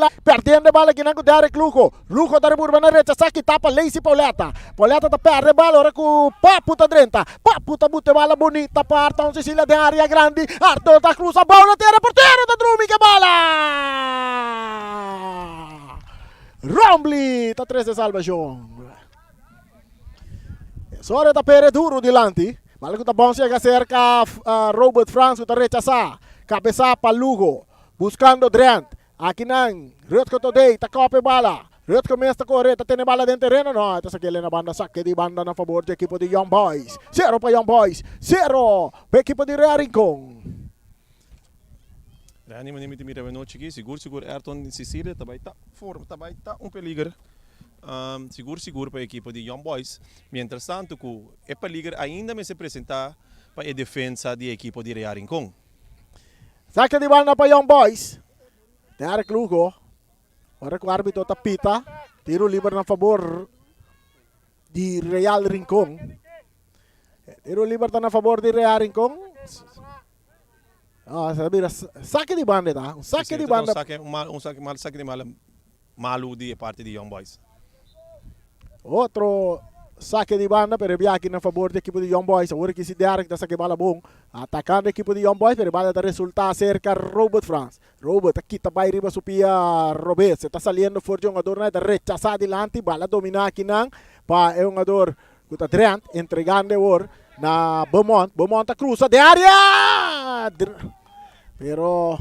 kla. Perdiendo e bala akinan ku Derrick Lugo. Lugo ta riba urba na rechasá kitá pa Lacey Pauletta. Pauletta ta pèrdè e bala ora ku Papu ta drenta. Papu ta buta e bala bunita pa Arton Cecilia den área grandi. Arton ta krusa bou na tera, portero ta drumi ku e bala. Rombley ta trese salbashon. Esora ta pere duro dilanti. Bala ku ta bon yega serka Robert Frans ku ta rechasá. Kabesá pa Lugo. Buskando Drent. Akinan Rutger Todey ta kòp e bala. Rutger mes ta kore, ta tene bala den tereno. No, e ta sak'el na banda. Sake di banda na fabor di ekipo di Young Boys. Sero pa Young Boys. Sero pa ekipo di Real Rincon. Randy manera mi ta mira awenochi aki, sigur sigur Ayrton Cecilia ta bai ta forma, ta bai ta un peliger sigur sigur pa e ekipo di Young Boys. Mientras tanto ku e peliger ainda mester presenta pa e defensa di e ekipo di Real Rincon. Sake di banda pa Young Boys. Derek Lugo. Ora ku arbitro ta pita. Tiro liber na fabor di Real Rincon. Tiro liber ta na fabor di Real Rincon. Ah, sa bira sake di banda ta. Un sake di banda. Un sake, un mal, un sake, mal sake di mala malu di e parti di Young Boys. Otro sake di banda, pero e biaha aki na fabor di ekipo di Young Boys. Awor aki si Derrick ta sake bala bon. Atakando ekipo di Young Boys, pero e bala ta resulta serka Robert Frans. Robert ta kita bai riba su pia robes. E ta saliendo for di hungadornan, e ta rechasa dilanti. Bala domina akinan pa e hungador ku ta Drent, entregando awor na Beaumont. Beaumont ta krusa den area! Pero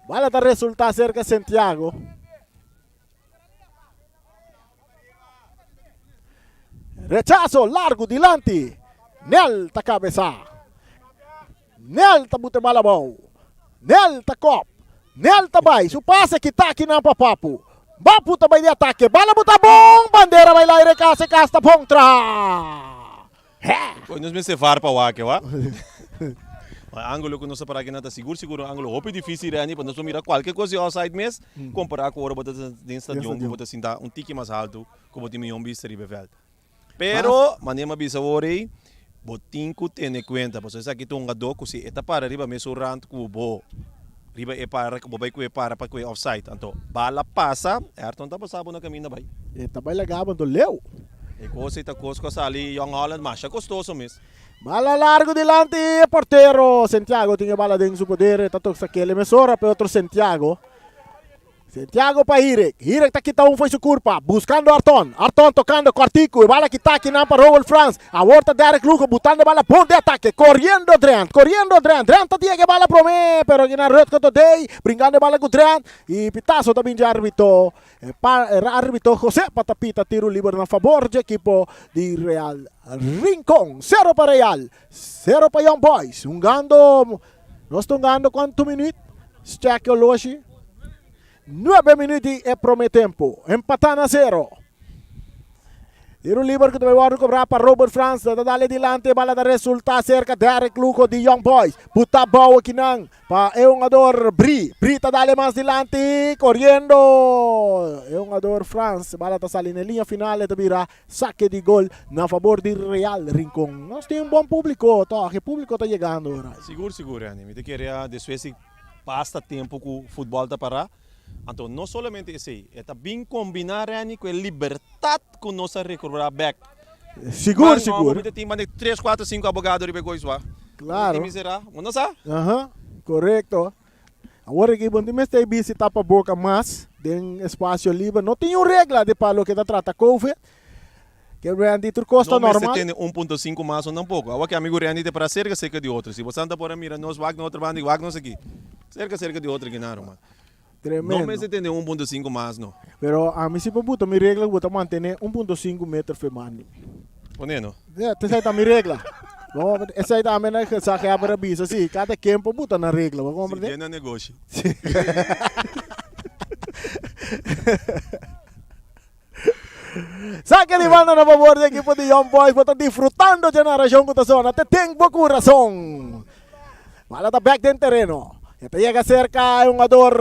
bala ta resulta serka Santiago. Rechaso largu dilanti. Nel ta kabesá. Nel ta buta e bala abou. Nel ta kòp. Nel ta bai. Su pase kita akinan pa Papu. Papu ta bai di atake. Bala buta bon. Bandera bai laire kas e kas ta bon traha. Hè! Nos mester var pa wak e wak. Ma e angulo ku nos ta para akinan ta sigur sigur un angulo hopi difisil Renny pa nos por mira kualke kos di outside mes kompará ku ora bo ta den stadion ku bo ta sinta un tiki mas haltu ku bo tin mion bista riba e vèlt. Pero manera mi a bisa awor ei bo tin ku tene kuenta pasobra esaki ta un hungadó ku si e ta para riba mesun rant ku bo riba e para ku bo bai ku e para pa ku e offside anto bala pasa Ayrton ta pasa bo na kaminda bai. E ta bai laga bo anto leu. E kos ei ta kos ku a sali Jong Holland masha kostoso mes. Bala largo dilanti e portero Santiago tin e bala den su poder e ta toka sakele mesora pa e otro Santiago. Santiago pa Hirek. Hirek ta kita un fo'i su kurpa, buskando Arton. Arton tokando kòrtiku, e bala kita akinan pa Rowel Frans. Awor ta Derrick Lugo butando e bala bon den atake. Koriendo Drent, koriendo Drent. Drent ta diega e bala promé, pero akinan Rutger Todey bringando e bala ku Drent. I pitaso ta bin dje arbitro. E pa e arbitro José pa ta pita tiru liber na fabor dje ekipo di Real Rincon. Sero pa Real, sero pa Young Boys. Hungando Nos ta hungando cuanto minuut? Check oloshi. Nuebe minuut di e prome tempo. Empata na zero. Tiro liber cu ta bay wordo cobra pa Robert Frans. Ta dale dilanti. E bala ta resulta cerca Derrick Lugo di Young Boys. Buta bou akinan pa e hungador Bri. Bri ta dale mas dilanti. Coriendo e hungador Frans. Bala ta sali na e liña final. E ta bira Sake di gol na fabor di Real Rincon. Nos tin un bon publico toch, e publico ta yegando ora. Sigur sigur Randy, mi ta kere a despues di basta tempo ku futbol ta para, anto no solamente esei, e ta bin kombina Randy ku e libertat ku nos a rekobrá bek. Sigur sigur. Mi ta tin mane tres kuater sinku abogado riba e gois wak. Klaro. Tin miserá, bo no sa? Aha, korekto. Awor aki bo no tin mester e bisti tapaboka mas den espacio liber. No tin un regla di pa loke ta trata covid. Ke Randy tur kos ta No mester normal. tene 1.5 mas o tampoco. Awor ki amigo Randy ta para cerca cerca di otro. Si bo santa por a mira nos wak na otro banda y wak nos aki. Cerca cerca di otro aki na ruman. No Tremendo. mester tene 1.5 mas no. Pero ami si por buta mi regla ku bo ta mantene 1.5 meter fe mandi. Pone no. Ja, esei ta mi regla. Bo esei ta ami na gezaghebber a bisa si, kada ken por buta nan regla, bo Si, komprende? den nan negoshi. Si. Sake di banda na fabor di ekipo di Young Boys, bo ta disfrutando dje narashon ku ta sona te den bo kurason. Bala ta bek den tereno. E ta yega serka e hungador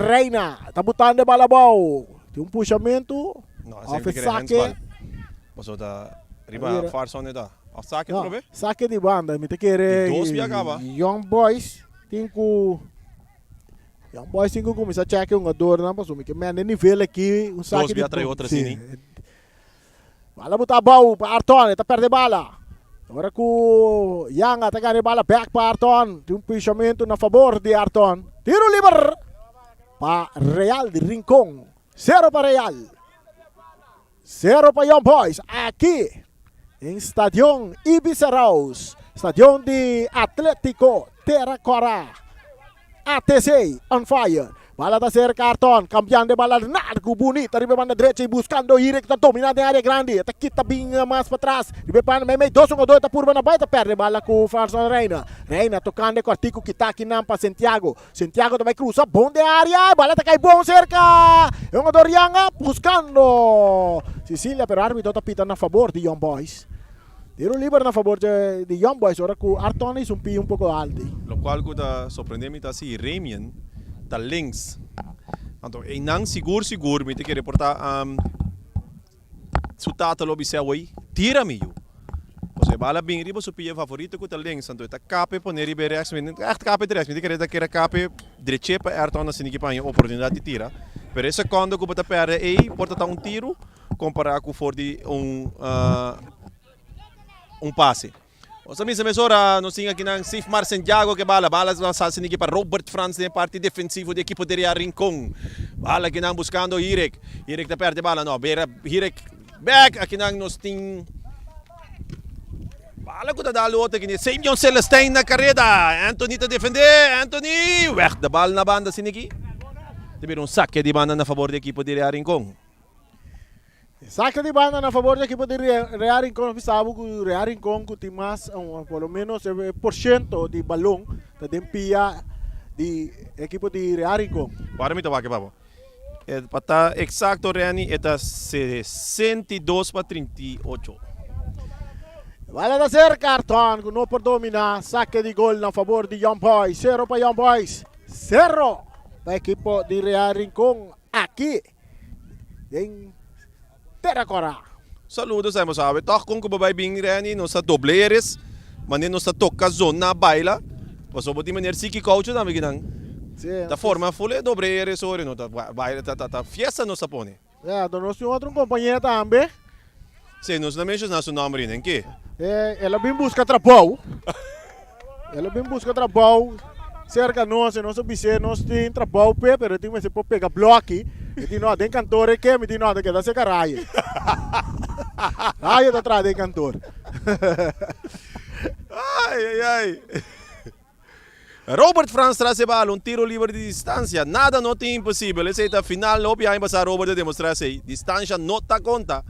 Reina. Ta butando e bala abou. Tin un pushamentu. No, Of e sake. Paso ta riba Farson e ta. Of sake No, trobe? sake di banda. Mi ta kere Di dos bia kaba. Young Boys tin ku. Young Boys tin ku kuminsá chèk e hungadornan pasobra mi ke mende nivel aki un Dos bia trae otro Sí. asina. Bala buta abou pa Arton, e ta perde bala. Ora ku Yanga ta gana e bala bèk pa Arton, tin un pishamentu na fabor di Arton. Tiro liber pa Real di Rincon. Sero pa Real. Sero pa Young Boys aki den Stadion Ibis Arauz, stadion di Atletico Tera Cora. ATC on fire. Bala ta serka Arton, kambiando e bala largu bunita riba e banda drecha i buskando Hirek ta domina den area grandi. E ta kita bin mas patras riba e banda meimei dos hungador ta purba na bai ta perde bala ku Franson Reina. Reina tokando e kòrtiku kita akinan pa Santiago. Santiago ta bai krusa bon den area, e bala ta kai bon serka e hungador Yanga buskando Cecilia pero arbitro ta pita na fabor di Young Boys. Tiro liber na fabor di Young Boys ora ku Arton a hizo un pia un poko alti. Lokual ku ta sorprende mi ta si Remian ta links. Anto einan sigur sigur mi ta kere por ta su tata lo bis'é awey tira mi yu. Pasobra e bala bin riba su pia favorito ku ta links anto e ta kape pone riba e rechts mi echt kape di rechts mi ta kere ta kere kape dreche pa Ayrton asina ki pa haña oportunidat di tira. Pero e sekondo ku bo ta pèrdè ei por ta ta un tiru. Kompará ku for di un un pase. Nos a misa mesora nos tin akinan Sifmar Santiago ke bala. Bala a sal siniki pa Robert Frans den e parti defensivo di ekipo di Real Rincon. Bala akinan buskando Hirek. Hirek ta perde bala no. Bera Hirek bek. Akinan nos tin bala ku ta dal otro akini. Simeon Celestijn na kareda. Anthony ta defende. Anthony weg de bal na banda siniki. Ta bira un sake di banda na fabor di ekipo di Real Rincon. Saca di banda na favor di equipo di Real Rincon. Nos sabi cu Real Rincon cu tin mas, por lo menos e por ciento di balon ta den pia di equipo di Real Rincon. Wara mi ta wak e papo. E pa ta exacto Renny e ta 62 pa 38. Bala ta cerca Arton cu no por domina. Saque di gol na favor di Young Boys. Cero pa Young Boys. Cero pa equipo di Real Rincon aki. Den Tera Kòrá. Saludos ay bo sabe tòg kon ku bo bai bin Renny nos ta dobleres manera nos ta toka zona baila pasobra bo tin meneer Siki Koucho tambe kinan ta forma ful e dobleres ori no ta baila ta ta fiesta nos ta pone. Ya enton nos tin otro un kompañer tambe. Si nos no menshona su nomber ain ke. El a bin buska trabou. El a bin buska trabou serka nos y nos a bis'é nos tin trabou p'e pero e tin mester por pega bloki. E di no, den kantor e ke? Mi di no, ta keda serka Raye. Raye ta traha den kantor. Ai ai ai. Robert Frans tras e bala, un tiro liber di distancia. Nada no tin imposibel. Esey ta final hopi aña pasa Robert a demostra esey. Distancia no ta conta.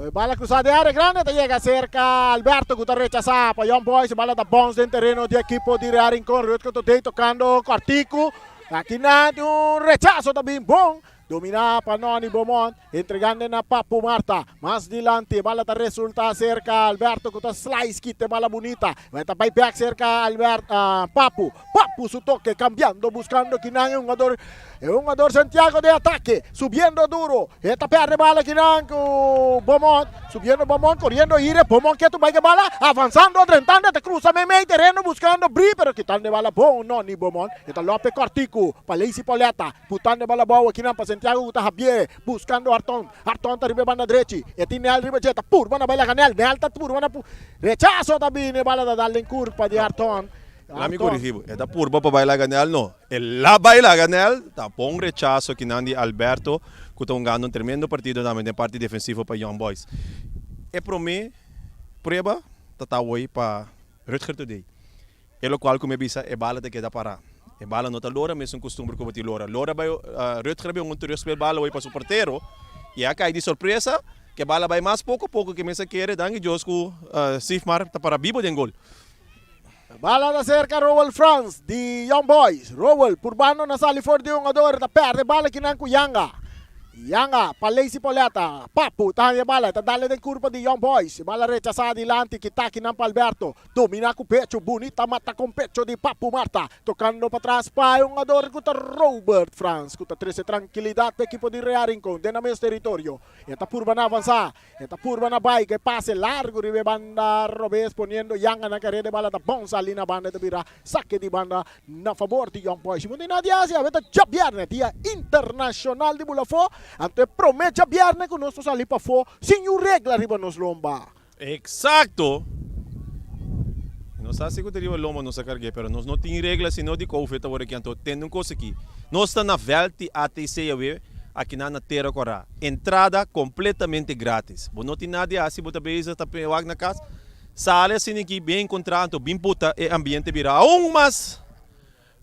E bala cruza den area grande ta yega cerca Alberto cu ta rechaza pa Young Boys. E bala ta bounce den tereno di ekipo di Real Rincon. Rutger Todey tocando cortico. Aki nan tin un rechazo ta bin bon. Domina pa Noni Beaumont, entregando na Papu Marta. Mas dilanti, e bala ta resulta cerca Alberto cu ta slice kita e bala bunita. Bai ta bai back cerca Albert, Papu. Papu su toque, cambiando, buscando kinan e hungador, e hungador Santiago de ataque, subiendo duro. E ta perde bala kinan cu Beaumont, subiendo Beaumont, coriendo Ire, Beaumont ketu bai ke bala, avanzando, drentando, ta cruza meimei terreno buscando Bri, pero kitando e bala bon Noni Beaumont. E ta lope cortico pa Lacey Pauletta. Butando e bala abou akinan pa Santiago ku ta Javier buskando Arton. Arton ta riba e banda drechi. E tin Nel riba dje. Ta purba na bai laga Nel. Nel ta purba na rechaso ta bini. E bala ta dal den kurpa di Arton. Laat mi korigi bo. E ta purba pa bai laga Nel no. E la bai laga Nel. Ta bon rechaso akinan di Alberto ku ta hungando un tremendo partido tambe den parti defensivo pa Young Boys. E prome prueba ta ta awoi pa Rutger Today. E lokual ku mi a bisa e bala ta keda pará. E bala no ta lora mesun kustumber ku bo tin lora. Lora bai Rutger a bin un terugspel bala oi pa su portero i a kai di sorpresa ku e bala bai mas poko poko ku e mes a kere. Danki Dios ku Sifmar ta para bibo den gol. Bala ta serka Rowel Frans di Young Boys. Rowel purbando na sali for di hungador ta perde bala kinan ku Yanga. Yanga pa Lacy Poleta. Papu ta haña e bala, e ta dale den kurpa di Young Boys. E bala rechasá adilanti, kita akinan pa Alberto. Dominá ku pechu, bunita mata kon pecho di Papu Marta. Tokando patras pa e hungador ku ta Robert Frans ku ta trese trankilidat pa ekipo di Real Rincon den nan mes teritorio. E ta purba na avansá. E ta purba na bai ku e pase largu riba e banda robes poniendo Yanga na kareda. E bala ta bon sali na banda e ta bira sake di banda na fabor di Young Boys. Mundo na di Asia awe ta djabièrnè, dia internashonal di bula afó. Anto e promé djabièrnè ku nos ta sali pafó sin yu regla riba nos lomba. Exacto! Nos sa si cu ta riba lomba nos a cargu'e, pero nos no tin regla sino di covid awor aki, anto tende un cos aki, nos ta na veld di ATC awe akinan na Tera Cora, entrada completamente gratis, bo no tin nada di haci, bo ta bezig ta wak na cas, sali asina aki bin encontra anto bin puta e ambiente bira aun mas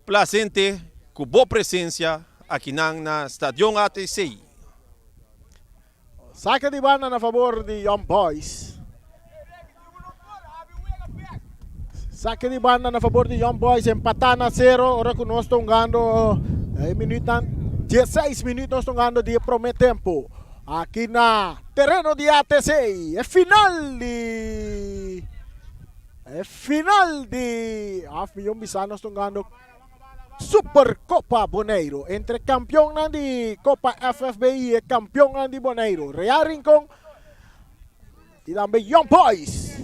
placente cu bo presencia akinan na Stadion ATC. Sake di banda na fabor di Young Boys. Sake di banda na fabor di Young Boys empatá na sero ora ku nos ta hungando e minuutnan 16 minuut nos ta hungando di e promé tempo aki na tereno di ATC e final di e final di òf mihó bisa nos ta hungando Supercopa Boneiro entre kampionnan di Copa FFB i e kampionnan di Boneiro, Real Rincon i tambe Young Boys.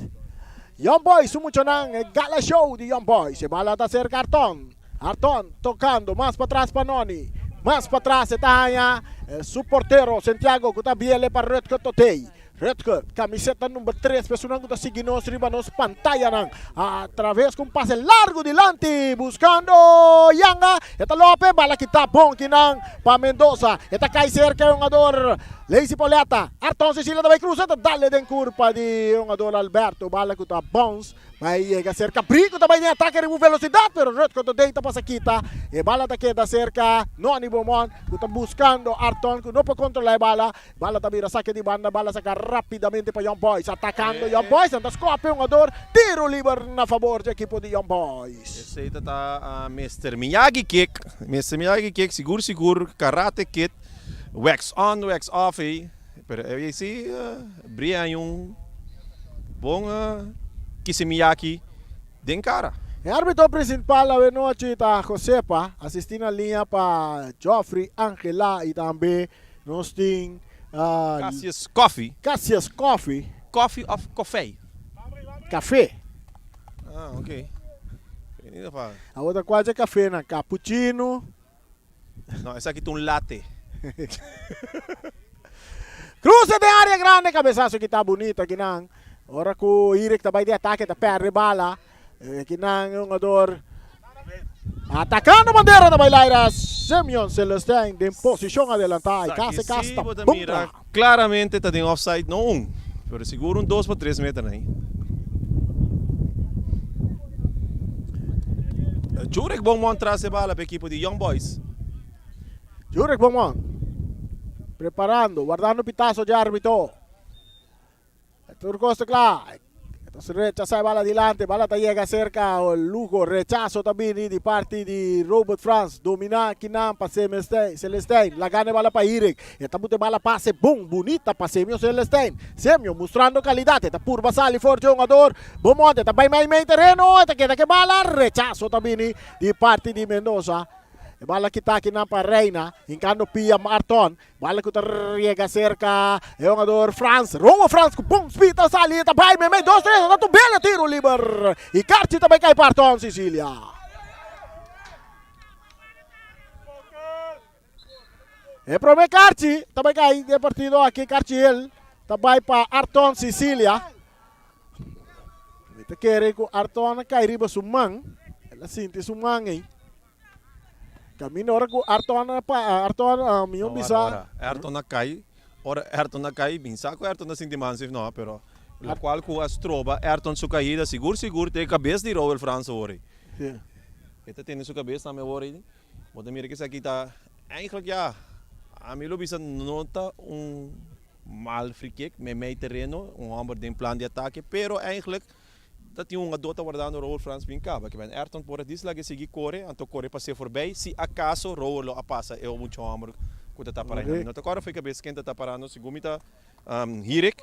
Young Boys su muchanan e gala show di Young Boys. E bala ta serka Arton. Arton tokando mas patras pa Noni. Mas patras e ta haña su portero Santiago ku ta biele pa Rutger Totey. Rutger, camiseta number 3, personan cu ta sigui nos riba nos pantayanan. A traves cu un pase largo dilanti, buscando Yanga. E ta lope, bala kita bon kinan pa Mendoza. E ta cay cerca e hungador Lazy Pauletta. Arton Cecilia ta bay cruza, ta dale den curpa di e hungador Alberto. Bala cu ta bounce. Bai yega serka Brico ta bai den atake riba un velosidad pero Rutger Dodey ta pasa kita. E bala ta keda serka Noni Beaumont ku ta buskando Arton ku no por kontrola e bala. Bala ta bira sake di banda, bala saka rapidamente pa Young Boys. Atakando Young Boys, nan ta skope hungador, tiro liber na fabor dje ekipo di Young Boys. Esey ta ta Mister Miyagi kick, Mister Miyagi kick sigur sigur karate kid, wax on wax off ey. Pero e si bria hay un bon kisimiyaki den cara. E arbitro principal awe nochi ta Josepa, asisti na liña pa Geoffrey Angela y tambe nos tin Cassius Coffee. Cassius Coffee. Coffee of kofei? Cafe. Ah, ok. Awor ta cual dje cafe nan? Cappuccino. No, esaki ta un latte. Cruce den area grande, cabezazo kita bunito akinan. Ora cu Eric ta bay di atake ta perde bala. Akinan e hungador atacando bandera ta bay laira Simeon Celestijn den posicion adelanta y casi casi ta Bo ta mira claramente ta den offside no un, pero sigur un dos pa tres meter nan. Jurek Beaumont tras e bala pa ekipo di Young Boys. Jurek Beaumont preparando, wardando pitazo di arbitro. Tur cos ta cla. Entonces rechaza e bala dilante, bala ta yega cerca Lugo, rechazo ta bini di parti di Robert Frans, domina kinan pa Celestijn, la gana e bala pa Eric, e ta buta e bala pase bon, bunita pa Semio Celestijn, Semio mustrando calidad, e ta purba sali for di hungador, Beaumont ta bay mei mei tereno, e ta keda ke bala, rechazo ta bini di parti di Mendoza, e bala kita kinan pa Reina, hincando pia Marton, Bala ku ta riega serka e hungador Frans. Romo Frans ku bon speed ta sali ta bai meimei dos tres ta tubele tiro liber i karchi ta bai kai pa Arton Sicilia. E prome karchi ta bai kai den partido aki karchi hel ta bai pa Arton Sicilia. Mi ta kere ku Arton a kai riba su man. El a sinti su man ei. Caminda ora cu Arton a pa Arton a mi un bisa. Ora Arton a cay, ora Arton a cay, bin sa cu Arton a sinti mansif no, pero locual cu a stroba Arton su caida sigur sigur ta e cabes di Roel Frans awor ey. Si. E ta tene su cabes tambe awor ey. Bo ta mira cu esaki ta eigenlijk ya, ami lo bisa no ta un mal free kick, meimei tereno, un homber den plan di atake, pero eigenlijk Ta tin un hungadó ta wardando Roel Frans bin kaba. Ke ben Ayrton por a dis laga e sigui kore, anto kore pas'é forbei si akaso Roel lo a pasa e mucha hòmber ku ta ta pará. Mi no ta kòrda fo'i kabes ken ta ta pará no, segun mi ta Hirik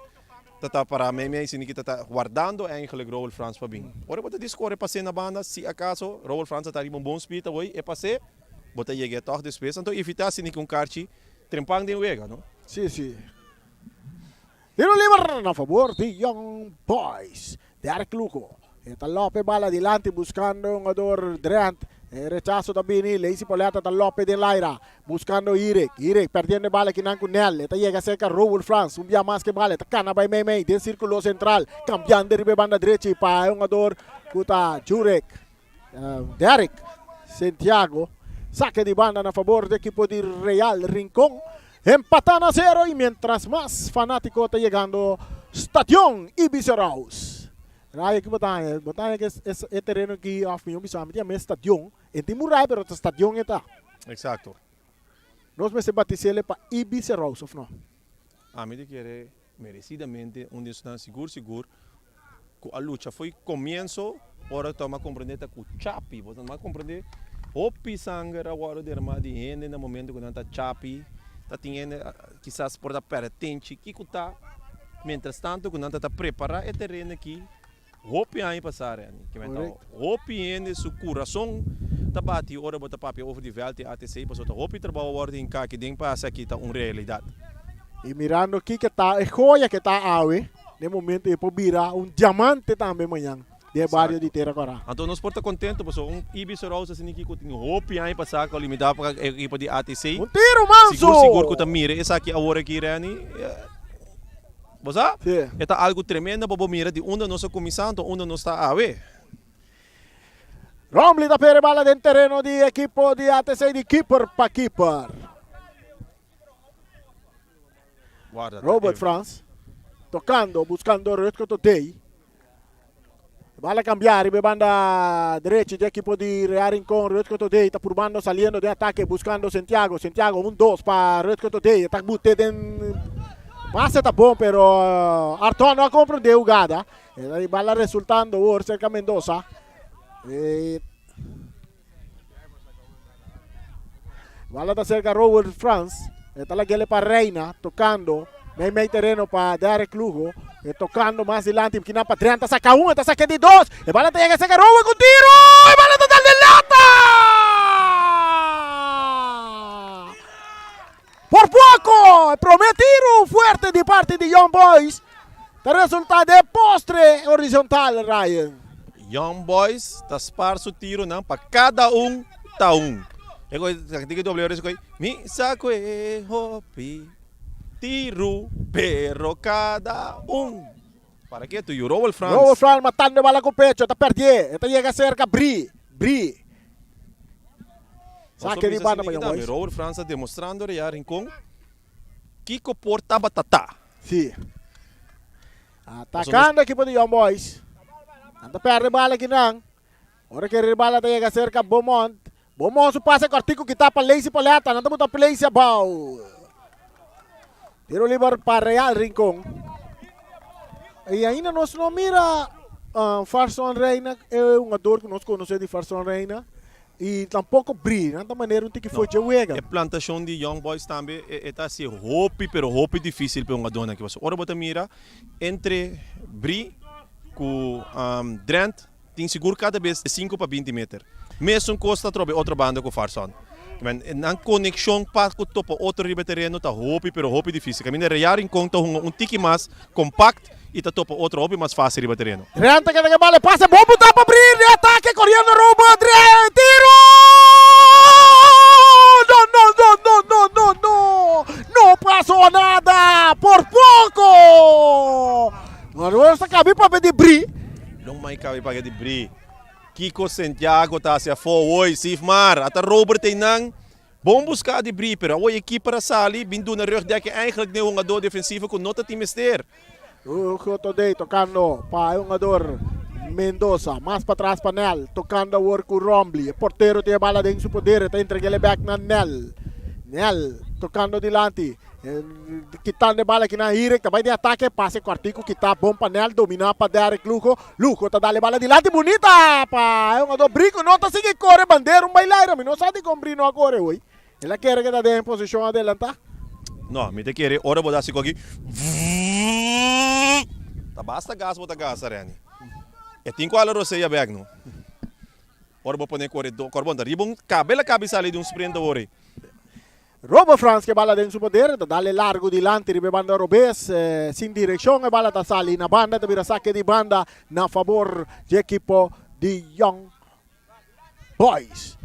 ta ta pará meimei esei ki ta ta wardando eigenlijk Roel Frans pa bin. Ora bo ta diskore pas'é na banda, si akaso Roel Frans a ta riba un bon speed awor e pas'é, bo ta yeg'é tòg despues. Anto evitá asina ki un karchi trempan den wega no. Sí, sí. Tiro liber na fabor di Young Boys. Derek Lugo e ta lope bala dilanti buscando un jugador Drent. E rechazo ta bini. Lacey Pauletta ta lope den laira buscando Irek. Irek perdiendo e bala kinan cu Nel. E ta yega cerca Roel Frans. Un bia mas cu e bala. E ta cana bay mei mei den circulo central. Cambiando riba e banda drechi pa e jugador cu ta Jurek. Derek Santiago. Saque di banda na fabor di ekipo di Real Rincon. Empatá na zero y mientras mas fanatico ta yegando Stadion Ibis Rouse. Raya ki bo ta haña? Bo ta haña ke e tereno aki of mi bisa mi tin e stadion. E tin murai pero ta stadion e ta. Exacto. Nos mester batisele pa Ibis Rouse of no? Ami ta kere merecidamente un di esnan sigur sigur cu a lucha fo'i comienzo ora toma comprende ta cu chapi bo ta toma comprende hopi sanger a wordo derma di hende na momento cu nan ta chapi ta tin hende kisas por ta perde tenchi kico ta mientras tanto cu nan ta ta prepara e tereno aki hopi aña pasa Renny hopi hende su curason ta bati ora bo ta papia over di veld di ATC pasobra ta hopi trabao a wordo hinca aki den pa haci aki ta un realidad. Y mirando kico ta e joya cu ta awe den momento e por bira un diamante tambe mañan den e bario di Tera Cora. Anto nos por ta contento pasobra un Ibis Rouse asina aki cu tin hopi aña pasa cu a limita pa e ekipo di ATC. Un tiro manso! Sigur sigur cu ta mira esaki awor aki Renny. Bo sa? E ta algu tremendo pa bo mira di unda nos a kuminsá anto unda nos ta awe. Rombley ta pere bala den tereno di ekipo di ATC di keeper pa keeper. Robert Frans tocando, buscando Rutger Totey. Bala cambia riba e banda derechi di ekipo di Real Rincon. Rutger Totey ta purbando saliendo den atake buscando Santiago. Santiago un dos pa Rutger Totey. Ta bute den pase ta bon pero Arton no a comprende hugada. E bala resultando awor cerca Mendoza. E Bala ta cerca Robert Frans. E ta lagele pa Reina, tocando. Mei mei tereno pa Derek Lugo. E tocando mas dilanti. Kina pa Drenta saca un, e ta saca di dos. E bala ta yega cerca Robert cu tiro. E bala ta dal den lata! Por poco! E prome tiro fuerte di parti di Young Boys ta resulta den postre horizontal, Ryan. Young Boys ta spar su tironan pa cada un ta un. E koe ta tin ke doble ora koe mi sa koe hopi tiru pero cada un. Para ketu yu Rowel Frans. Rowel Frans matando e bala ku pecho ta perdié e ta yega serka Bri Bri. Sake di banda pa Young Boys. Rowel Frans ta demostrando rea Rincon kiko por tabata ta. Si. Atakando ekipo di Young Boys. Nan ta perde bala kinan. Ora ke e bala ta yega serka Beaumont. Beaumont su pase kortiku kita pa Lacey Poleta. Nan ta buta Lacey abou. Tiro liber pa Real Rincon. Y ainda nos no mira Farson Reina, e hungador ku nos konosé di Farson Reina. Y tampoco Bri, nan ta manera un tiki No, fo'i dje wega. e plantashon di Young Boys tambe e ta hasi hopi pero hopi difísil pa e hungadónan aki. Pasobra ora bo ta mira entre Bri ku Drent tin sigur kada bes sinku pa binti meter. Mesun kos ta trobe otro banda ku Farson. Nan konekshon pa ku topa otro riba e tereno ta hopi pero hopi difísil. Kaminda Real Rincon ta hunga un tiki mas kompakt i ta topa otro hopi mas fásil riba tereno. Drent ta keda ku e bal, e pase bon butá pa Brir, di atake koriendo Robert, Drent, tiro! No, no, no, no, no, no, no! No pasó nada! Por poko! Manuel ta kabi papia di Bri. Lo mai kabi papia di Bri. Kiko Santiago ta hasi afó hoy, Sifmar, ata Robert einan. Bon buská di Bri, pero awor e keeper a sali bin duna rugdekking eigenlijk den hungadó defensivo ku no ta tin mester. Hugo Todey tokando pa e hungador Mendoza, mas patras pa Nel, tokando awor ku Rombley. E portero tin e bala den su poder, e ta entreg'el e bek na Nel. Nel tokando dilanti. Kitando e bala kinan Hirik ta bai den atake, pase kòrtiku kita bon pa Nel, dominá pa Derrick Lugo. Lugo ta dal e bala dilanti bunita pa e hungadó Bri ku no ta sigui kore, bandera un bai laira. Mi no sa dikon Bri no a kore hoy. El a kere ku ta den posishon adelantá? No, mi ta kere ora bo ta hasi koki ta basta gas bo ta gasta, Renny. E tin ku hala rosea bek no. Ora bo pone kore do, kor bon ta riba un kabe la kabi sali di un sprint awor ei. Robo Frans ke bala den su poder, ta dale largu dilanti riba e banda robes, sin direkshon e bala ta sali na banda, ta bira sake di banda na fabor dje ekipo di Young Boys.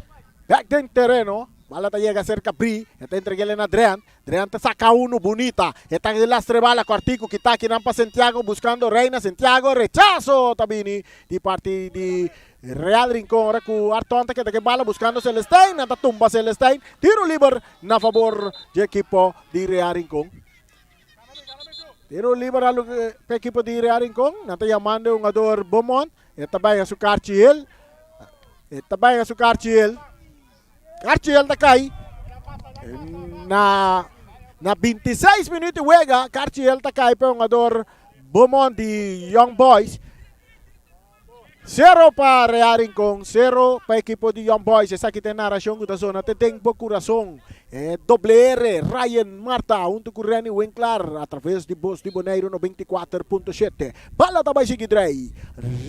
Bek den tereno, bala ta yega serka Bri, e ta entreg'el na Drent, Drent ta saka unu bunita, e ta lastra e bala kòrtiku kita akinan pa Santiago buskando Reina, Santiago rechaso ta bini di parti di Real Rincon ora ku Arton ta keda ku e bala buskando Celestijn, nan ta tumba Celestijn, tiro liber na fabor dje ekipo di Real Rincon. Tiro liber a pa ekipo di Real Rincon, nan ta yamando e hungador Beaumont, e ta bai a su karchi el, e ta bai a su karchi el, karchi el ta kai na na 26 minuut di wega, karchi el ta kai pa e hungador Beaumont di Young Boys. Sero pa Real Rincon, sero pa ekipo di Young Boys. Esaki ta e narashon ku ta zona te den bo kurason. E doble R, Ryan Marta huntu ku Renny Winklar atraves di Bos di Boneiru 94.7. Bala ta bai sigui drei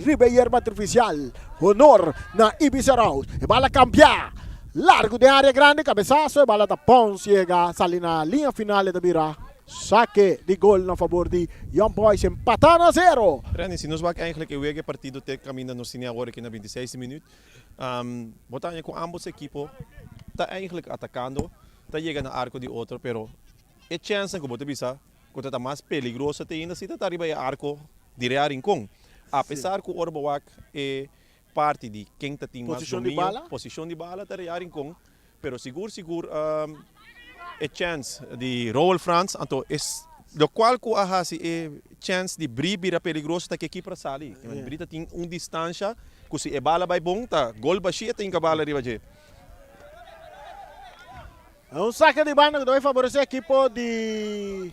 riba e yerba artifisial. Honor na Ibis Arauz. E bala kambia largu den area grandi, kabesaso e bala ta pons yega sali na liña final e ta bira. Sake di gol na fabor di Young Boys empatá na zero. Renny, si nos wak eigenlijk e wega e partido te kaminda nos tene awor aki na 26 minuut, bo ta haña ku ambos ekipo ta eigenlijk atakando, ta yega na arko di otro, pero e chènsnan ku bo ta bisa ku ta ta mas peligroso te ainda si ta ta riba e arko di Real Rincon. Apesar ku ora bo wak e parti di ken ta tin mas dominio, posishon di bala ta Real Rincon, Pero sigur sigur e chance di Roel Frans anto es locual cu a haci e chance di Bri bira peligroso ta ke keeper a sali. Bri ta tin un distancia cu si e bala bay bon ta gol bashi e ta hinca bala riba dje. Un saque di banda cu ta bay favorece ekipo di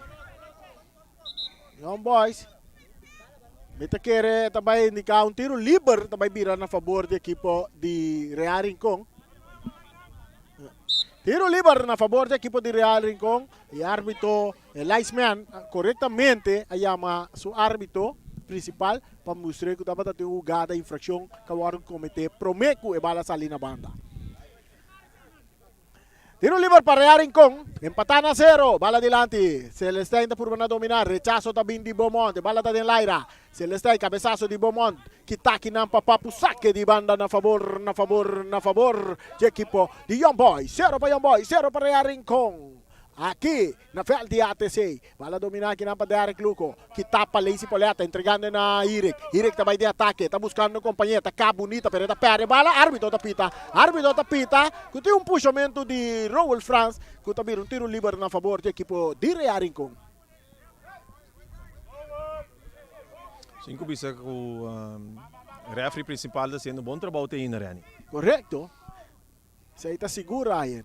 Young Boys. Mi ta kere ta bai indica un tiro liber ta bai bira na fabor di ekipo di Real Rincon. Tiro liber na fabor di ekipo di Real Rincon. E arbitro, e linesman, correctamente a yama su arbitro principal pa mustra cu tabata tin un hugada infraccion cu a wordo comete prome cu e bala sali na banda. Tiro liber pa Real Rincon, empatá na sero, bala dilanti, Celestijn ta purba na dominá, rechaso ta bin di Beaumont, e bala ta den laira, Celestijn kabesaso di Beaumont, kita kinan pa Papu sake di banda na fabor, na fabor, na fabor dje ekipo di Young Boys, sero pa Young Boys, sero pa Real Rincon. Aki na veld di ATC, bala dominá kinan pa Derrick Luco, kita pa Lacey Poletta, entregando na Hirik, Hirik ta bai den atake, ta buskando kompañé, ta kap bunita pero e ta pèrdè bala, árbitro ta pita, árbitro ta pita ku tin un pushamentu di Roel Frans ku ta bira un tiro liber na fabor di ekipo di Real Rincon. Sin ku bisa ku refri prinsipal ta hasiendo bon trabou te ainda, Renny. Korekto, esei ta sigur Ryan.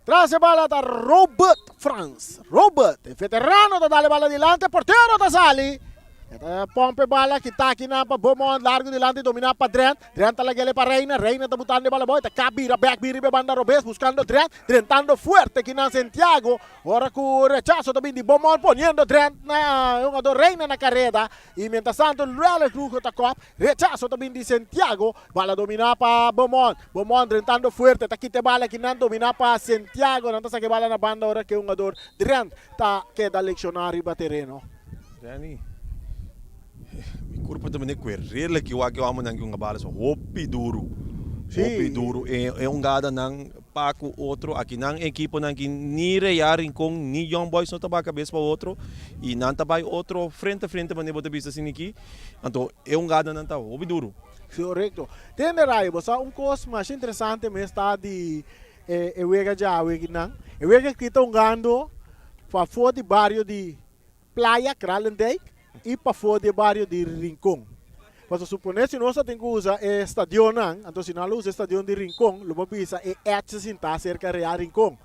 Tras e bala ta Robert Frans. Robert, e veterano ta dal e bala dilanti, e portero ta sali. E ta pompa e bala kita akinan pa Beaumont, largo dilanti domina pa Drent. Drent ta lag'el pa Reina, Reina ta butando e bala boy, ta kap bira bek bin riba e banda robes buscando Drent, drentando fuerte kinan Santiago. Ora cu rechazo ta bin di Beaumont poniendo Drent na e hungador Reina na careda y mientras tanto Lueles Lugo ta kop. Rechazo ta bin di Santiago, bala domina pa Beaumont. Beaumont drentando fuerte, ta kita e bala akinan domina pa Santiago. Nan ta saka e bala na banda ora ku e hungador Drent ta keda lekshoná riba tereno. Danny, mi kurpa ta mende kuerel aki wak e homennan ki hunga bala so hopi duru, hopi duru. E hungadanan pa ku otro aki nan ekiponan ki ni Real Rincon ni Young Boys no ta baha kabes pa otro i nan ta bai otro frente a frente manera bo ta bisa asina aki. Anto e hungadanan ta hopi duru. Korekto. Tende Ray, bo sa un kos masha interesante mes ta di e wega djawe akinan. E wega aki ta hungando pafó di bario di Playa, Kralendijk, i pafó di e bario di Rincon. Pasobra suponé si nos ta tin ku usa e stadionnan, anto si nan lo usa e stadion di Rincon, lo bo bisa e ètse sintá serka Real Rincon.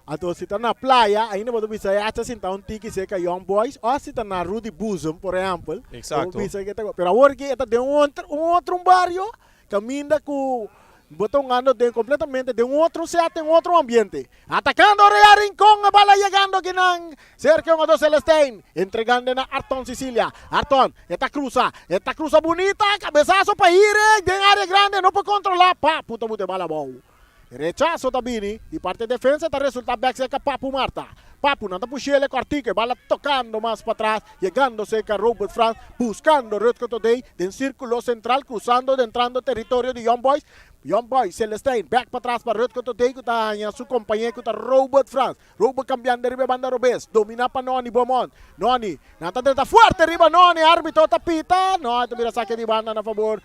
Anto si ta na playa ainda bo ta bisa e hacha sinta un tiki cerca Young Boys of si ta na Rudy Boezem por ehempel bo bisa ke ta pero awor ki e ta den un otro un otro un bario caminda cu. Bo ta hungando den completamente den un otro set, den un otro ambiente. Atacando Real Rincon, e bala yegando akinan cerca e hungador Celestijn, entregando na Arton Cecilia. Arton, e ta cruza, e ta cruza bunita, cabezazo pa Hirek den area grande, no por controla, Papu ta buta e bala abou. Rechazo ta bini di parti defensa ta resulta bek cerca Papu Marta. Papu nan ta pushiel e cortico, e bala tocando mas patras, yegando cerca Robert Frans, buscando Rutger Todey den circulo central, cruzando dentrando territorio di Young Boys. Young Boys, Celestijn, bek patras pa Rutger Todey cu ta haña su compañe cu ta Robert Frans. Robert cambiando riba e banda robes, domina pa Noni Beaumont. Noni, nan ta drenta fuerte riba Noni, arbitro ta pita, no, ta bira saque di banda na favor,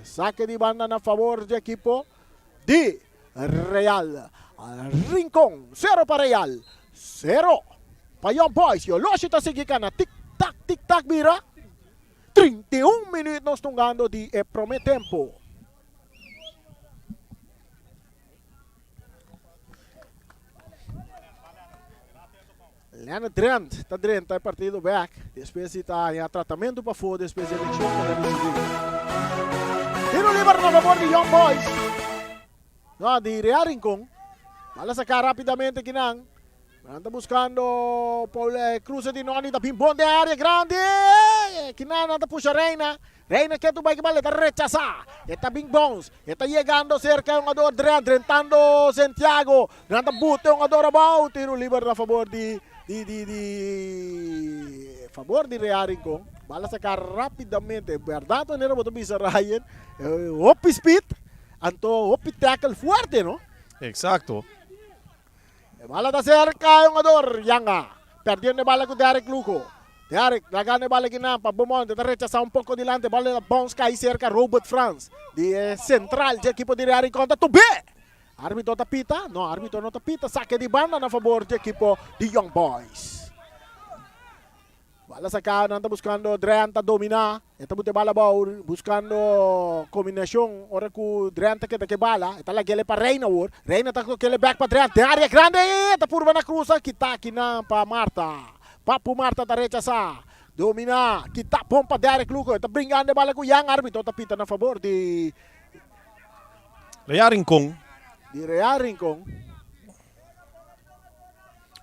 saque di banda na favor di equipo di Real Rincon. Sero pa Real, sero pa Young Boys. Yoloshi ta sigui kana tik tak tik tak bira 31 minuut nos tungando di e prome tempo. Leonard Drent ta drenta e partido bek despues di ta haña tratamentu pafó despues di e lekshon ku el a risibí. Tiro liber na fabor di Young Boys. No, di Real Rincon. Bala saká rápidamente kinan. Nan ta buskando Paul Cruze di Noni ta bin bon den área grandi. Kinan nan ta pusha Reina. Reina ke tu bai ki bal e ta rechasá. E ta bin bons. E ta yegando serka e hungador Drent, drentando Santiago. Nan ta buta e hungador abou. Tiro liber na fabor di di di di fabor di Real Rincon. Bal a saka rapidamente. Bèrdat manera bo ta bisa Ryan, hopi speed, anto hopi tackle fuerte no. Exacto. E bala ta serka e hungador Yanga. Perdiendo e bala ku Derrick Lugo. Derrick lagando e bala kinan pa Beaumont. Ta rechasa un poko dilanti. E bala ta bounce kai serka Robert Frans. Di e sentral dje ekipo di Real Rincon ta tub'é. Arbitro ta pita? No, arbitro no ta pita. Sake di banda na fabor dje ekipo di Young Boys. Bala saká, nan ta buskando Drent ta dominá. E ta buta e bala abou buskando kombinashon ora ku Drent ta keda ku e bala. E ta lag'el pa Reina awor. Reina ta kok'el bèk pa Drent den área grandi. E ta purba na krusa kita kinan pa Marta. Papu Marta ta rechasá. Dominá. Kita bon pa Derrick Lugo. E ta bringando e bala ku Jan. Arbitro ta pita na fabor di. Real Rincon. Di Real Rincon.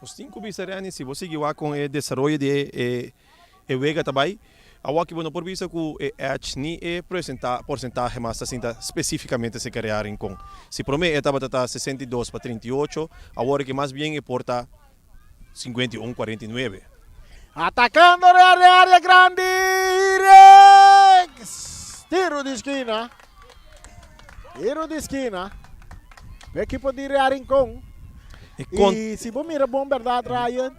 Nos tin ku bisa Renny, si bo sigui wak kon e desaroyo di e e wega ta bai, awor ki bo no por bisa ku e edge ni e porsentahe mas ta sinta spesifikamente serka Real Rincon. Si prome e tabata ta 62 pa 38, awor ki mas bien e por ta 51, 49. Atakando Real den area grandi, Rex! Tiro di skina. Tiro di skina. E ekipo di Real Rincon. Y si bo mira bon berdad Ryan,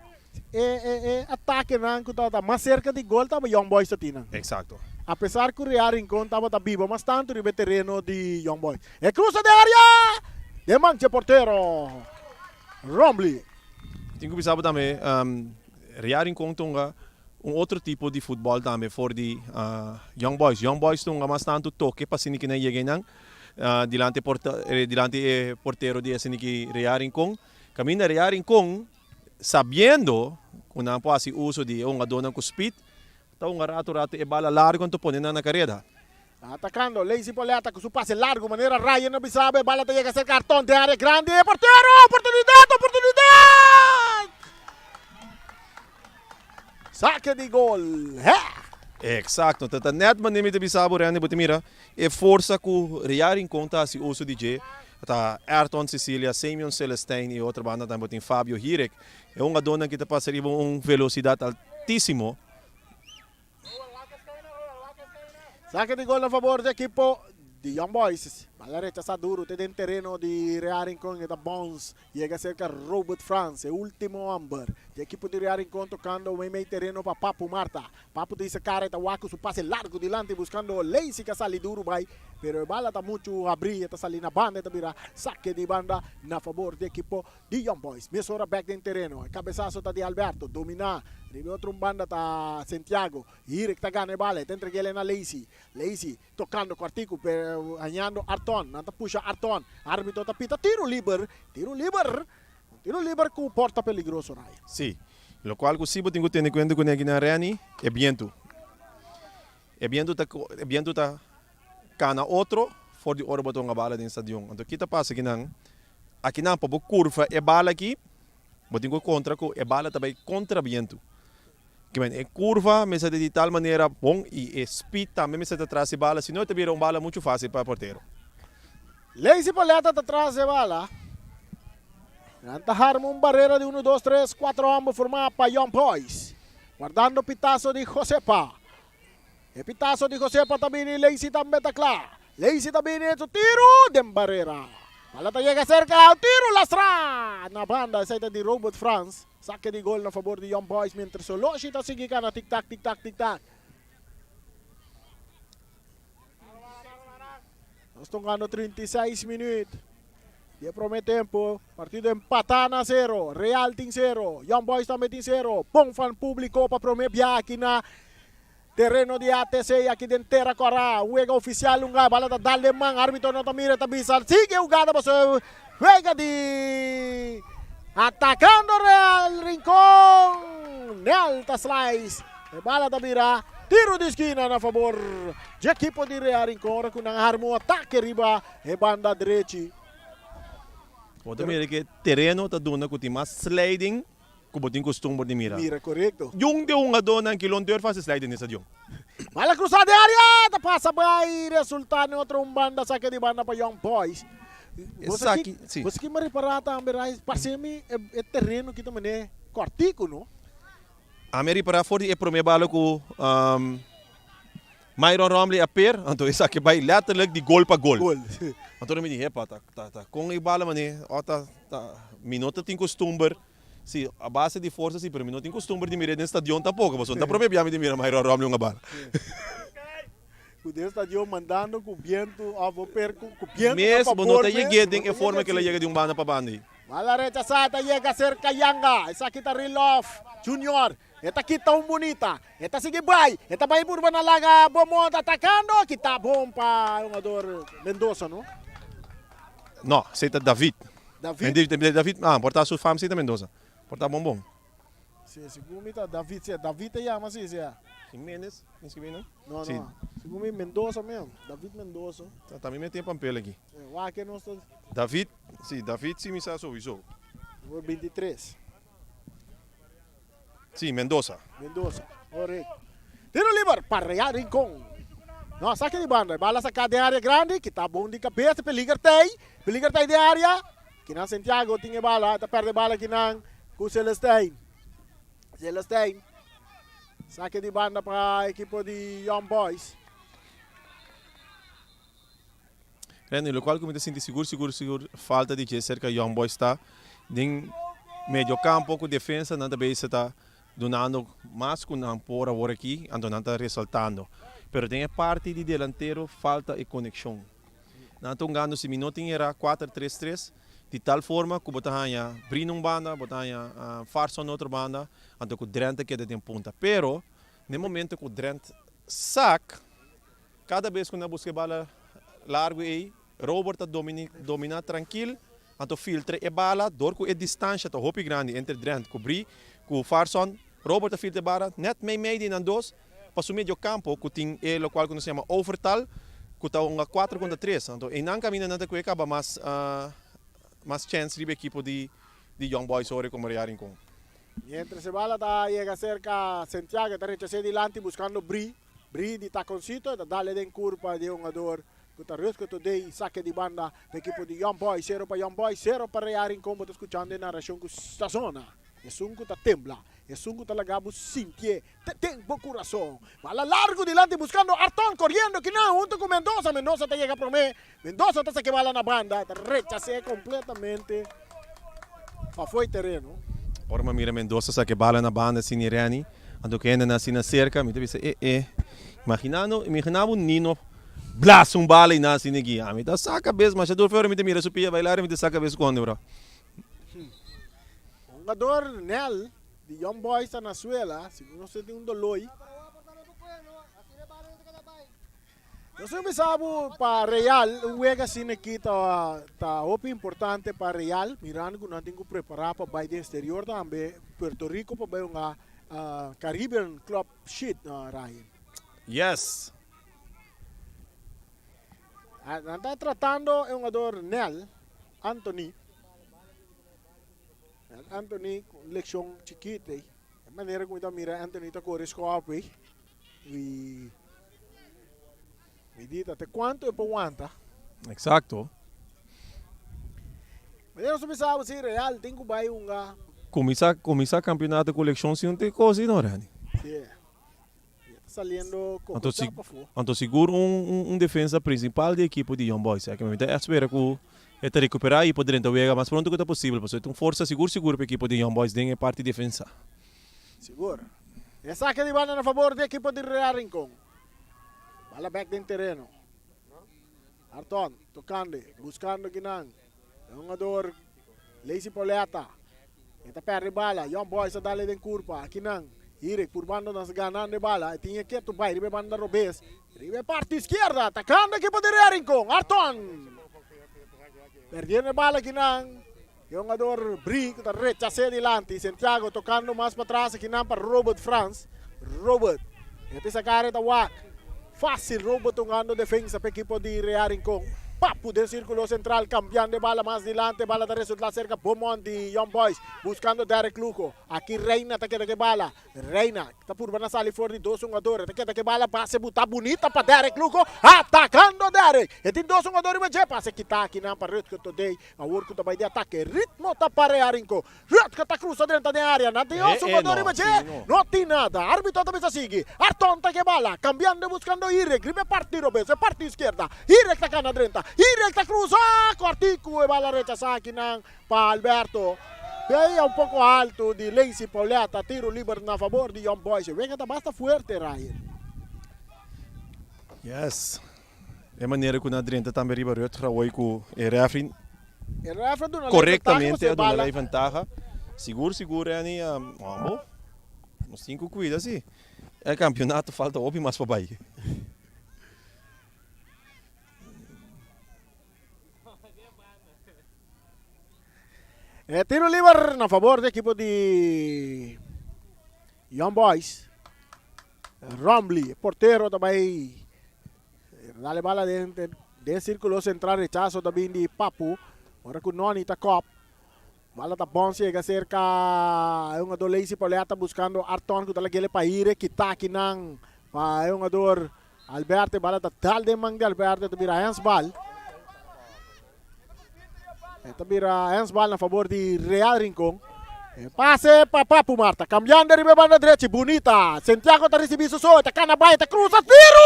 e e e atakenan ku tabata mas serka di gol tabata Young Boys ta tin nan. Exacto. Apesar ku Real Rincon tabata biba mas tantu riba e tereno di Young Boys. E krusa den area! Den man dje portero Rombley. Tin ku bisa bo tambe Real Rincon ta hunga un otro tipo di futbol tambe for di Young Boys. Young Boys ta hunga mas tantu toke pa asina ki nan yega einan. Dilanti e dilanti e portero di esaki Real Rincon. Caminda Real Rincon sabiendo cu nan por haci uso di e hungadornan cu speed ta hunga rato rato e bala largo anto pone nan na careda. Atacando Lazy Poleta cu su pase largo manera Ryan a bisa e bala ta yega cerca Arton den area grandi e portero! Oportunidad! Oportunidad! Sake di gol! He! Exacto, ta ta net manera mi ta bisa bo Randy, bo ta mira e forsa cu Real Rincon ta haci uso di dje, ta Ayrton Cecilia, Semion Celestijn y otro banda tambe bo tin Fabio Hirek, e hungadornan ki ta pasa riba un velocidad altisimo. Sake di gol na fabor di ekipo di Young Boys. Bala rechasa duro te den tereno di Real Rincon e ta bounce. Yega serka Robert Frans, e ultimo homber di ekipo di Real Rincon tocando meimei tereno pa Papu Marta. Papu ta hisa cara e ta wak cu su pase largo dilanti buscando Lacey ca sali duro bay, pero e bala ta mucho habri e ta sali na banda e ta bira sake di banda na fabor di ekipo di Young Boys. Mesora bek den tereno e cabesazo ta di Alberto, domina riba e otro un banda ta Santiago, Hirek ta gana e bala e ta entreg'el na Lacey, Lacey Tocando cuartico pero hañando Arton. Nan ta pusha Arton. Arbitro ta pita tiro liber. Tiro liber. Un tiro liber cu por ta peligroso Ryan. Sí. Locual cu sí bo tin cu tene cuenta cu nekinan Renny, e bientu. E bientu ta e bientu ta cana otro. for di ora bo ta hunga bala den stadion. Anto ki ta pasa akinan? Akinan pa bo kurva e bala aki, bo tin ku kontra ku e bala ta bai kontra bientu. Kimen e kurva mester ta di tal manera bon i e speed tambe mester ta tras e bala, si no e ta bira un bala muchu fásil pa e portero. Lazy Paleta ta tras e bala. Nan ta harma un barera di uno, dos, tres, cuatro homber formá pa Young Boys. Wardando pitazo di Josepa. E pitazo di Josepa ta bini, Lazy tambe ta kla. Lazy ta bini, su tiro den barera. Bala ta yega serka, tiro lastra na banda. Esei ta di Robert Frans. Sake di gol na fabor di Young Boys mientras Soloshi ta sigui kana tik tak, tik tak, tik tak. Nos tongando 36 minuut di e prome tempo. Partido empatá na zero. Real tin zero. Young Boys tambe tin zero. Bon fan públiko pa prome bia aki na tereno di ATC aki den Tera Kòrá. Wega ofisial un bala ta dal den man. Árbitro no ta mira ta bisa sigui hugada pasobra wega di atakando Real Rincon. Nel ta slice. E bala ta bira tiro di skina na fabor dje ekipo di Real Rincon ora ku nan harma un atake riba e banda drechi. Bo ta mira ke tereno ta duna ku tin mas sliding ku bo tin kustumber di mira. Mira korekto. Yun di hungadónan ki lo durf hasi sliding den stadion. Bala krusa den area ta pasa bai resulta den otro un banda sake di banda pa Young Boys. Esaki si. Bo sa ki mi a repará tambe Rais parse mi e tereno ki ta mane kòrtiku no. Ami a ripará for di e promé bala ku Myron Romley a per, anto esaki bai letterlijk di gol pa gol. Anto mi di, hepa, ta ta kon e bala manera, ò ta ta mi no ta tin kustumber, si a base di forsa si, pero mi no tin kustumber di mir'é den stadion tampoko, pasobra no ta promé bia mi di mira Myron Romley hunga bala. Ku den stadion mandando ku bientu òf bo per ku bientu na Mes bo no fabor ta mes, yeg'é bo den no e ta forma yega ku el a si. yega di un banda pa banda ei. Bala rechasá ta yega serka Yanga. Esaki ta Rilof Junior. E ta kita un bunita. E ta sigui bai. E ta bai purba na laga Beaumont atakando. Kita bon pa e hungador Mendoza no? No, esei ta David. David? David, ah, por ta su fam si ta Mendoza. Por ta bon bon. Si, segun mi ta David, si, David ta yama si, si. Jimenez, tin skibi nan? No, no, segun mi Mendoza mesmo, David Mendoza. Ta, ta mi mete e pampel aki. Wak nos ta. David, si, David si mi sa souiso. Numero 23. Si, Mendoza. Mendoza, correcto. Tiro liber pa Real Rincon. No, saki di banda. Bala saka den area grandi, kita bon di cabeza, peliger tey. Peliger tey den area. Kinan Santiago tin e bala, ta perde bala kinan ku Celestijn. Celestijn. Sake di banda pa ekipo di Young Boys. Randy, lokual ku mi ta sinti sigur sigur sigur falta di dje serka Young Boys ta den medio kampo ku defensa nan ta bezig ta dunando mas ku nan por awor aki, anto nan ta resaltando. Pero den e parti di delantero falta e konekshon. Nan ta hungando si mi no tin era kuater tres tres di tal forma ku bo ta haña Brino un banda, bo ta haña Farson otro banda, anto ku Drent ta keda den punta. Pero den momento ku Drent sak. Kada bes ku nan buska e bala largu ei, Robert ta dominá trankil, anto filtra e bala dor ku e distansha ta hopi grandi entre Drent ku Bri ku Farson. Robert ta filtra e bala nèt meimei di nan dos pa su medio kampo ku tin e lokual ku nos yama overtal ku ta hunga kuater kontra tres. Anto einan kaminda nan ta kue kaba mas mas chèns riba ekipo di Young Boys ora komo Real Rincon. Mientras e bala ta yega serka Santiago e ta rechas'é dilanti buskando Bri. Bri di taconcito e ta dale den curpa di e hungador cu ta Rutger Todey. Saque di banda pa ekipo di Young Boys. Cero pa Young Boys, cero pa Real Rincon. Bo ta scuchando e narracion cu sta zona. Esun cu ta tembla, esun cu ta laga bo sintie te den bo curason. Bala largo dilanti buscando Arton coriendo kinan hunto cu Mendoza. Mendoza ta yega prome. Mendoza ta saca e bala na banda. Ta rechase completamente pafo e tereno. Ora mi a mira Mendoza saca e bala na banda asina y Renny anto cu hende nan asina cerca mi ta bisa e e imaginando imagina bo Nino blasa un bala y nan asina aki ami ta saca bes masha dor ora mi ta mira su pia bailar mi ta saca bes sconde bro. Hungador Nel di Young Boys ta na suela segun nos tin un doloi. Nos tin bisa bo pa Real, un wega asina aki ta ta hopi importante pa Real, mirando ku nan tin ku prepara pa bai den exterior tambe, Puerto Rico pa bai hunga Caribbean Club Sheet, Ryan. Yes. Nan ta tratando e hungador Nel Anthony. Nel Anthony ku un lekshon chikit ei. E manera ku mi ta mira Anthony ta kore skòp ei. I mi di ta te kuantu e por wanta. Eksakto. Manera nos ta bisa bo si Real tin ku bai hunga. Kuminsá kuminsá kampionato ku lekshon si no tin kos di no Randy. Si. Ya ta saliendo kokochá pafó. Anto sigur un defensa principal di ekipo di Young Boys. Mi ta espera cu e ta recupera y por drenta wega mas pronto cu ta posibel pasobra e ta un forsa sigur sigur pa ekipo di Young Boys den e parti defensa. Sigur. E sake di banda na fabor di ekipo di Real Rincon. Bala bek den tereno. Arton tocando, buscando kinan. E hungador Lacey Pauletta. E ta perde bala. Young Boys a dale den curpa. Akinan Hirik purbando na ganando e bala. E tin e ketu bai riba e banda robes. Riba e parti izquierda. Atacando ekipo di Real Rincon. Arton perdiendo e bala akinan. E hungador Brie ku ta rechas'é dilanti. Santiago tocando mas patras akinan pa Robert Frans. Robert e ta sacar e ta wak. Fácil Robert hungando defensa pa ekipo di Real Rincon. Papu den círculo central cambiando e bala mas dilanti. E bala ta resulta cerca Beaumont di Young Boys buscando Derek Lugo. Aki Reina ta keda ku e bala. Reina ta purba na sali for di dos hungador. E ta keda ku e bala pase buta bunita pa Derek Lugo. Atacando Derek. E tin dos hungador riba dje. Pase kita akinan pa Rutger Todey. Awor ku ta bai di atake. Ritmo ta pa Real Rincon. Rutger ta cruza drenta den area. Nan tin os hungador riba dje. No tin nada. Arbitro ta bisa sigui. Arton ta ke bala. Cambiando buscando Irek. Riba e parti robes. E parti izquierda. Irek ta cana drenta. Irek ta cruza. Cortico e bala rechasa akinan pa Alberto. Peia un poco alto di Lacey Pauletta. Tiro liber na favor di Young Boys. E wega ta basta fuerte, Ryan. Yes. E manera ku nan a drenta tambe riba Rutger awor ku e refri E refri a duna lei ventaha korektamente pasobra a duna bala. lei ventaha. Sigur sigur Renny hombo nos tin ku kuida si. E kampionato falta hopi mas pa bai. E tiro liber na fabor di ekipo di Young Boys. Rombley, e portero ta bai dale bala den den circulo central, rechazo ta bin di Papu. Ora cu Noni ta kop. Bala ta bon ciega cerca e hungador Lacey Pauletta buscando Arton cu ta lagele pa ire kita akinan pa e hungador Alberto. E bala ta dal den man di Alberto, ta bira handsbal. E ta bira handsbal na favor di Real Rincon. E pase pa Papu Marta. Cambiando riba e banda drechi. Bunita. Santiago ta ricibi su so. E ta cana bai. E ta cruza. Tiro!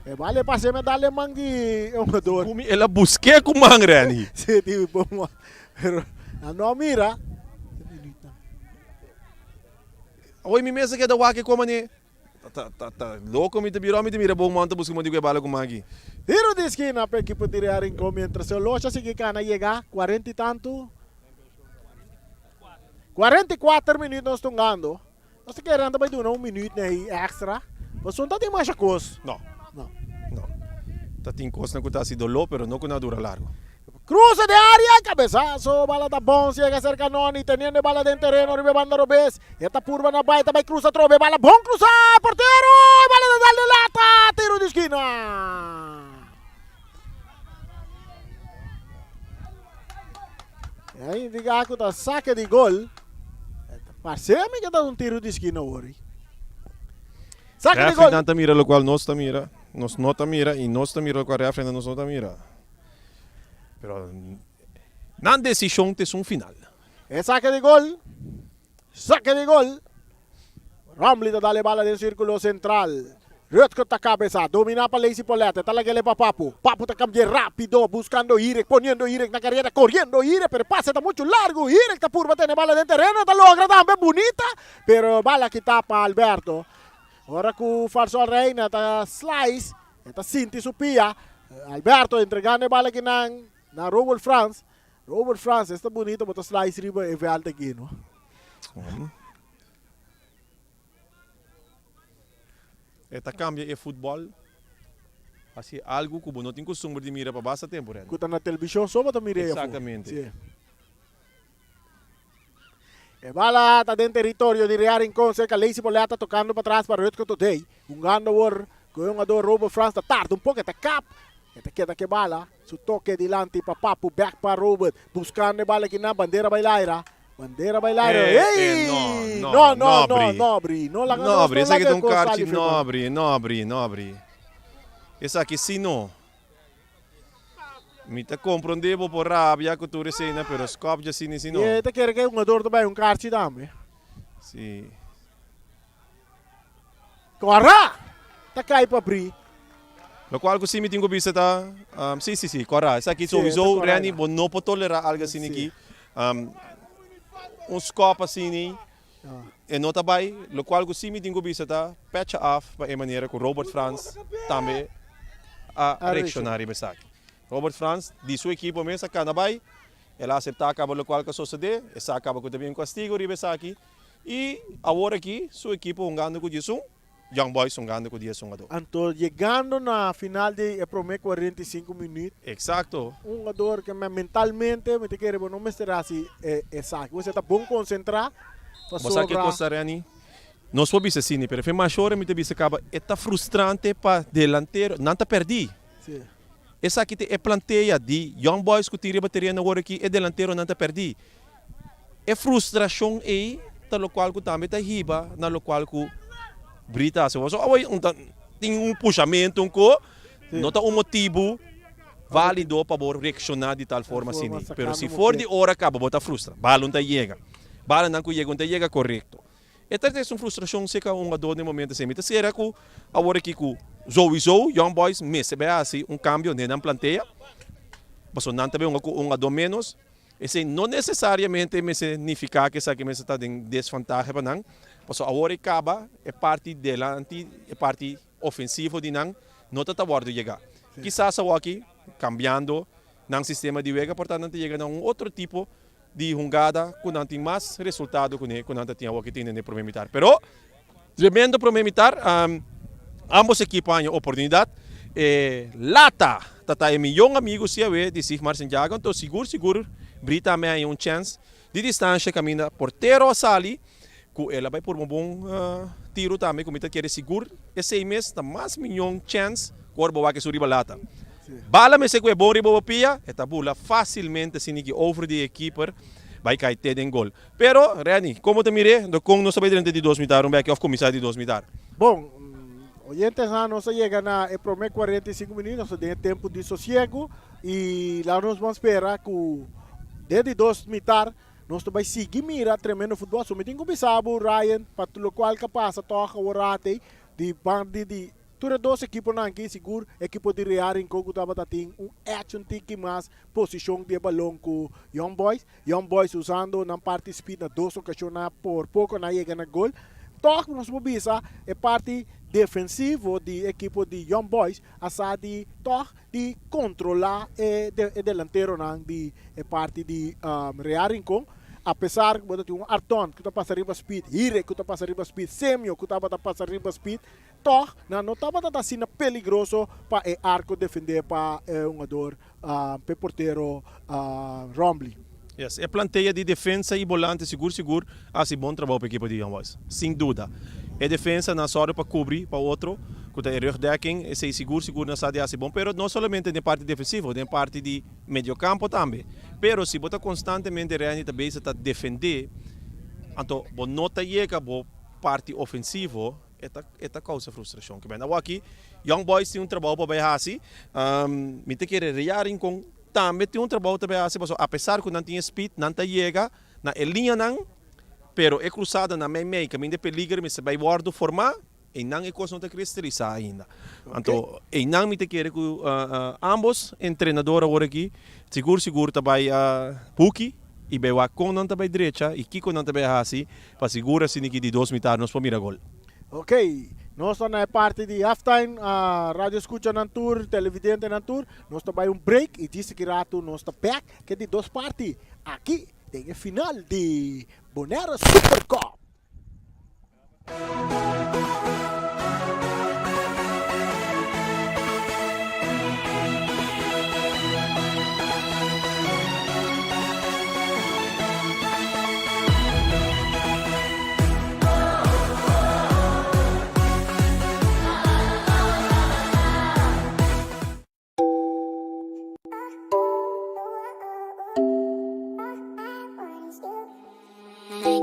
E bala e pase me dal e man di e hungador. Gumi el a busk'é ku man, Renny. Sí, di bon man. Pero nan no a mira. Awor mi mes a keda wak e koma ne. Ta ta ta loko mi ta bira mi ta mira bon man ta buska mondi ku e bala ku maki. Tiro di eskina pa ekipo di Real Rincon mientras e oloshi a sigui kana yega 40 y tantu. 44 minuut nos tungando. Nos ta kere nan ta bai duna un minuut na ei extra. Pasobra no ta tin masha kos. No. No. No. Ta tin kosnan ku ta hasi doló pero no ku nan a dura largu. Cruce den area, cabezazo, bala ta bon, ciega cerca Noni, teniendo e bala den tereno riba e banda robes, e ta purba na bai, ta bai cruza atrobe, bala bon cruza, portero, e bala ta dal den lata, tiro di skina. E a indica cu ta saque di gol, parce mi cu ta un tiro di skina awor. Saque di gol. Refri nan ta mira locual nos ta mira, nos no ta mira y nos ta mira locual refri nan nos no ta mira. Pero nan desishon ta esun final. E sake di gol. Sake di gol. Romley ta dal e bala den sirkulo sentral. Rutger ta kabesa. Dominá pa Lacey Paulette. Ta lag'el e pa Papu. Papu ta kambi'é rápido. Buskando Hirek. Poniendo Hirek na karera. Koriendo Hirek. Pero e pase ta muchu largu. Hirek ta purba tene bala den tereno. Ta logra tambe. Bunita. Pero bala kitá pa Alberto. Ora ku Farsol Reina ta slice. E ta sinti su pia. Alberto entregando e bala akinan na Robert Frans. Robert Frans, esta bunito bo ta slice riba e veld aki, no? E ta cambia e futbol haci algo cu bo no tin costumber di mira pa basta tempo, Randy. Cu ta na televishon so bo ta mira e afo. Exactamente. Si. E bala ta den teritorio di Real Rincon cerca Lacey Boleta tocando patras pa Rutger Todey. Hungando awor. Ku e hungador Robert Frans ta tarda un poko, e ta kap, e ta keda ku e bala. Su toke dilanti pa Papu, bek pa Robert, buskando e bala akinan, bandera bai laira, bandera bai laira, Eh, eh, ey! no, No, no, no, no, no, Bri. no, Bri, no laga No, nos, Bri, no esaki laga ta e un kos karchi, sali no, fepa. Bri, no, Bri, no, Bri. Esaki si no. Mi ta komprondé bo por rabia ku tur eseinan, pero skòp dje asina si no. I e ta kere ku e hungador ta bai un karchi tambe. Si. Kòrá! Ta kai pa bri. Lokual ku si mi tin ku bisa ta, si, si, si, kòrá. Esaki Si, e ta souiso, kòrá Renny, ya. bo no por tolerá algu asina Si. aki. Un skòp asina e no ta bai. Lokual ku si mi tin ku bisa ta, pècha af pa e manera ku Robert Frans tambe a A reakshoná reakshoná. riba esaki. Robert Frans di su ekipo mes a kana bai, el a aseptá kaba lokual ku a sosodé, e sa kaba ku ta bin un kastigu riba esaki. I awor aki su ekipo hungando ku 11, Young Boys hungando ku 10 hungadó. Anto yegando na final di e prome 45 minuut. Exacto. Un hungador ke mentalmente mi ta kere bo no mester hasi esaki. Bo mester ta bon konsentrá Bo sa ke pasobra. kos ta Renny? Nos por bisa asina, pero fe mas ora mi ta bisa kaba e ta frustrante pa delantero, nan ta pèrdí. Si. Esaki ta e plantea di Young Boys ku tin riba tereno awor aki, e delanteronan ta pèrdí. E frustrashon ei ta lokual ku tambe ta hiba na lokual ku Brita hasi. Pasobra awor un ta tin un pushamentu un ko, no ta un motibu válido pa bo reakshoná di tal forma asina. Pero si for di ora kaba bo ta frustra, bala un ta yega. Balanan ku yega un ta yega korekto. E ta es un frustrashon serka un hungadó den momento asina. Mi ta sera ku awor aki ku souiso Young Boys mester bai hasi un kambio den nan plantea, pasobra nan ta bai hunga ku un hungadó ménos. Esei no nesesariamente mester nifiká ku esaki mester ta den desvantahe pa nan, pasobra awor e kaba e parti delanti, e parti ofensivo di nan no ta ta wòrdu yegá. Kisas awor aki kambiando nan sistema di wega por ta nan ta yega na un otro tipo di hungada ku nan tin mas resultado kuné ku nan ta tin awor aki tin den e promé mitar. Pero tremendo promé mitar, ambos ekipo a haña oportunidat. E lata ta ta e miyon amigu si awe di Sigmar Santiago, anto sigur sigur Bri tambe a haña un chèns di distansha kaminda portero a sali ku el a bai purba un bon tiru tambe ku mi ta kere sigur esei mes ta mas miyon chèns ku ora bo wak esun riba lata. Bala mester ku e bon riba bo pia, e ta bula fásilmente siniki over di e keeper bai kai te den gol. Pero, Renny, komo ta mir'é? Do kon nos ta bai drenta di dos mitar un bèki òf kuminsá di dos mitar? Bon, oyentesnan, nos a yega na e promé 45 minüt, nos ta den e tempu di sosiegu i laga nos bon spera ku den di dos mitar nos ta bai sigui mira tremendo futbòl. So mi tin ku bisa bo, Ryan, pa lokual ka pasa tòg awor rato ei di banda di Tur e dos ekiponan aki, sigur ekipo di Real Rincon ku tabata tin un edge un tiki mas posishon di e balon ku Young Boys. Young Boys usando nan parti speed na dos okashon nan por poko nan yega na gol. Tòg nos por bisa e parti defensivo di ekipo di Young Boys a sa di tòg di kontrolá e e delanteronan di e parti di Real Rincon. Apesar ku bo ta tin un Arton ku ta pasa riba speed, Hirek ku ta pasa riba speed, Semio ku tabata pasa riba speed, Tòg, nan no tabata ta asina peligroso pa e arko defendé pa e hungador, p'e portero Rombley. Yes, e plantea di defensa i bolante sigur sigur a hasi bon trabou pa ekipo di Young Boys. Sin duda. E defensa nan sòru pa kubri pa otro ku ta e rugdekking, esei sigur sigur nan sa di hasi bon, pero no solamente den parti defensivo, den parti di mediokampo tambe. Pero si bo ta konstantemente Renny ta bezig ta defendé, anto bo no ta yega bo parti ofensivo. E ta e ta kousa frustrashon. Ke benda awaki Young Boys tin un trabou pa bai hasi. Mi ta kere Rea Rincon tambe tin un trabou ta bai hasi pasobra apesar ku nan tin e speed nan ta yega na e liñanan pero e krusadanan meimei kaminda e peliger mester bai wòrdu formá einan e kos no ta kristalisá ainda. Anto einan mi ta kere ku ambos entrenador awor aki sigur sigur ta bai buki i bai wak kon nan ta bai drecha i kiko nan ta bai hasi Pa sigur asina ki di dos mitar nos por mira gol. Ok, nos ta na e parti di halftime, radio escuchanan tur, televidentenan tur, nos ta bai un break y djis aki rato nos ta back ke di dos parti aki den e final di Bonaire Super Cup.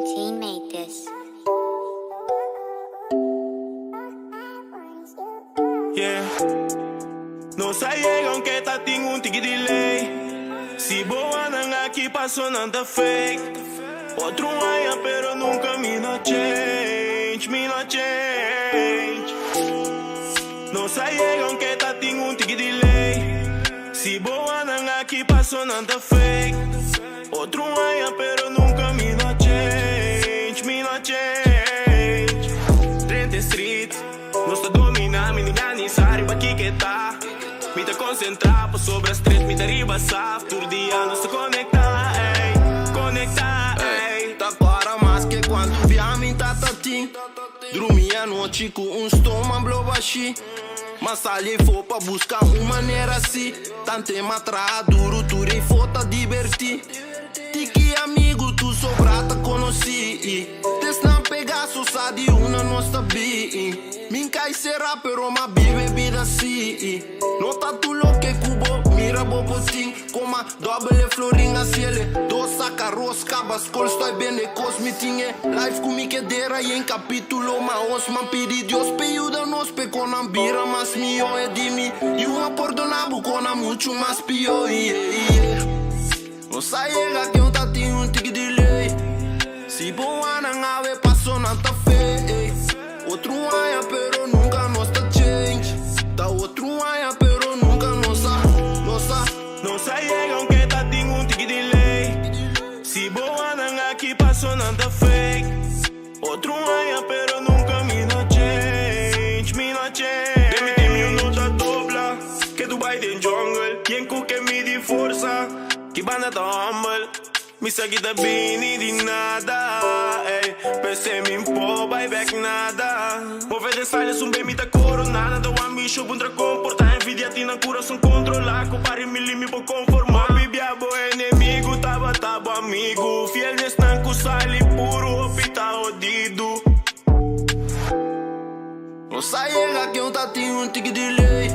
17 made this. Yeah. Nos a yega aunke ta tin un tiki delay. Si bo nan aki paso nan ta fake. Otro aña pero nunca mi no change, mi no change. Nos a yega aunke ta tin un tiki delay. Si bo nan aki paso nan ta fake. Otro aña pero nunca mi no change, mi no change. Drenta street, nos ta domina, mi ni sabi pa kico ta. Mi ta concentra pa sobre street, mi ta riba saf. Tur dia nos ta conecta, ey, conecta, ey. Ta para mas cu cuanto bia mi tata tin. Drumi anochi cu un stoma blo bashi. Mas sali fo pa busca un manera asina. Tanto m'a traha duro, tur fo ta diverti. Tiki amigo, tu sobrata conoci. Desnan Pegaso sa di una nos ta bi. Min cai será pero ma vive vida si. No ta tu lo que cubo, mira bo potin. Coma doble florin a ciele. Dos saca rosca, bascol estoy bene cos mi tinge. Life cu mi quedera y en capítulo ma os man pidi Dios pe ayuda nos pe conan bira mas mio e di mi. Y uma perdona cona mucho mas pio yeah. Nos a yega cu ta tin un tiki delay. Si bo nan ave paso nan ta fake. Otro aña pero nunca nos ta change. Ta otro aña pero nunca nos a, nos a. Nos a yega aunke ta tin un tiki delay. Si bo nan aki paso nan ta fake. Otro aña pero nunca mi no change, mi no change. De mi team no ta dobla, cu Dubai den jungle. Yen cu ke mi di forsa, ki banda ta humble. Mi sa kita bini di nada, ey. Pense mi po bay back nada. Move de silence un mi ta corona. Nada wan mi show puntra comporta. Envidia tina curason controla. Cu pari mi limi po conforma. Bibia bo enemigo, taba tabo amigo. Fiel nesnan cu sali puro, opita odido. Nos a yega cu ta tin un tiki delay.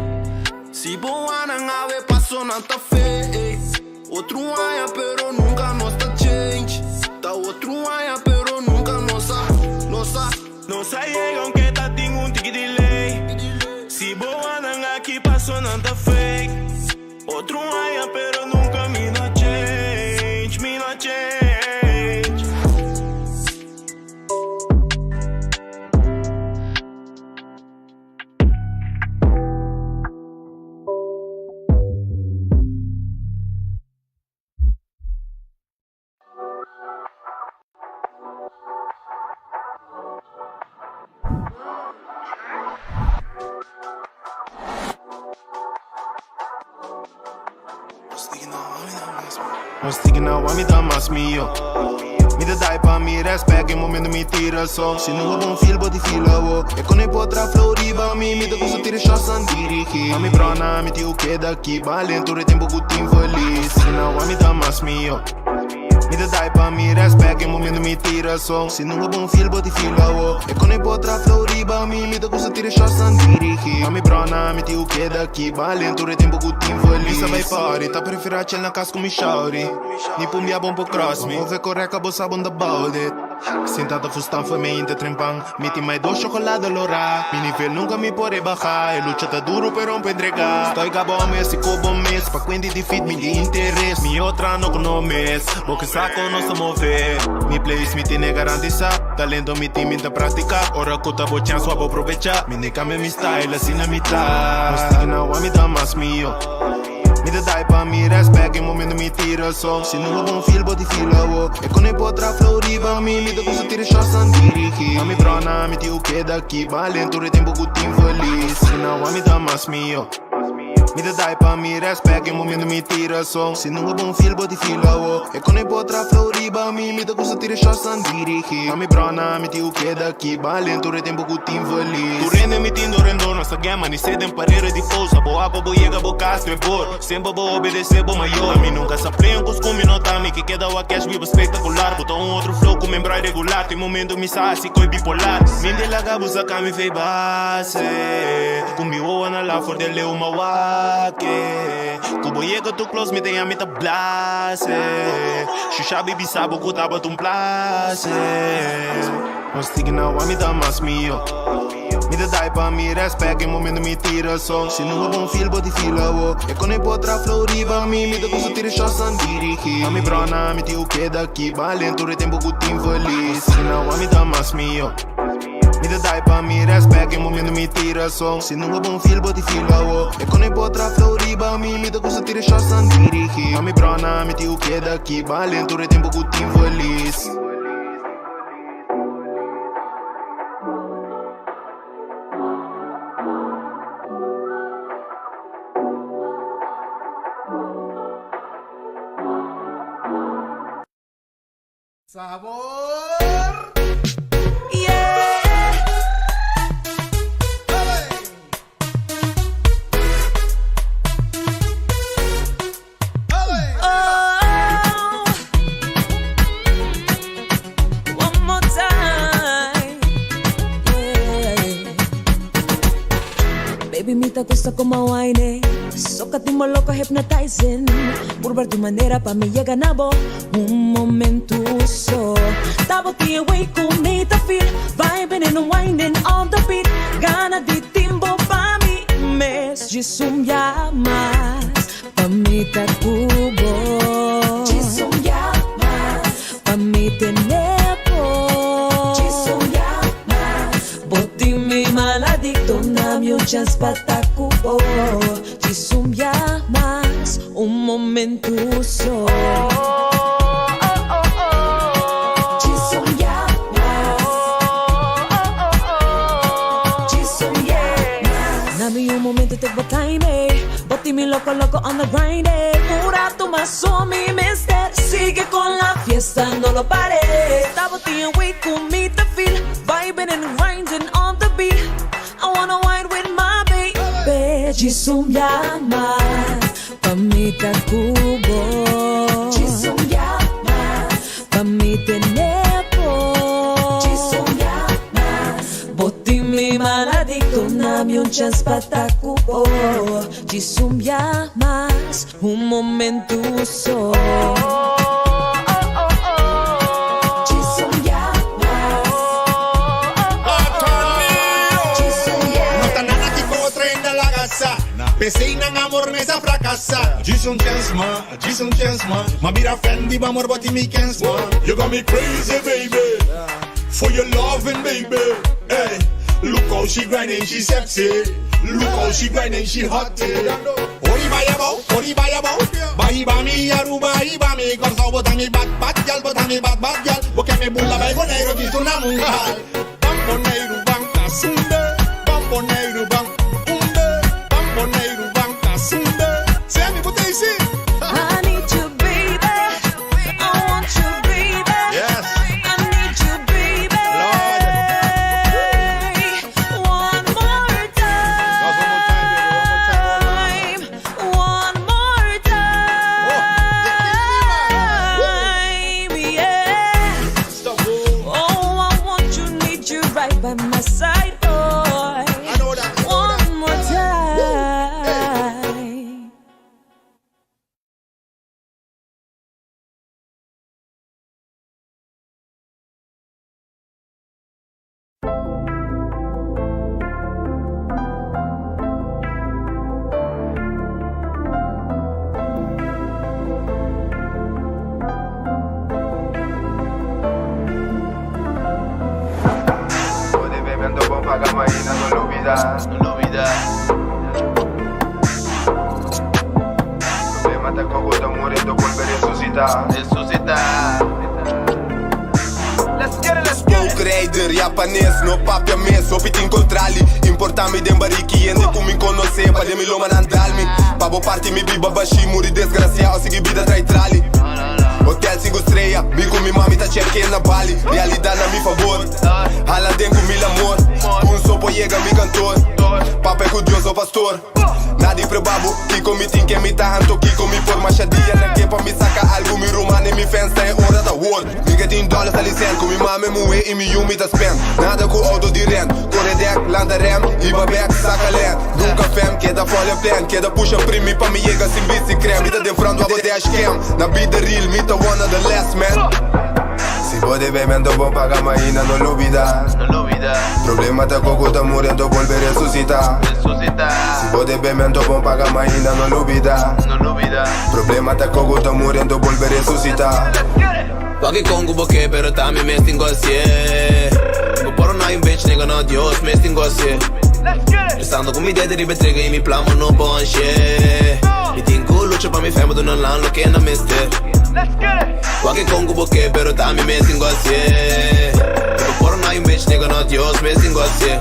Si bo nan ave paso nan ta fake. Otro aña pero nunca nos ta change. Ta otro aña pero nunca nos a, nos a. Nos a yega aunke ta tin un tiki delay. Si bo nan aki paso nan ta fake. Otro aña pero nunca mi no change, mi no change. Nos tignan mi ta mas mio. Mi ta dai pa mi respect en momento mi tira so. Si no bon feel bo di feel awo. E con e potra flow riba mi mi ta gusta tira shots an dirigi. A mi brona mi ti o queda aqui balento re tempo ku team feliz. Tignan mi ta mas mio. Mi ta dai pa mi respect en momento mi tira so. Si no bon feel bo di feel awo. E con e potra flow riba mi mi ta gusta tira shots an dirigi. A mi brona mi ti o queda aqui balento re tempo ku team feliz. Mi sa bai party, ta prefera chill na cas cu mi shawty. Ni pumbia bom po cross me. Move correca, bo sabe about it. Sentado fustan foi me inter trempan. Mi tin mai dos chocolate lora. Mi nivel nunca mi pode bajar. E lucha ta duro pero no entregar. Estoy gabo mes y cobo mes. Pa cuenta defeat mi di interés. Mi otra no conomes. Bo que saco no se move. Mi place mi tiene garantiza. Talento mi team ta practica. Ora kuta bo chance wa bo aprovecha. Mi ne cambia mi style así na mitad. Nos tignan mi ta mas mio. Mi ta dai pa mi respect en momento mi tira so. Si no bon feel bo di feel awo. E con e potra flow riba mi mi ta gusta tira shots an dirigi. A mi brona mi ti o queda aqui balento re tempo ku team feliz. Tignan mi ta mas mio. Mi ta dai pa mi respect en momento mi tira so. Si no bon feel bo di feel awo. E con e potra flow riba mi mi ta gusta tira shots an dirigi. A mi brona mi ti o queda aqui balento re tempo ku team feliz. Tu rende mi tindo rendo nossa gama ni seden parede di pousa. Bo apa bo llega bo castro e bor. Sempre bo obedece bo maior. A mim nunca se aprende com os no tami que queda o cash vivo espetacular. Bota um outro flow com membro regular. Tem momento me sa assim coi bipolar. Min de la gabusa kami fei base. Comigo na la for de leu uma wake. Cubo llega tu close me tem a mita blase. Shusha baby sabo ku tabata un plaser. Nos tigi na wa mi ta mas mio. Mi ta dai pa mi respect e momento mi tira so. Si no bo bon feel bo di feel awo. E con e potra flow riba mi mi ta gusta tira shots an dirigi. Pa mi brona mi tin ku keda aki balen tur e tempo ku tin feliz. Nos tigi na wa mi ta mas mio. Mi ta dai pa mi respect e momento mi tira so. Si no bo bon feel bo di feel awo. E con e potra flow riba mi mi ta gusta tira shots an dirigi. Pa mi brona mi tin ku keda aki balen tur e tempo ku tin feliz. Sabor! One more time. Yeah. Baby, mi ta gusta como wine. Soca timbo loco hypnotizing. Por tu manera pa mi llega nabo. Un momento so. Tabo tie way ku mi ta feel. Vibing and winding on the beat. Gana di timbo pa mi mes. Jisum llamas. Pa mi ta cubo. Jisum llamas. Pa mi tenepo. Jisum llamas. Boti mi maladicto na mi un chance pa ta cubo. Jisum llamas. Un momento so. Jisum llamas. Jisum llamas. Na mi un momento take my time, eh. Boti mi loco loco on the grind, eh. Pura tu maso mi mister. Sigue con la fiesta, no lo pare. Tabo ti way con mi te feel. Vibing and grinding on the beat. I wanna wine with my baby. Jisum llamas. Pa mi ta cubo. Jisum llamas. Pa mi tenepo. Jisum llamas. Boti mi maladicto na mi un chance pa ta cubo. Jisum llamas. Un momento so. Jisum llamas. Jisum No ta nada ki contra la casa. Pensei nan amor mesa fracasa. Just un chance, ma, just un chance, ma. Ma mira Fendi, amor, but mi kens, ma. You got me crazy, baby. For your loving, baby. Hey, look how she grinding, she sexy. Look how she grinding, she hot. Ori baya bo, ori baya bo. Bai ba mi Aruba, iba mi Corsao, bota mi bad bad gyal, bota mi bad bad gyal. Boke mi bula bai boneiro, kisu na mungal. Bamboneiro, banca, sunde. Bamboneiro, bam, umbe. Bamboneiro, banca, sunde. Sammy, bota isi. I need you, baby. I want you, baby. Yes. I need you, baby. One more time. One more time, baby. One One more time. more time. Yeah. Stop. Oh, I want you, need you right by my side, boy. I know that. I know that. One more time. Pode beber, bom pagar, mas não olvida, não olvida. Problema tá com o morrendo, volver a ressuscitar, ressuscitar. Let's get it, let's get it. Rider, japonês, no papia mes, hopi tin contrali. Importa mi den bariki, ende ku mi conoce, pa de mi loma nan dalmi. Pa bo parti mi biba bashi, muri desgraciado, sigui vida trai trali. Hotel 5 estrella, mi ku mi mami ta check na Bali. Realidad na mi favor, hala den ku mil amor. Un sopo llega mi cantor, pape ku Dios o pastor. Nadi prebabo, kiko mi tin que mi tahanto, kiko mi por machadia na kepa mi saca algo mi romane mi fans ta hora da war. Mi que tin dólares ali cent, ku mi mame muwe e mi yumi ta spend. Nada ku auto di rent, corre deck, landa rem, iba back, saca land. Nunca fam, queda folha plan, queda puxa primi pa mi llega sin bici creme. Mi ta de front, abo dash cam, na vida real, mi ta one of the last. bo debe mi anto bon paga ma ainda no lubida. Problema ta koko ta muri anto bolbe resusita. Si bo debe mi anto bon paga ma ainda no lubida. Problema ta koko ta muri anto bolbe resusita. Wak e kon ku bo ke pero ta mi mes tin gosie. Bo por na un bitch nigga no Dios mes tin gosie. Pensando ku mi dede riba e trigger i mi plan bo no bonche. Mi tin ku lucha pa mi fam duna nan loke nan mester. Wak e kon ku bo ke pero ta mi mes tin gosie. Bo por na un bitch nigga no Dios mes tin gosie.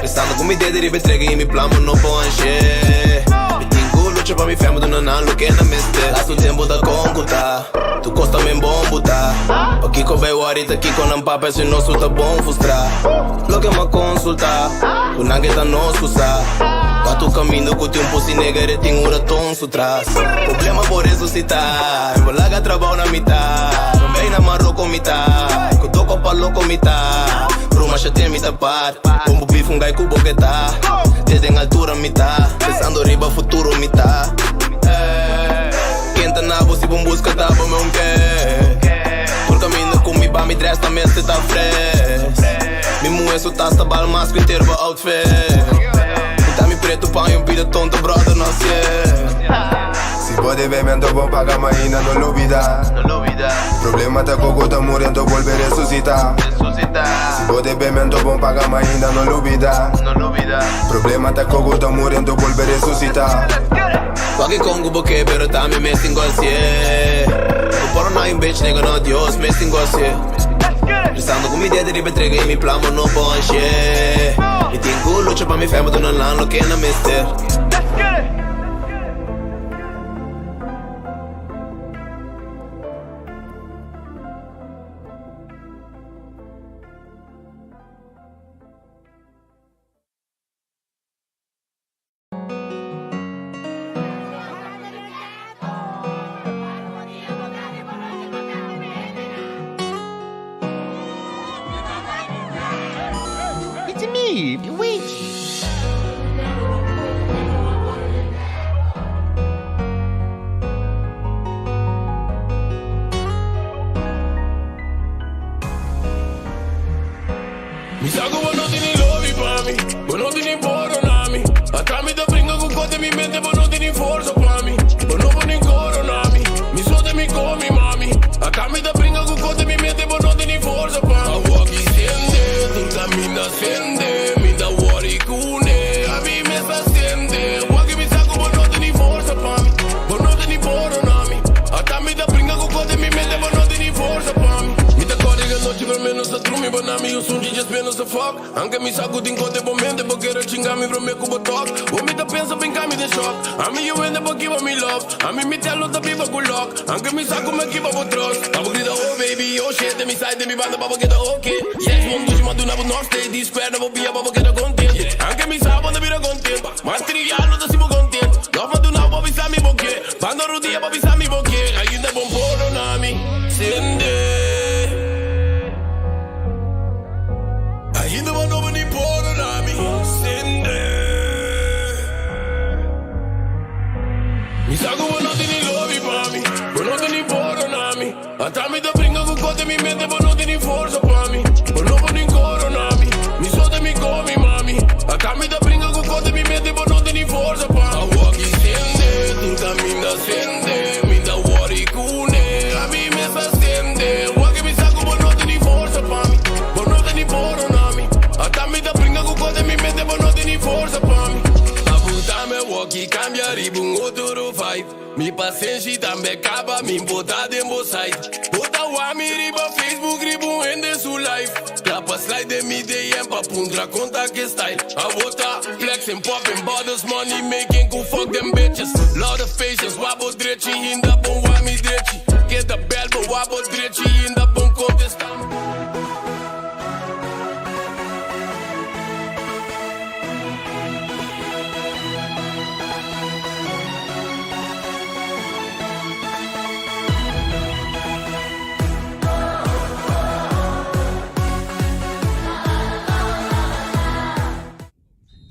Pensando ku mi dede riba e trigger i mi plan bo no bonche. Mi tin ku lucha pa mi fam duna nan loke nan mester. Lastu tempu ta kon ku ta. Tu kos ta men bon buta. Pakiko bai wari ta kiko nan papia si nos ta bon frustra. Loke m'a konsulta ku nan ke ta nos ku sa. Wak tu kaminda ku tin un pussy nigga e tin un raton su tras. Problema por resusita e bo laga trabou na mita. No bay na Maroko mi ta ku toko pa loko mi ta. Broma shate mi ta par. Bon bo beef un guy ku bo ke ta. Desde en altura mi ta pensando riba futuro mi ta. Ken ta na bo si bon buska ta bo me un ke. Tur kaminda ku mi ba mi dress ta mester ta fresh. Mi muhe su tas ta bal mas ku inter bo outfit. Mi ta mi pretu pan y un pida tonto brother no hacié. Si bo debe mi anto bon paga ma ainda no lubida. Problema ta koko ta muri anto bolbe resusita. Si bo debe mi anto bon paga ma ainda no lubida. Problema ta koko ta muri anto bolbe resusita. Wak e kon ku bo ke pero ta mi mes tin gosie. Bo por na un bitch nigga no Dios mes tin gosie. Pensando ku mi dede riba e trigger i mi plan bo no bonche. Mi tin ku lucha pa mi fam duna nan loke nan mester. It's me, Luigi. Mi sa ku bo no tini lobi pa mi, bo no tini poro na mi. Ata mi ta bringa ku kote mi mente, bo no tini forsa pa mi. Bo no por ni koro na mi, mi so te mi komi mami. Ata mi ta bringa ku kote mi mente, bo no tini forsa pa mi. Awoki sende, tur kaminda sende, mi ta wori kune, ami mes ta sende. Wak mi sa ku bo no tini forsa pa mi, bo no tini poro na mi. Ata mi ta bringa ku kote mi mente, bo no tini forsa pa mi. Mi ta kore anochi pero menos ta drumi, but na mi un sunchi just menos ta fuck. Anke mi sa ku tin kote bo mente, bo kere chinga mi prome ku bo talk. Bo mi ta pensa brinca mi den shock. Ami yo wende bo kiba mi love. Ami mi tell ta biba ku luck. Anke mi sa ku me kiba bo trust. Pa bo grita oh baby, oh shit, den mi side, den mi banda pa bo keda okay. Sex bon dushi ma duna bo nog steeds. Di square na bo bia pa bo keda content. Anke mi sa bo ta bira content. Material no ta si bo content. Love ma duna bo bisa mi bo ke. Banda rudia bo bisa mi bo ke. Ainda bon poro na mi. Sende. Ainda bo no bini poro na mi. Sende. Mi sa ku bo no tini lobi pa mi. Bo no tini poro na mi. Ata mi ta bringa ku kote mi mente bo no tini forsa pa mi. Bo no por ni koro na mi. Mi so te mi komi mami. Ata mi ta bringa ku kote mi mente bo no tini forsa pa mi. Awor ki sende, tur kaminda sende. Mi ta worry kune, ami mes a sende. Wak mi sa ku bo no tini forsa pa mi. Bo no tini poro na mi. Ata mi ta bringa ku kote mi mente bo no tini forsa pa mi. Apuntame walkie cambia riba un otro vibe. Mi pasenshi tambe kaba, mi bota den bo site. Bota wami riba Facebook, riba un hende su life. Klapa slide den mi DM pa puntra konta ke style. A bota flexing, popping bottles, money making, ku fuck them bitches. Lot of patience, wa bo drechi, hinda bon wami drechi. Keda bel bo wa bo drechi, hinda bon contesta.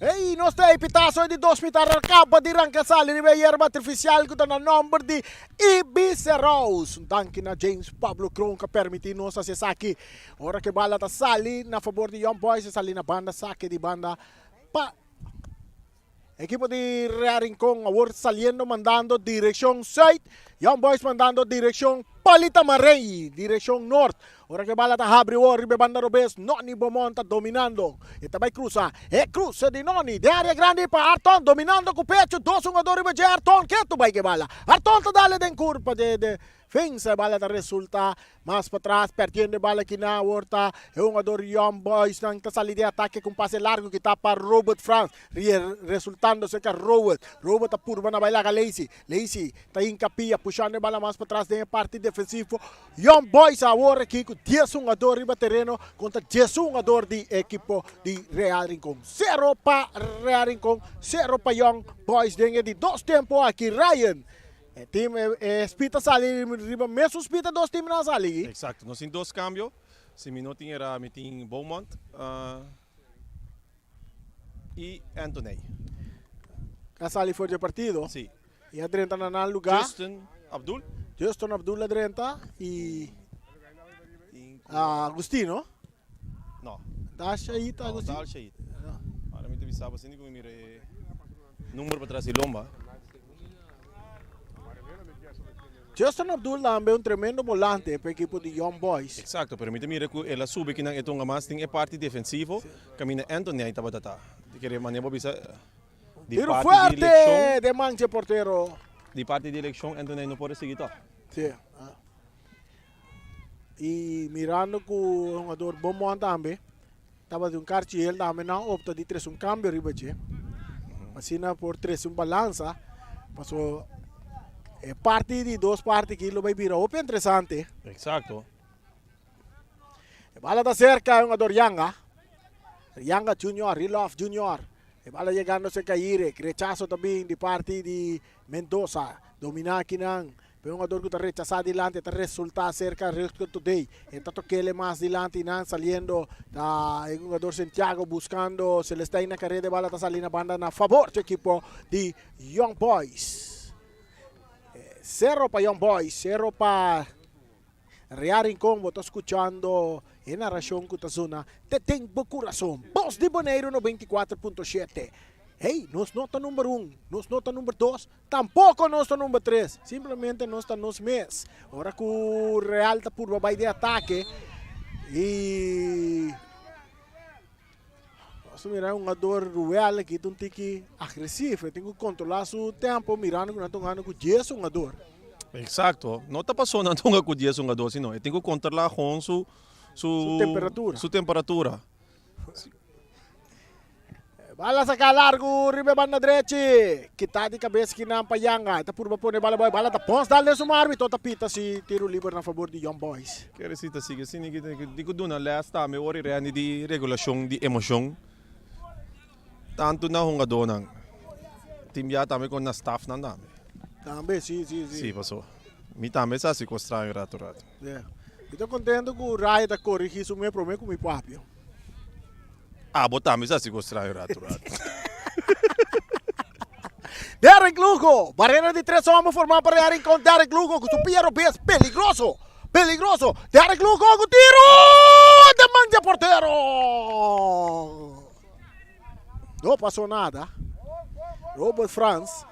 Hey, nos ta. Esei pitazo di dos mitar a kaba di ranka sali riba e yerba artifisial ku ta na nòmber di Ibiza Rose. Un danki na James Pablo Kroon ku a permití nos hasi esaki. Ora ku e bala ta sali na fabor di Young Boys, e sali na banda sake di banda pa ekipo di Real Rincon. Awor saliendo mandando direkshon sùit, Young Boys mandando direkshon Polita Marey, direkshon nort. Ora ku e bala ta habri awor riba e banda robes, Noni Beaumont ta dominando. E ta bai krusa. E kruse di Noni den área grandi pa Arton, dominando ku pechu. Dos hungador riba dje Arton ketu bai ku e bala. Arton ta dale den kurpa di e defensa. E bala ta resulta mas patras, perdiendo e bala kinan. Awor ta e hungador Young Boysnan ta sali den atake ku un pase largu kita pa Robert Frans. Resultando serka Robert. Robert ta purba na bai laga Lacey. Lacey ta hinka pia, pushando e bala mas patras den e parti defensivo. Young Boys awor aki ku dies hungador riba tereno kontra diesun hungador di ekipo di Real Rincon. Sero pa Real Rincon, sero pa Young Boys den e di dos tempo aki. Ryan, e team e spit a sali riba mesun spit e dos teamnan a sali aki. Exacto, nos tin dos cambio, si mi no tin era mi tin Beaumont y Anthony. A sali for di e partido. Si. Y a drenta na nan lugar. Justin Abdul. Justin Abdul a drenta y Agustino. No. Ta Shahid Agustino? No, ta Shahid. Ahora mi ta bisa bo sin cu mi mira e number patras di lomba. Justin Abdul tambe un tremendo volante pa ekipo di Young Boys. Exacto, pero mi ta mira cu el a subi kinan e tonga mas den e parti defensivo caminda Anthony tabata ta. Di kere manera bo bisa. Di Tiro parti di fuerte eleccion. de manche portero. Di parti di eleccion Anthony no por a sigui toch. Sí. Y mirando cu jugador Beaumont tambe tabata un karchi el tambe nan opta di trece un cambio riba dje. Asina por trece un balansa paso e parti di dos parti aki lo bay bira hopi interesante. Exacto. E bala ta cerca e hungador Yanga. Yanga Junior, Rilof Junior. E bala yegando cerca Irek. Rechazo ta bin di parti di Mendoza. Domina akinan. Pe hungador cu ta rechaza dilanti ta resulta cerca Rutger Today. E ta tokele mas dilanti nan saliendo ta e hungador Santiago buscando Celestijn na careda. E bala ta sali na banda na favor di ekipo di Young Boys. Cero pa Young Boys, cero pa Rea Rincon, bo ta skuchando e narashon ku ta zona te den bo kurason. Bos di Boneiru 94.7. Hey, nos no ta number un, nos no ta number dos, tampoko nos ta number tres. Simplemente nos ta nos mes. Ora ku Real ta purba bai den atake i nos ta mira un hungador Ruel aki ta un tiki agresivo. E tin ku kontrolá su tempo mirando ku nan ta hungando ku dies hungador. Exacto. No ta paso nan ta hunga ku dies hungador sino e tin ku kontrolá gewoon su su Su temperatura. Su temperatura. Bala saká largu riba e banda drechi. Kita di kabes kinan pa Yanga. E ta purba pone bala boy. Bala ta pons dal den su man. Arbitro ta pita si tiro liber na fabor di Young Boys. Kere si ta sigui asina di ku duna les tambe ora i rendi di regulashon di emoshon tantu na hungadónan tin bia tambe kon na staffnan tambe. Tambe si si si. Si paso mi tambe sa hasi kos straño rato rato. Mi ta kontento ku Raya ta korigí su mes promé ku mi papia. Abo tambe sa hasi kos straño rato rato. Derrick Lugo, barrera di tres homber formá pa Real Rincon. Derrick Lugo ku su pia robes peligroso, peligroso. Derrick Lugo ku tiro den man di e portero. No pasó nada. Robert Frans,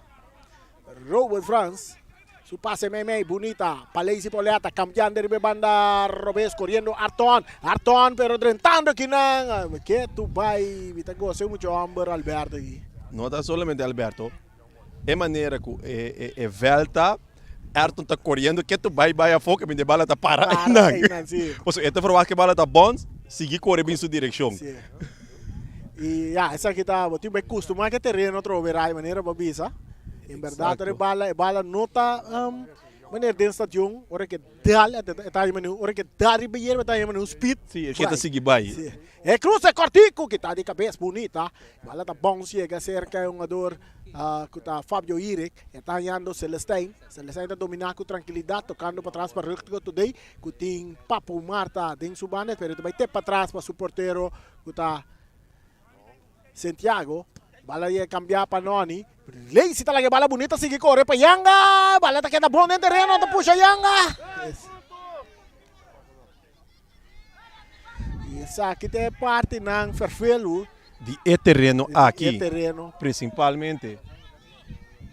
Robert Frans. Su pase meimei bunita pa Lazy Poleta cambiando riba e banda robes coriendo Arton Arton pero drentando akinan ke tu bai mi ta gosa e mucha homber Alberto aki. No ta solamente Alberto e manera cu e e veld ta Ayrton ta coriendo ke tu bai bai afo ke bini e bala ta para einan pasobra e ta verwacht ke bala ta bounce sigui core bin su direccion. Si y ya esaki ta bo tin bai custuma ke tereno atrobe rai manera bo a bisa. En berdad ora e bala, e bala no ta um, meneer den stadion, ora ke dal, e ta haya ora ke dal riba yerba, e ta haya un speed. Sí, e ke ta sigui bai. Sí. E cruce cortico, kita di cabes bunita. Bala ta bounce yega cerca e hungador uh, ku ta Fabio Irik. E ta hayando Celestijn. Celestijn ta domina ku tranquilidad, tocando pa tras pa Rutger Today, ku tin Papu Marta den su banda, pero ta bai te pa tras pa su portero ku ta Santiago. Bala ye cambia pa Noni. Lacey ta laga e bala bunita sigui core pa Yanga. Bala ta keda bon den tereno, ta pusha Yanga. Y esaki ta e partinan ferfelu. Di e tereno aki. E tereno. Principalmente.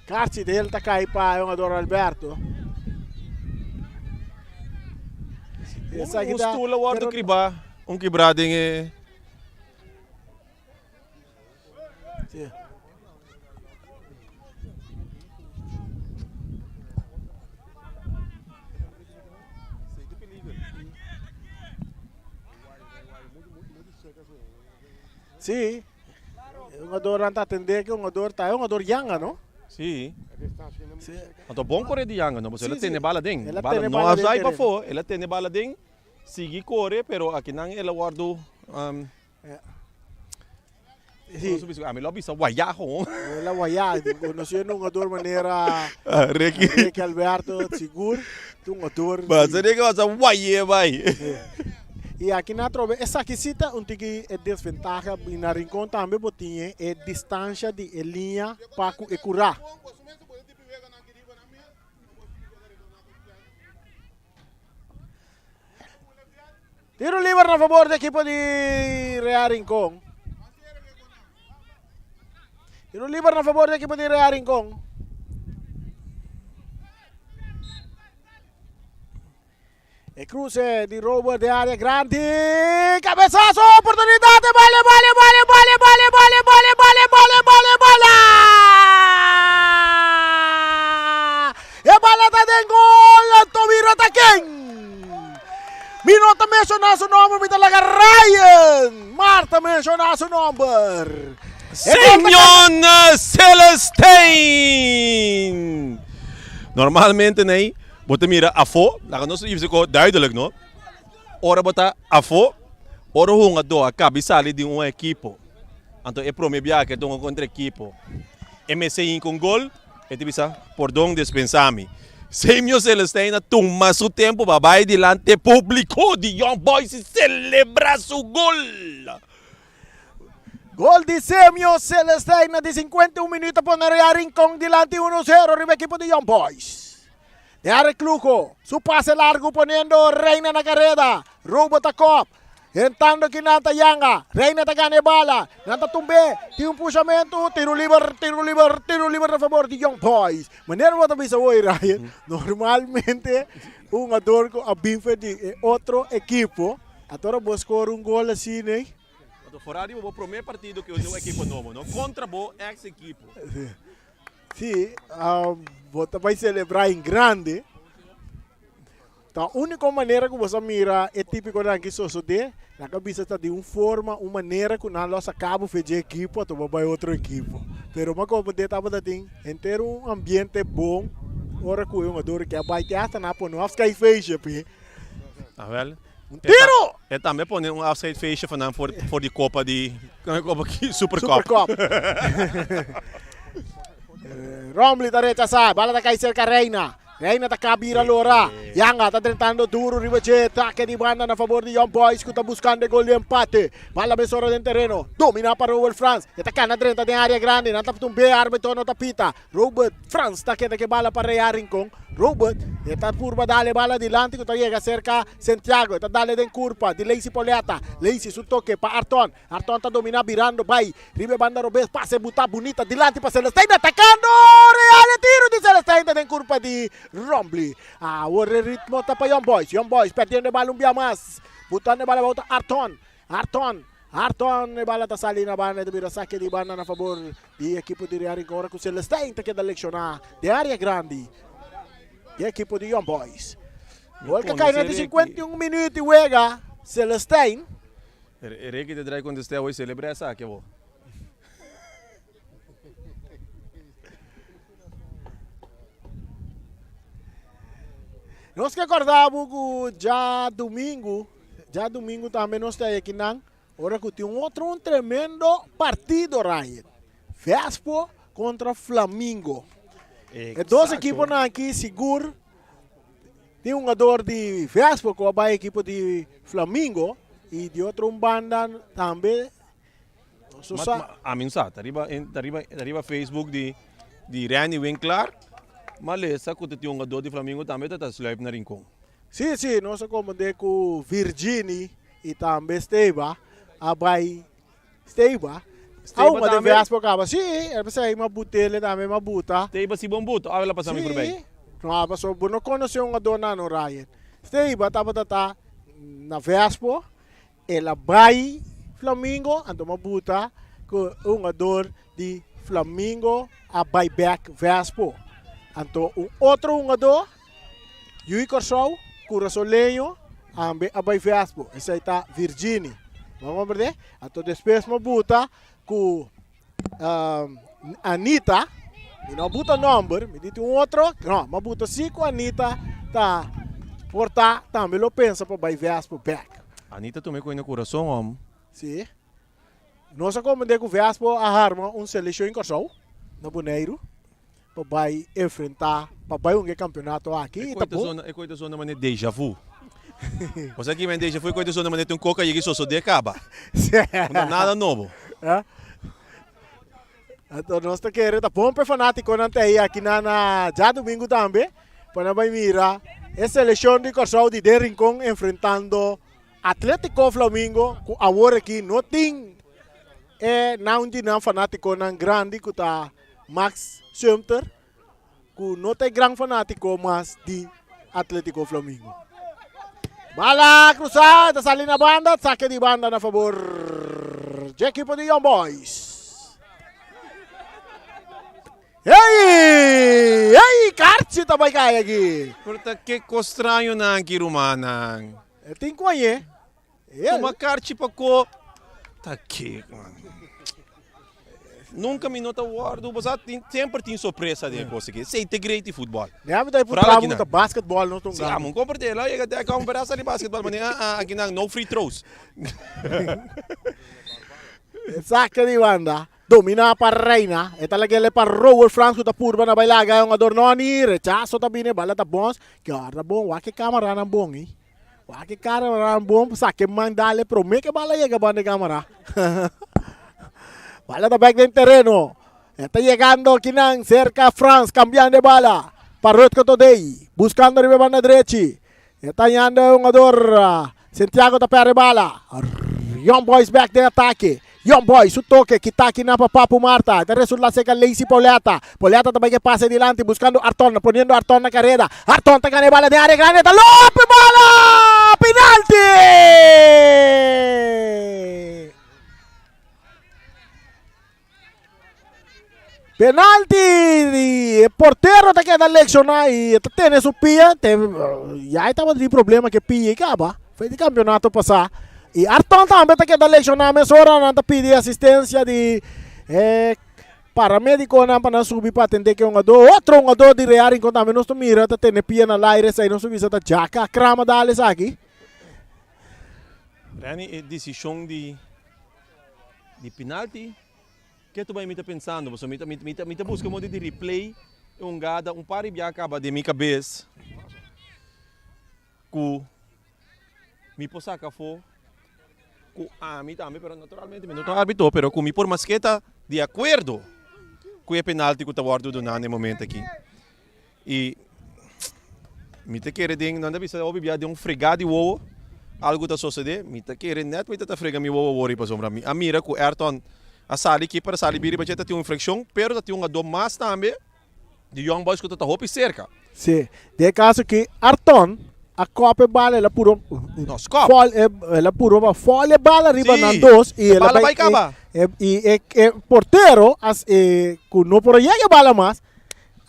Karchi del ta kai pa e hungador Alberto. Esaki ta. Un stoel a wordo kriba, un kibra den e. Sí. Sí. E hungador nan ta atende ke hungador ta e hungador Yanga no? Sí. Sí. Anto bon kore di Yanga no, pasobra el a tene bala den. Bala no a zai pafó, el a tene bala den, sigui kore, pero akinan el a wòrdu Sí. Ami lo a bisa wayá gewoon. El a wayá. Conocí un hungador manera Ricky. Ricky Alberto, sigur. Un hungador. Basta Ricky basta wayé bai. Y aki na atrobe esaki sí ta un tiki e desventaha y na Rincon tambe bo tin e distancia di e liña pa cu e cura. Tiro liber na favor di ekipo di Real Rincon. Tiro liber na favor di ekipo di Real Rincon. E cruce di Robert de área grande. Cabezazo, oportunidad. Bale, bale, bale, bale, bale, bale, bale, bale, bale, bale, bala. E bala ta den gol. Tobira ta ken? Mi no ta menciona su nomber, mi ta laga Ryan. Marta menciona su nomber. Simeon Celestijn. Normalmente nee, bo ta mira afó, laga nos bisa ko duidelijk no. Ora bo ta afó, ora hungadó a kabi sali di un ekipo, anto e prome biaha ke ta hunga kontra ekipo, e mester hinka un gol, E ta bisa, Pordon, despensa mi. Semio Celestijn a tuma su tempu pa bai dilanti e publico di Young Boys y celebra su gol. Gol di Semio Celestijn na di 51 minuut a pone Real Rincon dilanti 1-0 riba ekipo di Young Boys. De Arreclujo, su pase largo poniendo Reina na careda. Robot a kop. Entrando aki nan ta yanga. Reina ta gana e bala. Nan ta tumb'é. Tin un pushamentu. Tiro liber, tiro liber, tiro liber na fabor di Young Boys. Manera bo ta bisa hoy, Ryan, normalmente un hungador ku a bin for di e otro ekipo, a tora bo score un gol asina ei. Anto fora di bo prome partido ku un ekipo nobo, no? Kontra bo ex ekipo. Sí, bo ta bai selebrá en grande. Ta úniko manera ku bo sa mira e típikonan aki sosodé, nan ka bisa ta di un forma, un manera ku nan lo saka bo fe dje ekipo anto bo bai otro ekipo. Pero mi a komprendé tabata tin henter un ambiente bon ora ku e hungador ke a bai te hasta nan a pone un afscheidfeestje p'e. Awel, Un tiro! E tambe a pone un afscheidfeestje pa nan for for di kopa di, kon e kopa aki? Supercup. Supercup. Rombley ta rechasá, bala ta kai serka Reina. Reina ta ka bira lora. Yanga ta drentando duro riba dje. Take di banda na favor di Young Boys ku ta buskando e gol di empate. Bala mesora den tereno. Domina pa Robert Frans. E ta kana drenta den area grandi. Nan ta tumbe. Arbitro no ta pita. Robert Frans ta keda ke bala pa Rea Rincon. Robert e ta purba dale bala dilanti ku ta yega serka Santiago. E ta dale den kurpa di Lacey Poleta. Lacey su toke pa Arton. Arton ta domina birando bai riba e banda robes pase buta bunita dilanti pa Celestijn atacando Real e tiro di Celestijn ta den curpa di Rombley awor e ritmo ta pa Young Boys Young Boys perdiendo e bala un bia mas butando e bala bou ta Arton Arton Arton e bala ta sali na banda e ta bira sake di banda na fabor di ekipo di Real Rincon ora cu Celestijn ta keda lecciona den area grandi di ekipo di Young Boys gol ta cay na di 51 minuut di wega Celestijn. E reki ta drai kontest'é awor selebrá esaki awor. Nos ke kòrda bo ku djadumingu, djadumingu tambe nos ta ekinan ora ku tin un otro un tremendo partido Ryan. Vespo kontra Flamingo. E dos ekiponan aki sigur Tin hungador di Vespo ku a bai ekipo di Flamingo i di otro un banda tambe. So sa. Ami no sa, ta riba, ta riba, ta riba Facebook di, di Randy Winklaar, m'a lesa ku ta tin un hungadó di Flamingo tambe ta ta sluip na Rincon. Sí, sí, nos a komprendé ku Virgini i tambe Steba a bai Steba a Steba hunga den tambe? Vespo kaba. Sí, el p'esei m'a but'el tambe m'a buta. Steba si bon buta, òf el a pasa mi forbei? Sí, no, pasobra bo no konosé un hungadó nano, Ryan. Steba tabata ta na Vespo. El a bai Flamingo, anto m'a buta ku e hungador di Flamingo a bai bek Vespo. Anto un otro hungador, Yui Kòrsou, kurasoleño, ambe a bai Vespo. Esei ta Virgini. Bo a komprendé? Anto despues m'a buta ku Anita, mi no a buta nòmber, mi di tin un otro, no, m'a buta si ku Anita ta por ta tambe lo pensa pa bai Vespo bek. Anita tuma e koe na kurason hòm. Si. Nos a komprendé ku Vespo a harma un selekshon in Kòrsou, na Boneiru, pa bai enfrentá, pa bai hunga e kampionato aki i ta bon. E koe ta zona manera deja vu. Bo sa kimen deja vu? E koe ta zona manera tin un koka yega i sosodé kaba. No ta nada nobo. Anto nos ta kere ta bon pa e fanátikonan ta ei aki na na djadumingu tambe pa nan bai mira e selekshon di Kòrsou di den Rincon enfrentando Atletico Flamingo ku awor aki no tin e nan di nan fanátikonan grandi ku ta Max Sumter ku no ta e gran fanátiko mas di Atletico Flamingo. Bala cruzá, ta sali na banda, saque di banda na favor dje ekipo di Young Boys. Hey! Hey! Karchi ta bai kai aki. Pero ta ke kos straño nan aki rumannan. E tin koñe. Tuma karchi pa ko ta ke man. Nunca mi no ta wordo, bo sa tin semper tin sorpresa den e cos aki. Esey ta great di futbol. Mi a ta Vooral puntra aki bo nan. ta basketball no ta un Si, gana. amo compra de la yega te acá un pedazo di basketball mane ah ah aki nan no free throws. E saque di banda domina pa Reina. E ta lag'ele pa Roel Frans cu ta purba na bai laga e hungador Noni. Rechazo ta bini, bala ta bons. Ke ora ta bon, wak e camaranan bon ey. Wak e cameranan bon pa saca e man dale prome ke bala yega banda e camera. Bala ta bek den tereno. E ta yegando kinan cerca Frans cambiando e bala pa Rutger Todey buscando riba e banda drechi. E ta yando e hungador Santiago ta perde bala. Young Boys bek den atake. Young Boys su toke kita kinan pa Papu Marta. E ta resulta cerca Lacey Pauletta. Pauletta ta bai ke pase dilanti buscando Arton poniendo Arton na careda. Arton ta gana e bala den area grande ta lope bala! Penalti! Penalti di e portero ta keda lecciona y ta tene su pia. Te, ya e tabata tin problema ke pia y caba. Foi di campeonato pasa. Y Arton tambe ta keda lecciona mesora. Nan ta pidi asistencia di e paramediconan pa nan subi pa atende ke hungador. Otro hungador di Real Rincon tambe nos ta mira ta tene pia na laire. Esey nos ta bisa ta Jaka Krama dal esaki. Renny, e decision di di penalti. Ke tu bai mi ta pensando pasobra mi ta mi ta mi ta buska modo di replay e hungada un par di bia kaba den mi kabes ku mi por saka afó ku ami tambe pero naturalmente mi no ta arbitro pero ku mi por maske ta di akuerdo ku e penalti ku ta wòrdu duna na e momento aki i mi ta kere den nan ta bisa hopi bia den un frega di wowo algu ta sosode mi ta kere nèt mi ta ta frega mi wowo awor pasobra mi a mira ku Ayrton a sali keeper a sali biri pache ta tin un infraccion pero ta tin un ado mas tambe di Young Boys ku ta ta hopi serka. Si, den e kaso aki Ayrton a kòp e bala el a puro No, skòp. fòl e el a puro pa fòl e bala riba Sí, nan dos i e el a bala bai bai kaba. e i e e portero a e ku no por a yega e bala mas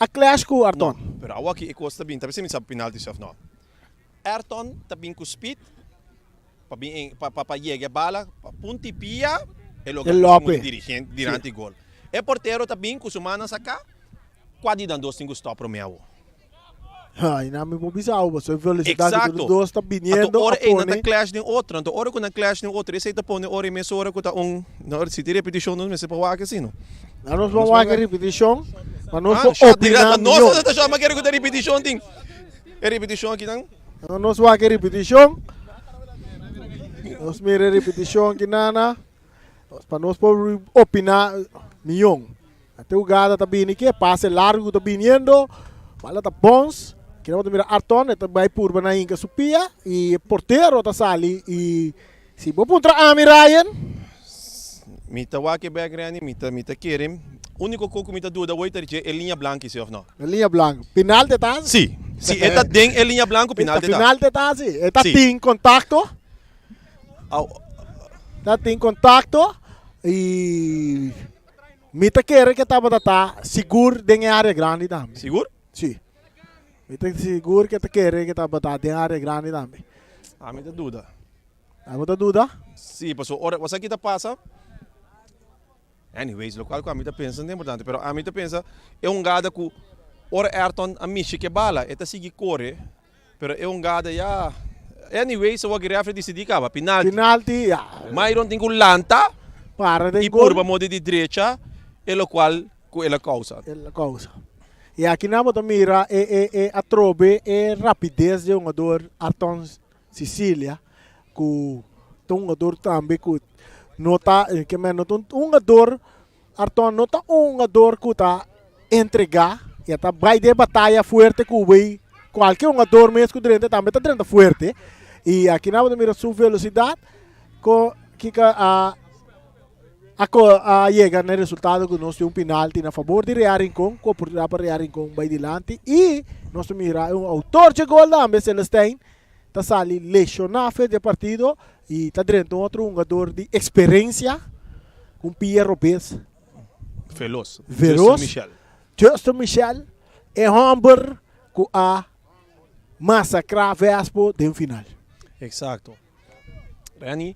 a clash ku Ayrton. No, pero awor aki e kos ta bin ta bisa mi sa penalti si òf no. Ayrton ta bin ku speed pa bin en pa pa yega e bala pa punti pia e logra E ku su lope. dirigente dilanti gol. E portero ta bin ku su mannan saká kua di nan dos tin ku stòp promé awor. Ay, nan mi por bisa awo pasobra e velocidad ku Exacto. tur dos ta Anto biniendo ora a ei nan ta pone. clash den otro. Anto ora ku nan clash den otro esei ta pone ora i mesora ku ta un no si tin repetishon nos mester por wak asina. Nan nos por wak e repetishon pa nos Ah, por shot opiná direct. Nos mihó. ta shot, ma kere ku ta repetishon tin. E repetishon aki nan. Nan nos wak e repetishon. Nos mira e repetishon aki nana. Pa nos por opiná mion. Ate hugada ta bini ke pase largu ku ta biniendo. Bala ta bons. Kina bo ta mira Arton e ta bai purba na hinka su pia i e portero ta sali i si bo puntra ami Ryan. Mi ta wak e bek Renny, mi ta mi ta kere. Uniko ko ku mi ta duda awor ta dje e liña blanki si of no. E liña blanku. Penalti ta? Si. Si e ta den e liña blanku penalti ta. Penalti ta si. E ta tin kontakto. Ta tin kontakto i mi ta kere ke tabata ta sigur den e área grandi tambe. Sigur? Si. Mi ta sigur ke ta kere ke tabata den área grandi tambe. Ami ta duda. Abo ta duda? Si, pasobra ora, wasa ki ta pasa? Anyways, lokual ku ami ta pensa no ta importante, pero ami ta pensa e hungada ku ora Ayrton a mishi ku e bala, e ta sigui kore, pero e hungada ya, anyways awor ki refri disidí kaba, pinalti. Pinalti, ya. Myron tin ku lanta Para den i gol. purba modi di drecha e lokual ku el a kousa. El a kousa. I aki nan bo ta mira e e e atrobe e rapides di e hungador Ayrton Sicilia ku ta un hungador tambe ku no ta ke men no ta un hungador Arton no ta un hungador ku ta entregá i a ta bai den bataya fuerte ku wei kualke hungador mes ku drenta tambe ta drenta fuerte i aki nan bo ta mira su velosidat ko kiko a a a yega na e resultado ku nos tin un penalti na fabor di Real Rincon ku oportunidat pa Real Rincon bai dilanti i nos ta mira un outor dje gol tambe Celestijn ta sali lesioná fe di e partido i ta drenta un otro hungador di eksperensia ku un pia robes. Veloz. Veloz. Justin Michel. Justin Michel e hòmber ku a masakrá Vespo den final. Eksakto. Renny,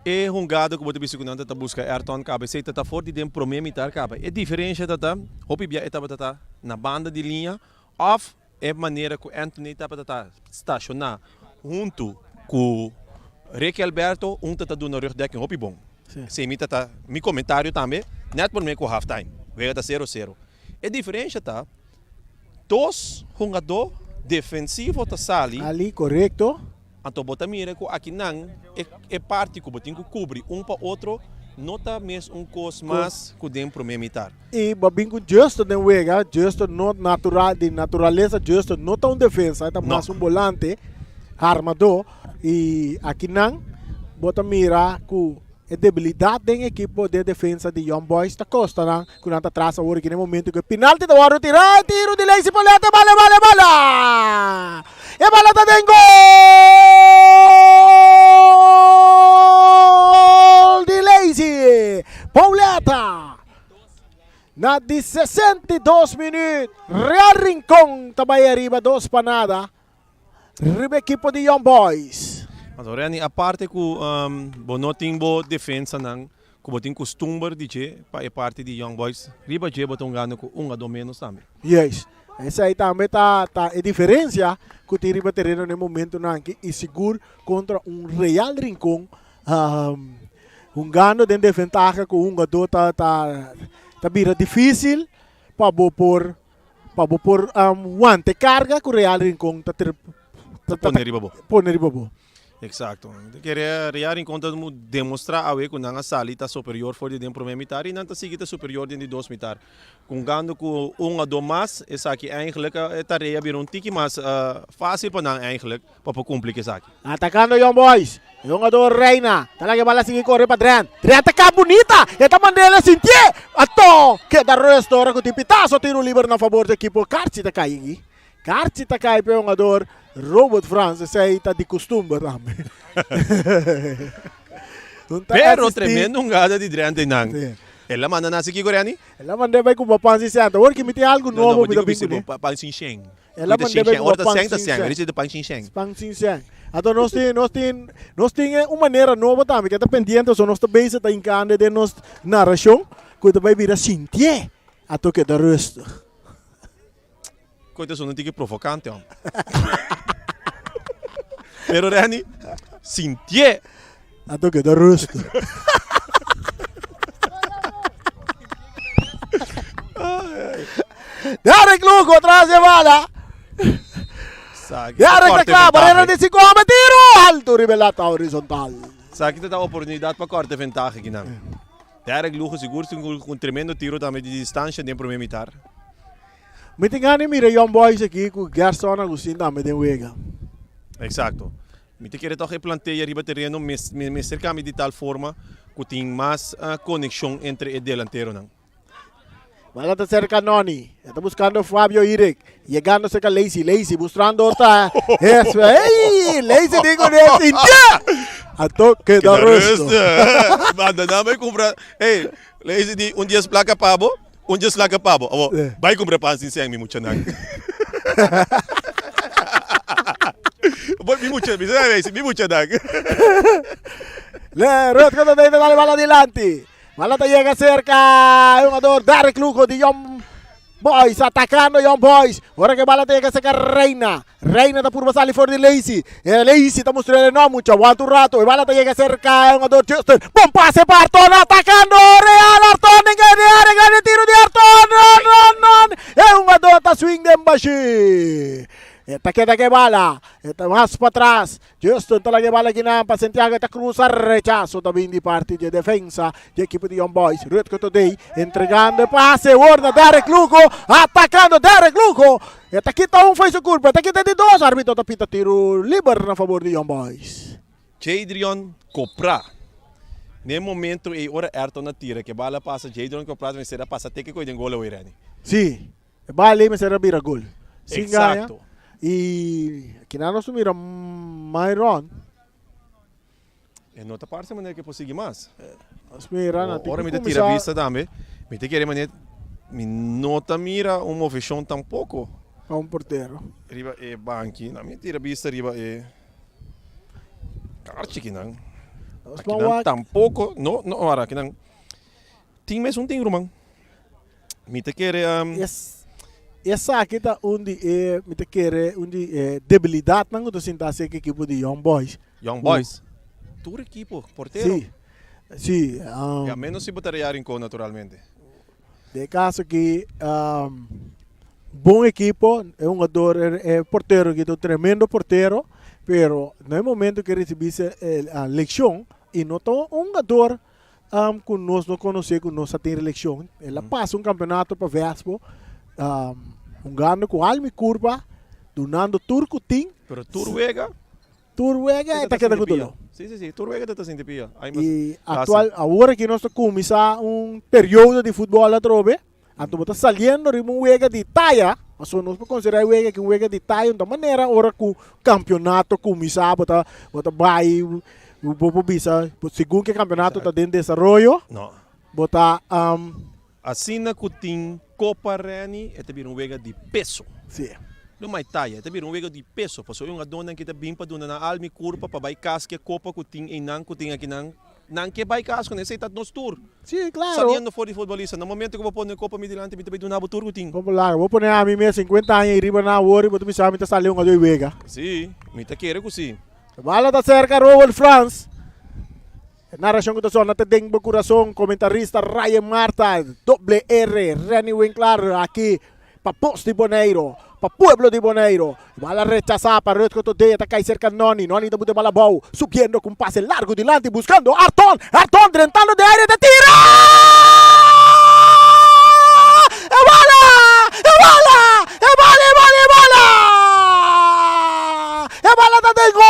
e hungado ku bo ta bisa ku nan ta ta buska Ayrton kaba, esei ta ta for di den promé mitar kaba. E diferensha ta ta, hopi bia e tabata ta na banda di liña òf e manera ku Anthony tabata ta stashoná huntu ku Ricky Alberto, un ta ta duna rugdekking hopi bon. Esei mi ta ta mi komentario tambe nèt promé ku halftime, wega ta sero sero. E diferensha ta dos hungadó defensivo ta sali. Ali, korekto. Anto bo ta mira ku akinan e e parti ku bo tin ku kubri un pa otro no ta mes un kos mas ku den promé mitar. I bo a bin ku Justo den wega, Justo no natural di naturalesa Justo no ta un defensa, e ta mas un bolante, harmadó, i akinan bo ta mira ku e debilidat den ekipo den defensa di Young Boys ta kosta nan ku nan ta tras awor aki den momento ku e pinalti ta wòrdu tirá, e tiro di Lacey Paulette, e bala, e bala, e bala! E bala ta den gol di Lacey Paulette! Na di 62 minuut Real Rincon ta bai ariba dos pa nada. Riba ekipo di Young Boys. Anto Renny, aparte ku bo no tin bo defensanan ku bo tin kustumber di dje pa e parti di Young Boys, riba dje bo ta hungando ku un a do ménos tambe. Juist. Esei tambe ta ta e diferensia ku tin riba tereno na e momentunan aki i sigur kontra un Real Rincon hungando den desventaha ku un hungadó ta ta ta bira difísil pa bo por Pa bo por wanta e karga ku Real Rincon ta ta ta pone riba bo. Pone riba bo. Eksakto. Mi ta kere Real Rincon ta demostrá awe ku nan a sali ta superior for di den promé mitar i nan ta sigui ta superior den di dos mitar. Kungando ku un a do mas esaki eigentlik e tarea bira un tiki mas fásil pa nan eigentlik. pa por cumpli cu esaki. Atacando Young Boys. E hungador Reina ta laga e bala sigui corre pa Drent. Drent ta caba bunita. E ta mand'el sintié. Ato keda rust ora cu tin pitazo tiro liber na fabor di ekipo. Karchi ta cay ingui. Karchi ta cay pa e hungador Robert Frans. Esey ta di custumber tambe. Pero tremendo hungada di Drent einan. El a manda nasi kico Renny? El a mand'e bay cumpra pan sin cent. Awor ki mi tin algo nobo mi ta bin cune. Pan sin shen. El a mand'é bai kuma pan sin sèn. Pan sin sèn. Pan sin sèn. Anto nos tin, nos tin, nos tin un manera nobo tambe ke ta pendiente, so nos ta bezig ta hinkando den nos narashon ku ta bai bira sintié anto keda rustig. Koe ta sona un tiki provokante hòm. Pero Renny, sintié. Anto keda rustig. Derek Lugo tras de bala. Derek ta kla, barrera di 5 hombre, tiro alto. riba e lata horizontal. Esaki ta ta oportunidat pa kòrta e ventaha akinan. Derek Lugo sigur tin un tremendo tiro tambe di distansha den prome mitar. Mi tin gana di mira Young Boys aki ku Gerson Agustin tambe den wega. Eksakto. Mi ta kere tòg e plantea riba tereno mester kambia di tal forma ku tin mas konekshon entre e delanteronan. Bala ta cerca Noni. E ta buscando Fabio Irek. Yegando cerca Lacey. Lacey bustrando ta. Eso. Hey! Lacey di con el sintié. A toque da resto. Manda na bai compra. Hey, Lacey di un dies placa pabo, un dies placa pabo. Abo, bai compra pan sin seng mi muchanan. Mi mucha, mi sabe, mi muchanan. Le Rutger ta dale bala adelante. Bala ta yega cerca e hungador Derrick Lugo di Young Boys atacando Young Boys. Ora que bala ta yega cerca Reina. Reina ta purba sali for di Lacey. E Lacey ta mustrele no mucha aguanta un rato. E bala ta yega cerca e hungador Justin. Bon pase pa Arton atacando Real Arton den e area grande tiro di Arton. No no no. E hungador ta swing den bashi. E ta keda ke bala. E ta mas patras. Justin ta laga e bala kinan pa Santiago e ta cruza rechazo ta bin di parti dje defensa dje ekipo di Young Boys. Rutger Todey entregando e pase awor na Derek Lugo atacando Derek Lugo e ta kita un fo'i su curpa e ta kita di dos arbitro ta pita tiro liber na favor di Young Boys. Jadrion Copra Na e momento ei ora Ayrton a tira ke bala pasa Jadrion Copra mester a pasa teke koe den gol awor Renny. Si. E bal ei mester a bira gol. Sin gaña. Exacto. Y kinan nos mira Myron. E no ta parse manera ke por sigui mas. Nos mira na Ora mi ta tira bista tambe, mi ta kere manera mi no ta mira un moveshon tampoco. Pa un portero. Riba e banki. Na mi tira bista riba e karchi kinan. Akinan tampoco. No, no, ora kinan tin mes un tin ruman. Mi ta kere. Es, esaki ta un di e, mi ta kere, un di e debilidatnan ku ta sinta aserka ekipo di Young Boys. Young Boys? Tur ekipo, portero. Si, si. Ya, menos si bo ta Real Rincon naturalmente. Den e kaso aki, bon ekipo, e hungador, e portero aki ta un tremendo portero, pero na e momento ku e risibi lekshon, i no ta un hungador um, ku nos no konosé, ku nos a tin relekshon. El a pasa un kampeonato pa Vespo, um, hungando ku alma i kurpa, dunando tur ku tin. Pero tur wega? Tur wega e ta keda ku doló. Si, si, si, tur wega ta ta sinti pia. Ai mas I aktual, awor aki nos ta kuminsá un periodo di futbòl atrobe. Anto bo ta saliendo riba un wega di taya, pasobra nos por konsiderá e wega aki un wega di taya, un ta manera ora ku kampionato kuminsá bo ta bo ta bai bo por bisa segun ku e kampionato ta den desaroyo No. bo ta Asina ku tin Kopa Renny e ta bira un wega di peso. Sí. No mai taya, e ta bira un wega di peso pasobra e hungadónan ki ta bin pa duna nan alma i kurpa pa bai kas ku e kopa ku tin einan ku tin akinan. Nan ke bai kas ku nan, esei ta nos tur. Sí, claro. Saliendo for di futbolista, na momento ku bo pone kopa mi dilanti mi ta bai duna bo tur ku tin. Bo por laga, bo pone ami mes 50 aña i riba na awor i bo ta bisa mi ta sali hungadó i wega. Sí, mi ta kere ku sí. E bala ta serka Roel Frans. E narashon ku ta sona ta den bo kurason, komentarista Ryan Marta, doble R, Renny Winklaar aki Pa pos di Boneiro, pa pueblo di Boneiro. Bala rechasá pa Rutger Todea ta kai serka Noni. Noni ta buta e bala abou, subiendo ku un pase largu dilanti buskando Arton. Arton drentando den aire ta tira! E bala! E bala! E bala, e bala, e bala! E bala ta den gol!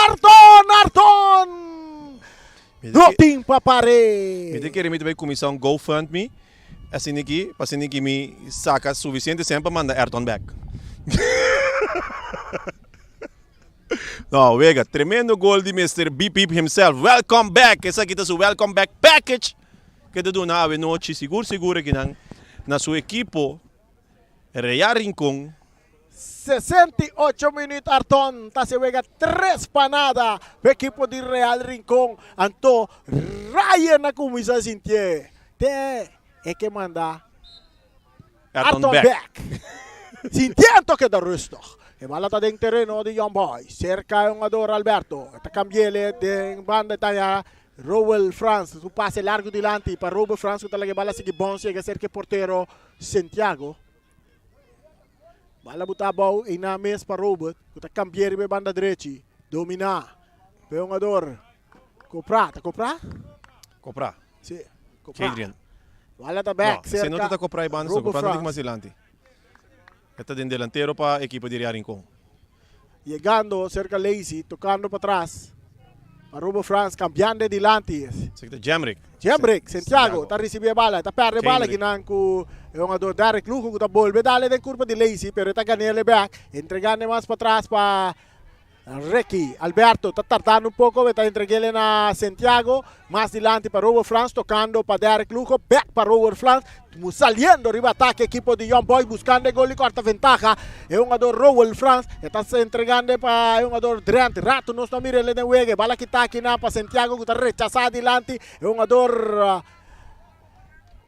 Arton! Arton! No tin pa pare. Mi ta kere mi ta bai kuminsá un GoFundMe asina ki pa asina ki mi saka sufisiente sèn pa manda Ayrton bèk. No, wega, tremendo gol di Mister Beep Beep himself. Welcome back! Esaki ta su welcome back package ke ta duna awe nochi sigur sigur akinan na su ekipo Real Rincon. 68 minuut Arton ta se wega 3 pa nada pa ekipo di Real Rincon. Anto Ryan a kuminsá sintié te e ke manda Arton bek. Sintié anto keda rustig. E bala ta den tereno di Young Boys. Serka e hungador Alberto. E ta kambi'ele den banda e ta haña Roel Frans. Su pase largu dilanti pa Robert Frans ku ta laga e bala sigui bons yega serka e portero Santiago. Bala buta abou einan mes pa Robert ku ta kambia riba e banda drechi. Dominá pa e hungador Kopra. Ta Kopra? Kopra. Si, Kopra. Adrian. Bala ta bek No, serka no ta Kopra e banda, Robert Kopra ta Frans. mas dilanti. E ta den delantero pa ekipo di Real Rincon. Yegando serka Lacy, tokando patras pa Robert Frans, kambiando e dilanti. Esaki ta Jemrick. Jemrick Santiago ta risibi e bala, ta perde e bala Jemrick. kinan ku e hungador Derrick Lugo ku ta bolbe dale den kurpa di Lacy, pero e ta gan'el e bek, entregando e mas patras pa Ricky Alberto ta tardando un poco, ta entreguele na Santiago, mas dilanti pa Robert Frans, tocando pa Derrick Lugo, back pa Robert Frans, saliendo riba ataque equipo di Young Boys, buscando e gol di corta ventaja, e jugador Robert Frans, ta entregando pa e jugador Drent, rato nos no mirele den wege, bala kita aki na pa Santiago, cu ta rechaza dilanti, e jugador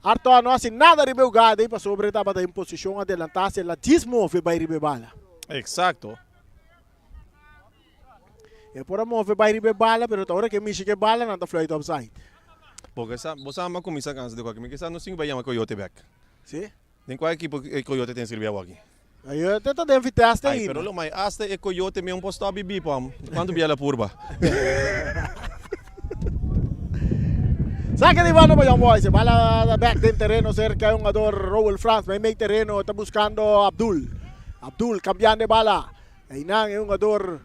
Arto no haci nada riba e jugada ey, pasobra e tabata en posicion adelanta, se la djis move bay riba e bala. Exacto. E por a move bai riba e bala, pero ta ora ke mishi ke bala nan ta fluit offside. Bo ke sa, bo sa ama kuminsá kansa di kualke, mi ke sa nos tin ku bai yama Coyote bek. Si. Den kua ekipo e Coyote tin sirbi awoki? Coyote ta den Vitesse Ai, ainda. pero lo mai hasta e Coyote mi un por stop bibi pom. Kuantu bia el a purba? Saque di banda pa Young Boys. E bala ta bek den tereno serka e hungador Roel Frans. Meimei tereno ta buskando Abdul. Abdul kambiando e bala. Einan e hungador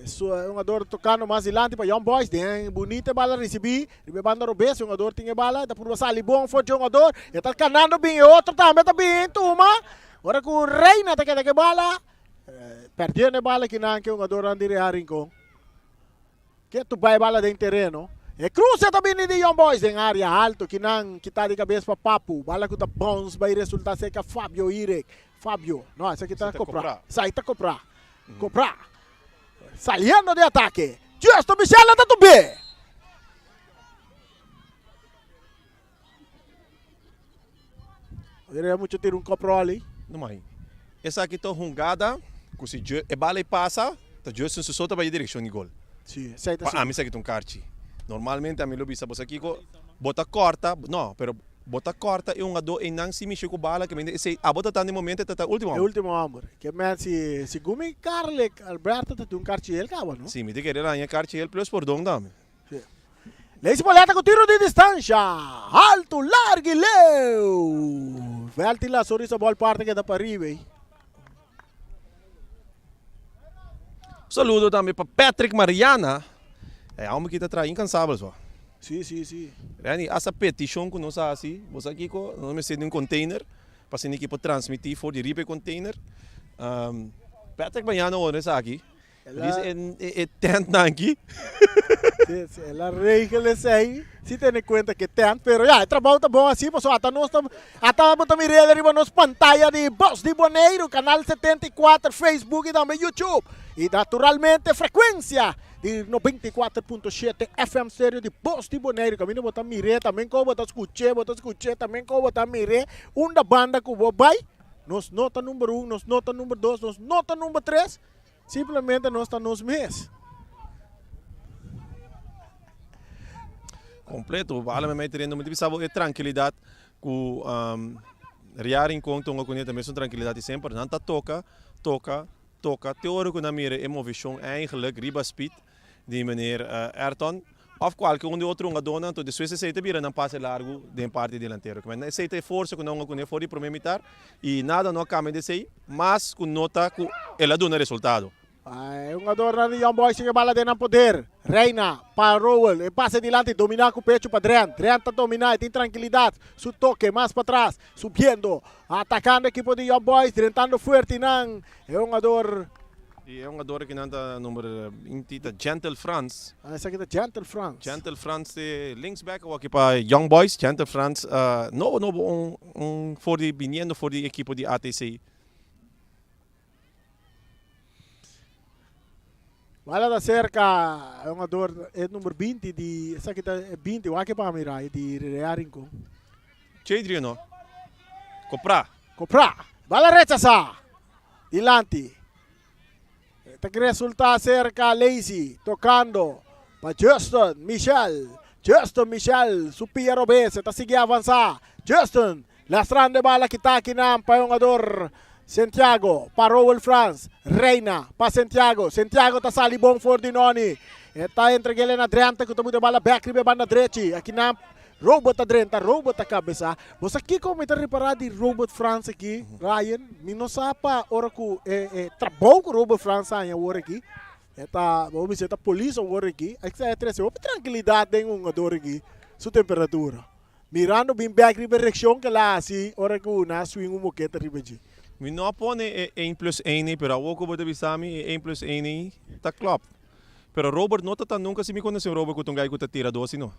e hungador tocando mas dilanti pa Young Boys. Den bunita e bala ricibi riba e banda robes. E hungador tin e bala. E ta purba sali bon for dje hungador. E ta canando bin. E otro tambe ta bin tuma. Ora cu Reina ta keda cu e bala. Perdiendo e bala kinan cu e hungadornan di Real Rincon. Ketu bai bala den tereno. E cruce ta bini di Young Boys den area alto. Kinan kita di cabes pa Papu. Bala cu ta bounce bai resulta cerca Fabio Irek. Fabio, no, esaki ta Copra. Esaki ta Copra. Copra. Saliendo di atake. Justo Michel ta tubi. Mira mucho tira un coproli. No mai. Esaki ta hungada cu si e bala e pasa, ta Justin su so ta bay e direccion di gol. Si, esey ta Pa ami esaki ta un karchi. Normalmente ami lo bisa boso kico, bo ta corta, no, pero bo ta corta e hungador eynan si mishi cu bala, ke mende esey abo ta ta den momento e ta ta ultimo E homber. ultimo homber. Ke men si segun mi Carlick Alberto ta tin un karchi el caba, no? Si, mi ta kere laña karchi el plus pordon tambe. Si. Leisi Boleta ku tiro di distansha. Altu, largu i leu. Vèlt i la Sorisa bòl parti keda pa riba ei. Saludo tambe pa Patrick Mariana. E homber ki ta traha incansabel so. Si, si, si. Randy, hasta peticion cu nos a haci, bo sa kico? Nos mester di un container pa asina ki por transmiti for di riba e container. Patrick Mariana ora esaki. Dice e tent nanki. Sí, sí, el a regel esei. Si tene cuenta que tent, pero ya, e trabou ta bon así, paso ata nos ta, ata bo ta mir'el riba nos pantaya di Bos di Boneiru, Canal 74, Facebook y tambe YouTube. Y naturalmente frecuencia di 94.7 FM stereo di Bos di Boneiru. Caminda bo ta mir'é, tambe como bo ta scuch'é, bo ta scuch'é, tambe como bo ta mir'é. Unda banda cu bo bay, nos no ta number un, nos no ta number dos, nos no ta number tres. Simplemente nos ta nos mes. Completo, bala me mete dentro, mi ta bisa bo e tranquilidad cu um, Ria Rincon tonga cune ta mesun tranquilidad di semper, nan ta toca, toca, toca, te ora cu nan mira e movecion eigenlijk riba speed di meneer Ayrton of cualke un di otro hungadornan, anto despues esey ta bira nan pase largo den parti delantero. Kimen esey ta e forsa cu nan hunga cune for di prome mitar y nada no a cambia di esey mas cu nota cu el a duna resultado. E hungadornan di Young Boys tin e bala den nan poder. Reina pa Rowell, e pase dilanti domina cu pecho pa Drent. Drent ta domina, e tin trankilidad, su toke mas patras, subiendo, atacando ekipo di Young Boys, drentando fuerte nan. E hungador. Y e hungador aki nan ta number 20 ta Gentle Frans. Ah, esaki ta Gentle Frans. Gentle Frans te linksback awor aki pa Young Boys. Gentle Frans nobo nobo un un for di biniendo for di ekipo di ATC. Bala ta cerca e hungador e number 20 di esaki ta e 20 wak pa mira di Real Rincon. Chedrio no. Copra. Copra. Bala rechasa. Dilanti. Ta resulta cerca Lazy tocando pa Justin Michel. Justin Michel su pia robes ta sigui avansa. Justin lastrando e bala kita akinan pa e hungador. Santiago pa Rowel Frans. Reina pa Santiago. Santiago ta sali bon for di noni. E ta entreg'é na Drenthe ku ta buta e bala bèk riba e banda drechi. Akinan Robert ta drenta, Robert ta kabesá. Bo sa kiko mi ta ripará di Robert Frans aki, Ryan? Mi no sa pa ora ku e e trabou ku Robert Frans haña awor aki. E ta, bo bisa e ta polis awor aki. E trese hopi trankilidat den un hungador aki, su temperatura. Mirando bin bek riba e reaccion ke el a haci ora cu nan a swing un moketa riba dje. Mi no a pone e een plus een ei, pero awor cu bo ta bisa mi e een plus een ei ta klop. Pero Robert no ta ta nunca si mi conoce un Robert cu ta un guy cu ta tira dos si no.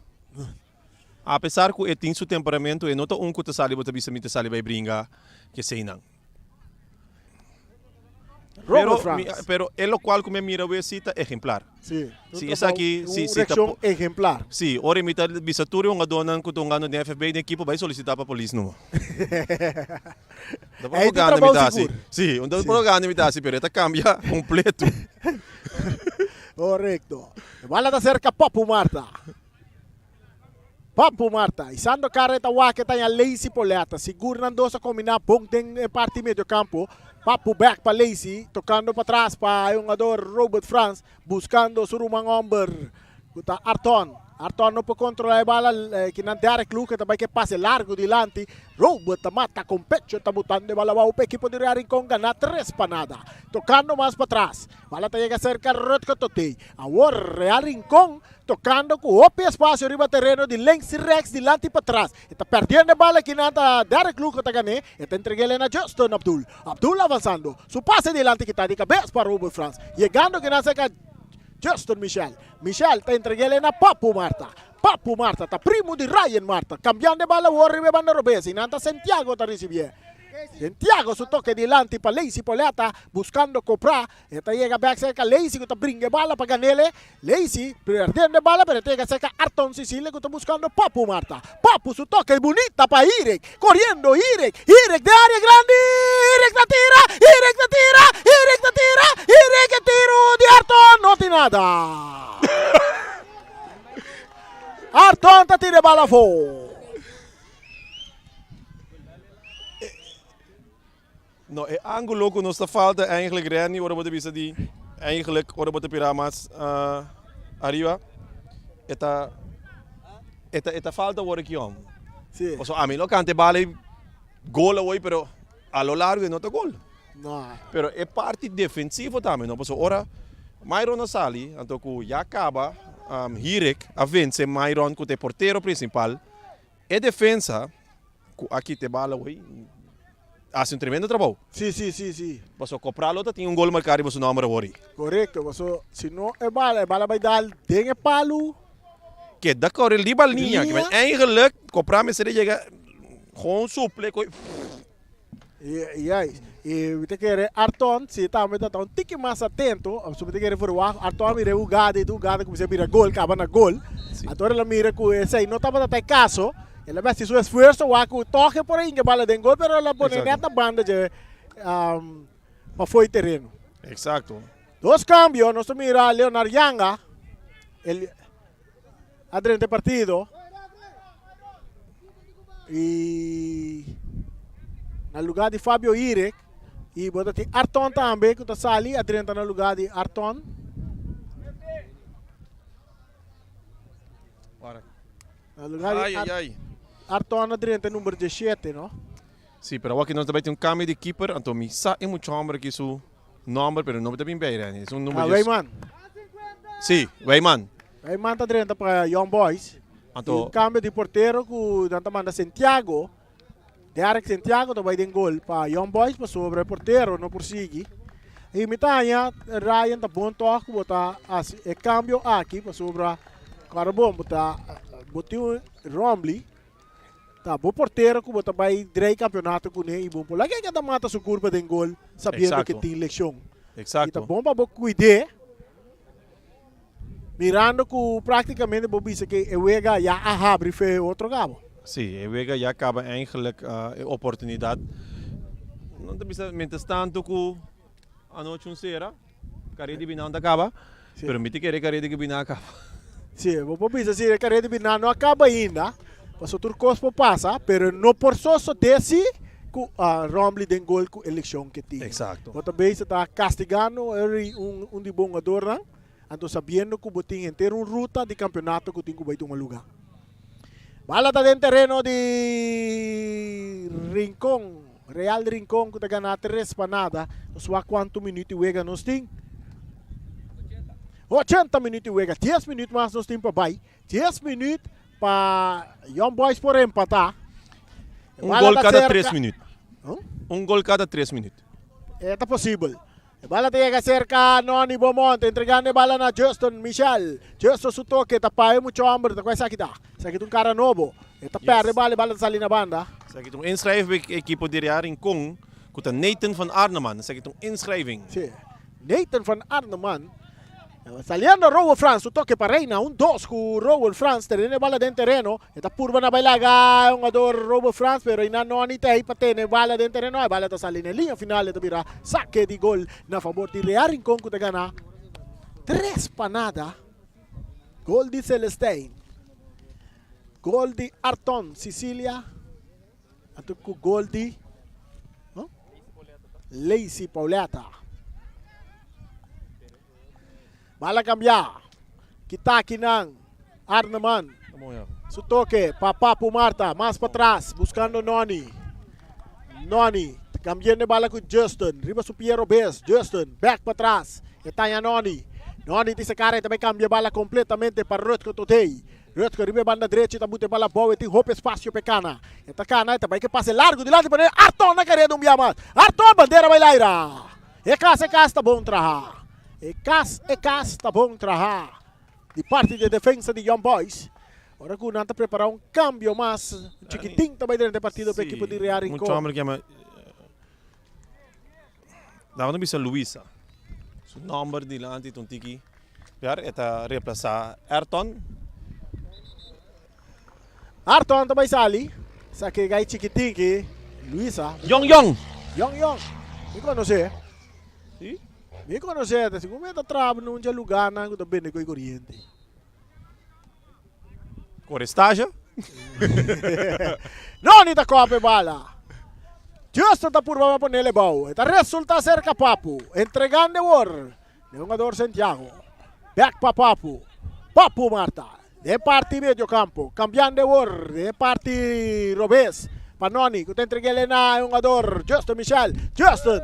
Apesar cu e tin su temperamento e no ta un cu ta sali bo ta bisa mi ta sali bay bringa keseynan. Robert Pero mi, Frans. pero e locual cu mi a mira awe si ta ejemplar. Sí, un Si trabou, esaki, si, un si ta reaccion po- ejemplar. Si, ora mi ta bisa tur e hungadónan ku ta hungando den FFB den ekipo bai solisitá pa polis numa. Ta Ei tin propaganda mi trabou ta hasi. sigur. Si, un ta Sí. propaganda mi ta hasi, pero e ta kambia kompleto. Korekto. E bala ta serka Papu Marta. Papu Marta y Sandro Carre ta wak e ta ña Lacey Poleta. Sigur nan dos a combina bon den e parti medio campo. Papu back pa Lacey, tocando patras pa e hungador Robert Frans, buscando su ruman homber cu ta Arton. Arton no por controla e bala, kinan Derek Luke ta bay ke pase largo dilanti. Robert ta mata con pecho, ta botando e bala abao pa ekipo di Real Rincon gana tres pa nada. Tocando mas patras, bala ta yega cerca Rutger Totey. Awor Real Rincon Tocando cu hopi espacio riba tereno di links y rechts, dilanti y patras. E ta perdiendo e bala kinan ta Derrick Lugo ta gané. E ta entreg'el na Justin Abdul. Abdul avanzando. Su pase dilanti kita di cabes pa Robert Frans. Yegando kinan cerca Justin Michel. Michel ta entreg'el na Papu Marta. Papu Marta ta primo di Ryan Marta. Cambiando e bala awor riba e banda robes. Y nan ta Santiago ta ricibié. Santiago su toke dilanti pa Lacey Poleta buscando copra. E ta yega bek serka Lacey ku ta bringa e bala pa gan'el. Lacey perdiendo e bala pero e ta yega serka Arton Cecilia ku ta buskando Papu Marta. Papu su toke bunita pa Hirek. Koriendo Hirek. Hirek den area grandi. Hirek ta tira. Hirek ta tira. Hirek ta tira. Hirek e tiro di Arton no tin nada. Arton ta tira e bala afó. No, e angulo ku nos ta falta eigenlijk Renny ora bo ta bisa di eigenlijk ora bo ta pira mas ariba e ta e ta e ta falta awor aki hom. Sí. Pasobra ami lo kanta e bala i gol awor pero a lo largo e no ta gol. No. Pero e parti defensivo tambe no pasobra ora Myron a sali anto ku ya kaba Hirek a vense Myron ku ta e portero principal e defensa ku a kita e bala awor Hasi un tremendo trabou. Sí, sí, sí, sí. Paso Copra lo ta tin un gol marca riba su nomber awor. Correcto, paso si no e bala, e bala bay dal den e palu. Keda core riba liña. Liña. Eigenlijk Copra mester a yega gewoon suple koe. Y, y, y mi ta kere Arton, si tambe ta un tiki mas atento, so mi ta kere verwacht, Arton mira e hugada y e hugada cuminsa bira gol, caba na gol. Sí. Anto el a mira cu esey no tabata ta e caso. El a besti su esfuerso wak ku toke por a hinga bala den gol pero el a pone net na banda dje pa fo'i tereno. Exacto. Dos cambio, nos ta mira Leonard Yanga, el a drenta e partido y na lugar di Fabio Irek y bo ta tin Arton tambe ku ta sali a drenta na lugar di Arton. Na lugar di Ai, ai, ai. Arton a drenta number 17, no? Sí, pero awor aki nos ta bai tin un cambio di keeper, anto mi sa e mucha homber aki su nomber, pero no mi ta bin bij, Renny. Es un number Ah, dies. Weyman. Sí, Weyman. Weyman ta drenta pa Young Boys. Anto Un cambio di portero cu nan ta manda Santiago. Derek Santiago ta bai den gol pa Young Boys pasobra e portero no por sigui. Y mi ta haña Ryan ta bon toch cu bo ta haci e cambio aki pasobra Claro bon, bo ta bo tin un Rombley ta bo portero cu bo ta bay drei campeonato cune y bon por laga e ta mata su curpa den gol sabiendo que Exacto. tin leccion. Y ta Exacto. bon pa bo cuide mirando cu practicamente bo bisa que e wega ya a habri fe otro cabo. Sí, e wega ya caba eigenlijk e oportunidad. No ta bisa mientras tanto cu anochi un cera. Carrera di Biná no ta caba, Sí. pero mi ta kere carrera di Biná a caba. Sí, bo por bisa si e carrera di Biná no a caba ainda, pasobra tur cos por pasa, pero no por sosode si. ku Rombley den gol ku elekshon ke tin. Exacto. Bo ta bezig ta kastigando un un di bo hungadornan, anto sabiendo ku bo tin henter un ruta di kampeonato ku tin ku bai tuma luga. Bala ta den tereno di Rincon, Real Rincon ku ta gana tres pa nada. Nos wak kuantu minuut di wega nos tin. Ochenta minuut di wega, dies minuut mas nos tin pa bai. Dies minuut pa Young Boys por empatá. Un gol kada tres minuut. Un gol kada tres minuut. E ta posibel. E bala ta yega serka Noni Beaumont, entregando e bala na Justin Michel. Justin su toke ta pae mucho homber, ta ku esaki ta. Esaki ta un kara nobo. E ta perde e bala, e bala ta sali na banda. Esaki ta un inschrijving pa e ekipo di Real Rincon ku ta Nathan van Arneman. Esaki ta un inschrijving. Si, Nathan van Arneman. Saliendo Rowel Frans, su toke pa Reina, un dos ku Rowel Frans, teniendo e bala den tereno, e ta purba na bai laga e hungador Rowel Frans, pero einan no a ni ta ei pa tene e bala den tereno, e bala ta sali na e liña final, e ta bira sake di gol na fabor di Real Rincon ku ta gana tres pa nada, gol di Celestijn, gol di Arton Cicilia, anto ku gol di Lacey Pauletta. Bala kambia. Kita akinan. Arneman. Su toke pa Papu Marta. Mas patras. Buskando Noni. Noni. Kambiando e bala ku Justin. Riba su pie robes. Justin. Bek patras. E taña Noni. Noni tin se kara. E ta bai kambia e bala kompletamente pa Rutger Totey. Rutger riba e banda drechi ta buta e bala abou. E tin hopi espasio pa e kana. E ta kana. E ta bai ke pase largu dilanti pa Arton na kareda un bia mas. Arton bandera bai laira. E kas e kas ta bon traha. E kas e kas ta bon traha. Di parti di e defensa di Young Boys. Ora ku nan ta prepara un kambio mas un chikitin ta bai drenta e partido pa ekipo di Real Rincon. Un chomber ku yama Laga nos bisa Luisa. Su nomber dilanti ta un tiki piar. E ta reemplasa Ayrton. Arton ta bai sali. Sa ke gai chikitin ki Luisa. Yong Yong. Yong Yong. Mi konosé. Si? Mi konosé. Ta sigur mi ta traha na un dje lugarnan ku ta bende koi koriente. Kore stage? Noni ta kope bala. Justin ta purba pa ponele bou. E ta resulta serka Papu. Entregando awor. E hungador Santiago. Bek pa Papu. Papu Marta. Den parti medio campo, cambiando awor den parti robes pa Noni cu ta entreg'el na e hungador Justin Michel. Justin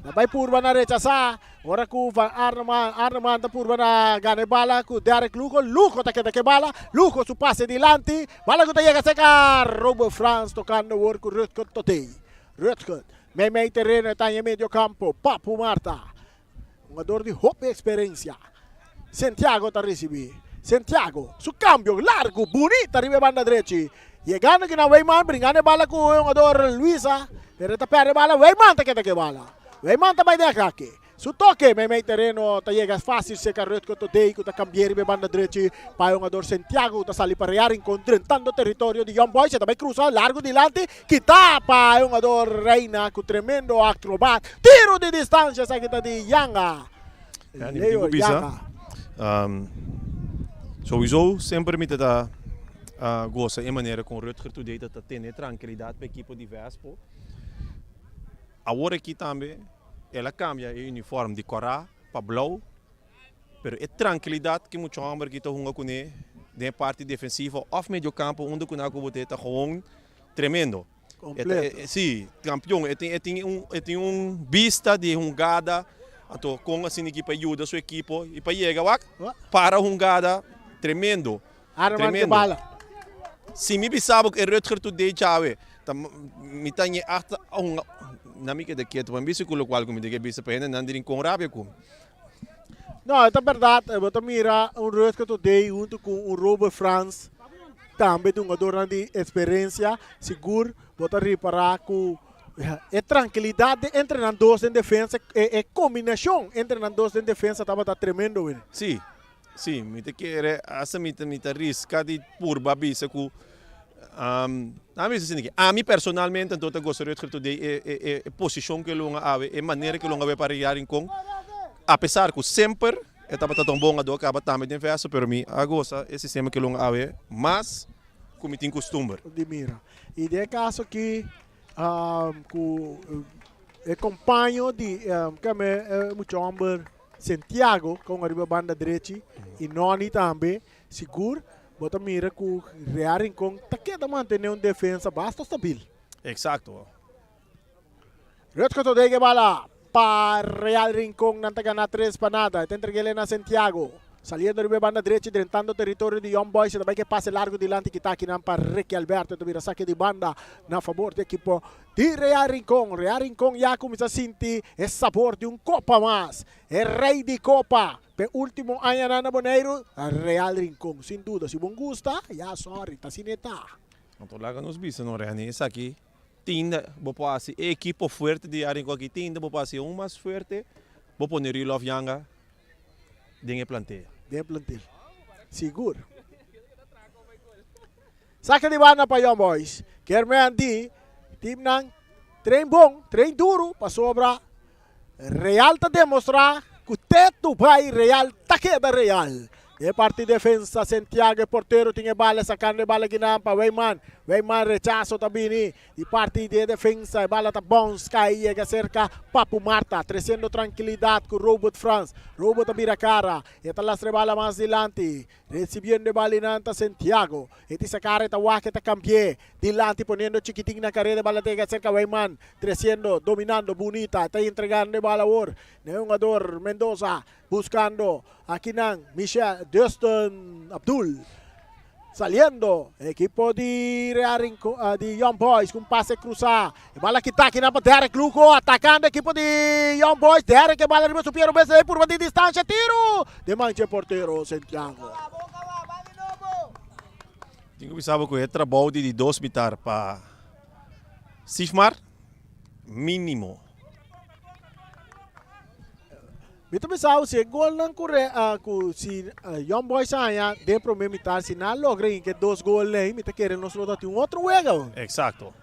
ta bay purba na rechasa ora cu Van Arneman, Arneman ta purba na gana e bala cu Derek Lugo. Lugo ta keda cu e bala, Lugo su pase dilanti, bala cu ta yega cerca Robert Frans tocando awor cu Rutger Totey. Rutger meimei tereno e ta den medio campo, Papu Marta. Hungador di hopi experiencia. Santiago ta ricibi. Santiago, su cambio largo, bunita riba e banda drechi. Yegando aki na Weyman, bringando e bala cu e hungador Luisa. Pero e ta perde e bala, Weyman ta keda cu e bala. Weyman ta bay den atake. Su toke meimei tereno ta yega facil cerca Rutger Todey cu ta cambia riba e banda drechi pa e hungador Santiago cu ta sali pa Real Rincon drentando territorio di Young Boys. E ta bay cruza largo dilanti. Kita pa e hungador Reina ku tremendo acrobat. Tiro di distancia esaki ta di Yanga. Ja, ni Leo Yanga. Sowieso semper mi ta goza e manera con Rutger Today ta tene tranquilidad pa equipo di Vespo. Awor aki tambe el a cambia e uniform di cora pa blauw. Pero e trankilidat ku mucha hòmber aki ta hunga kuné den e parti defensivo òf mediocampo unda ku nan a ku bot'é ta gewoon tremendo. Kompleto. Si, kampion. E tin e tin un e tin un bista di e hungada anto kon asina ki pa yuda su ekipo i pa yega wak para hungada tremendo. Arman ke bala. Si mi bisa bo ku e Rutger today djawe ta mi ta ñe hasta a hunga nan mi keda ketu pa mi bisa ku lokual ku mi tin ke bisa pa hende nan di rincon rabia ku mi. No, e ta berdad. Bo ta mira un Rutger Todey hunto cu un Robert Frans, tambe di hungadornan di experiencia. Sigur bo ta ripara cu e trankilidad di entre nan dos den defensa, e combinacion entre nan dos den defensa tabata tremendo, Willy. Si, si. Mi ta kere, hasta mi ta, mi ta risca di purba bisa cu, nan bisa asina aki, ami personalmente anto ta gosta Rutger Todey e, e, e posicion cu e lunga awe, e manera cu e lunga awe pa Real Rincon. Apesar ku semper e tabata ta un bon adó kaba tambe den verso, pero mi a gosa e sistema ku e longa awe mas ku mi tin kustumber. Di mira. I den e kaso aki, Ku e kompaño di keme e mucha homber Santiago kon ariba banda drechi i Noni tambe sigur bo ta mira ku Real Rincon ta keda mantene un defensa basta stabil. Exacto. Rutger Todege bala pa Real Rincon nan ta gana 3 pa nada e ta entreg'el na Santiago saliendo riba e banda drechi drentando teritorio di Young Boys e ta bai ke pase largo dilanti kita akinan pa Ricky Alberto e ta bira sake di banda na fabor di ekipo di Real Rincon. Real Rincon ya cuminsa sinti e sabor di un copa mas. E rey di copa p'e ultimo añanan na Boneiru, Real Rincon. Sin duda, si bon gusta, ya sorry, ta asina e ta. Anto laga nos bisa no Renny, esaki tin bo por hasi e ekipo fuerte di Real Rincon aki tin bo por hasi un mas fuerte, bo pone Rudolf Janga den e plantel. Den e plantel, sigur. Saka di banda pa Young Boys. Kermen di teamnan train bon, train duru pasobra Real ta demostra ku te Dubai Real ta keda Real. Den parti defensa Santiago e portero tin e bala sakando e bala kinan pa Weyman. Weyman rechaso ta bini di parti di e defensa e bala ta bounce kai yega serka Papu Marta tresiendo trankilidat ku Robert Frans. Robert ta bira kara e ta lastra e bala mas dilanti. Recibiendo e balinan ta Santiago. E tin sacar e ta wak e ta cambi'é. Dilanti poniendo Chiquitin na careda e bala ta yega cerca Weyman. Treciendo, dominando bunita. Ta entregando e bala awor na e hungador Mendoza. Buscando akinan Michel, Dustin Abdul. Saliendo equipo di Real Rincon, di Young Boys cu un pase cruza. E bala kita akinan pa Derek Lugo. Atacando equipo di Young Boys. Derek e bala riba su pia robes e purba di distancia. Tiro de mancha e portero Santiago. Tin ku bisa bo ku e trabou di di dos mitar pa Sifmar minimo. Mi ta bisa bo si e golnan ku ku si Young Boys a haña den prome mitar si nan logra hinka e dos gol ei mi ta kere nos lo ta tin un otro wega. Exacto.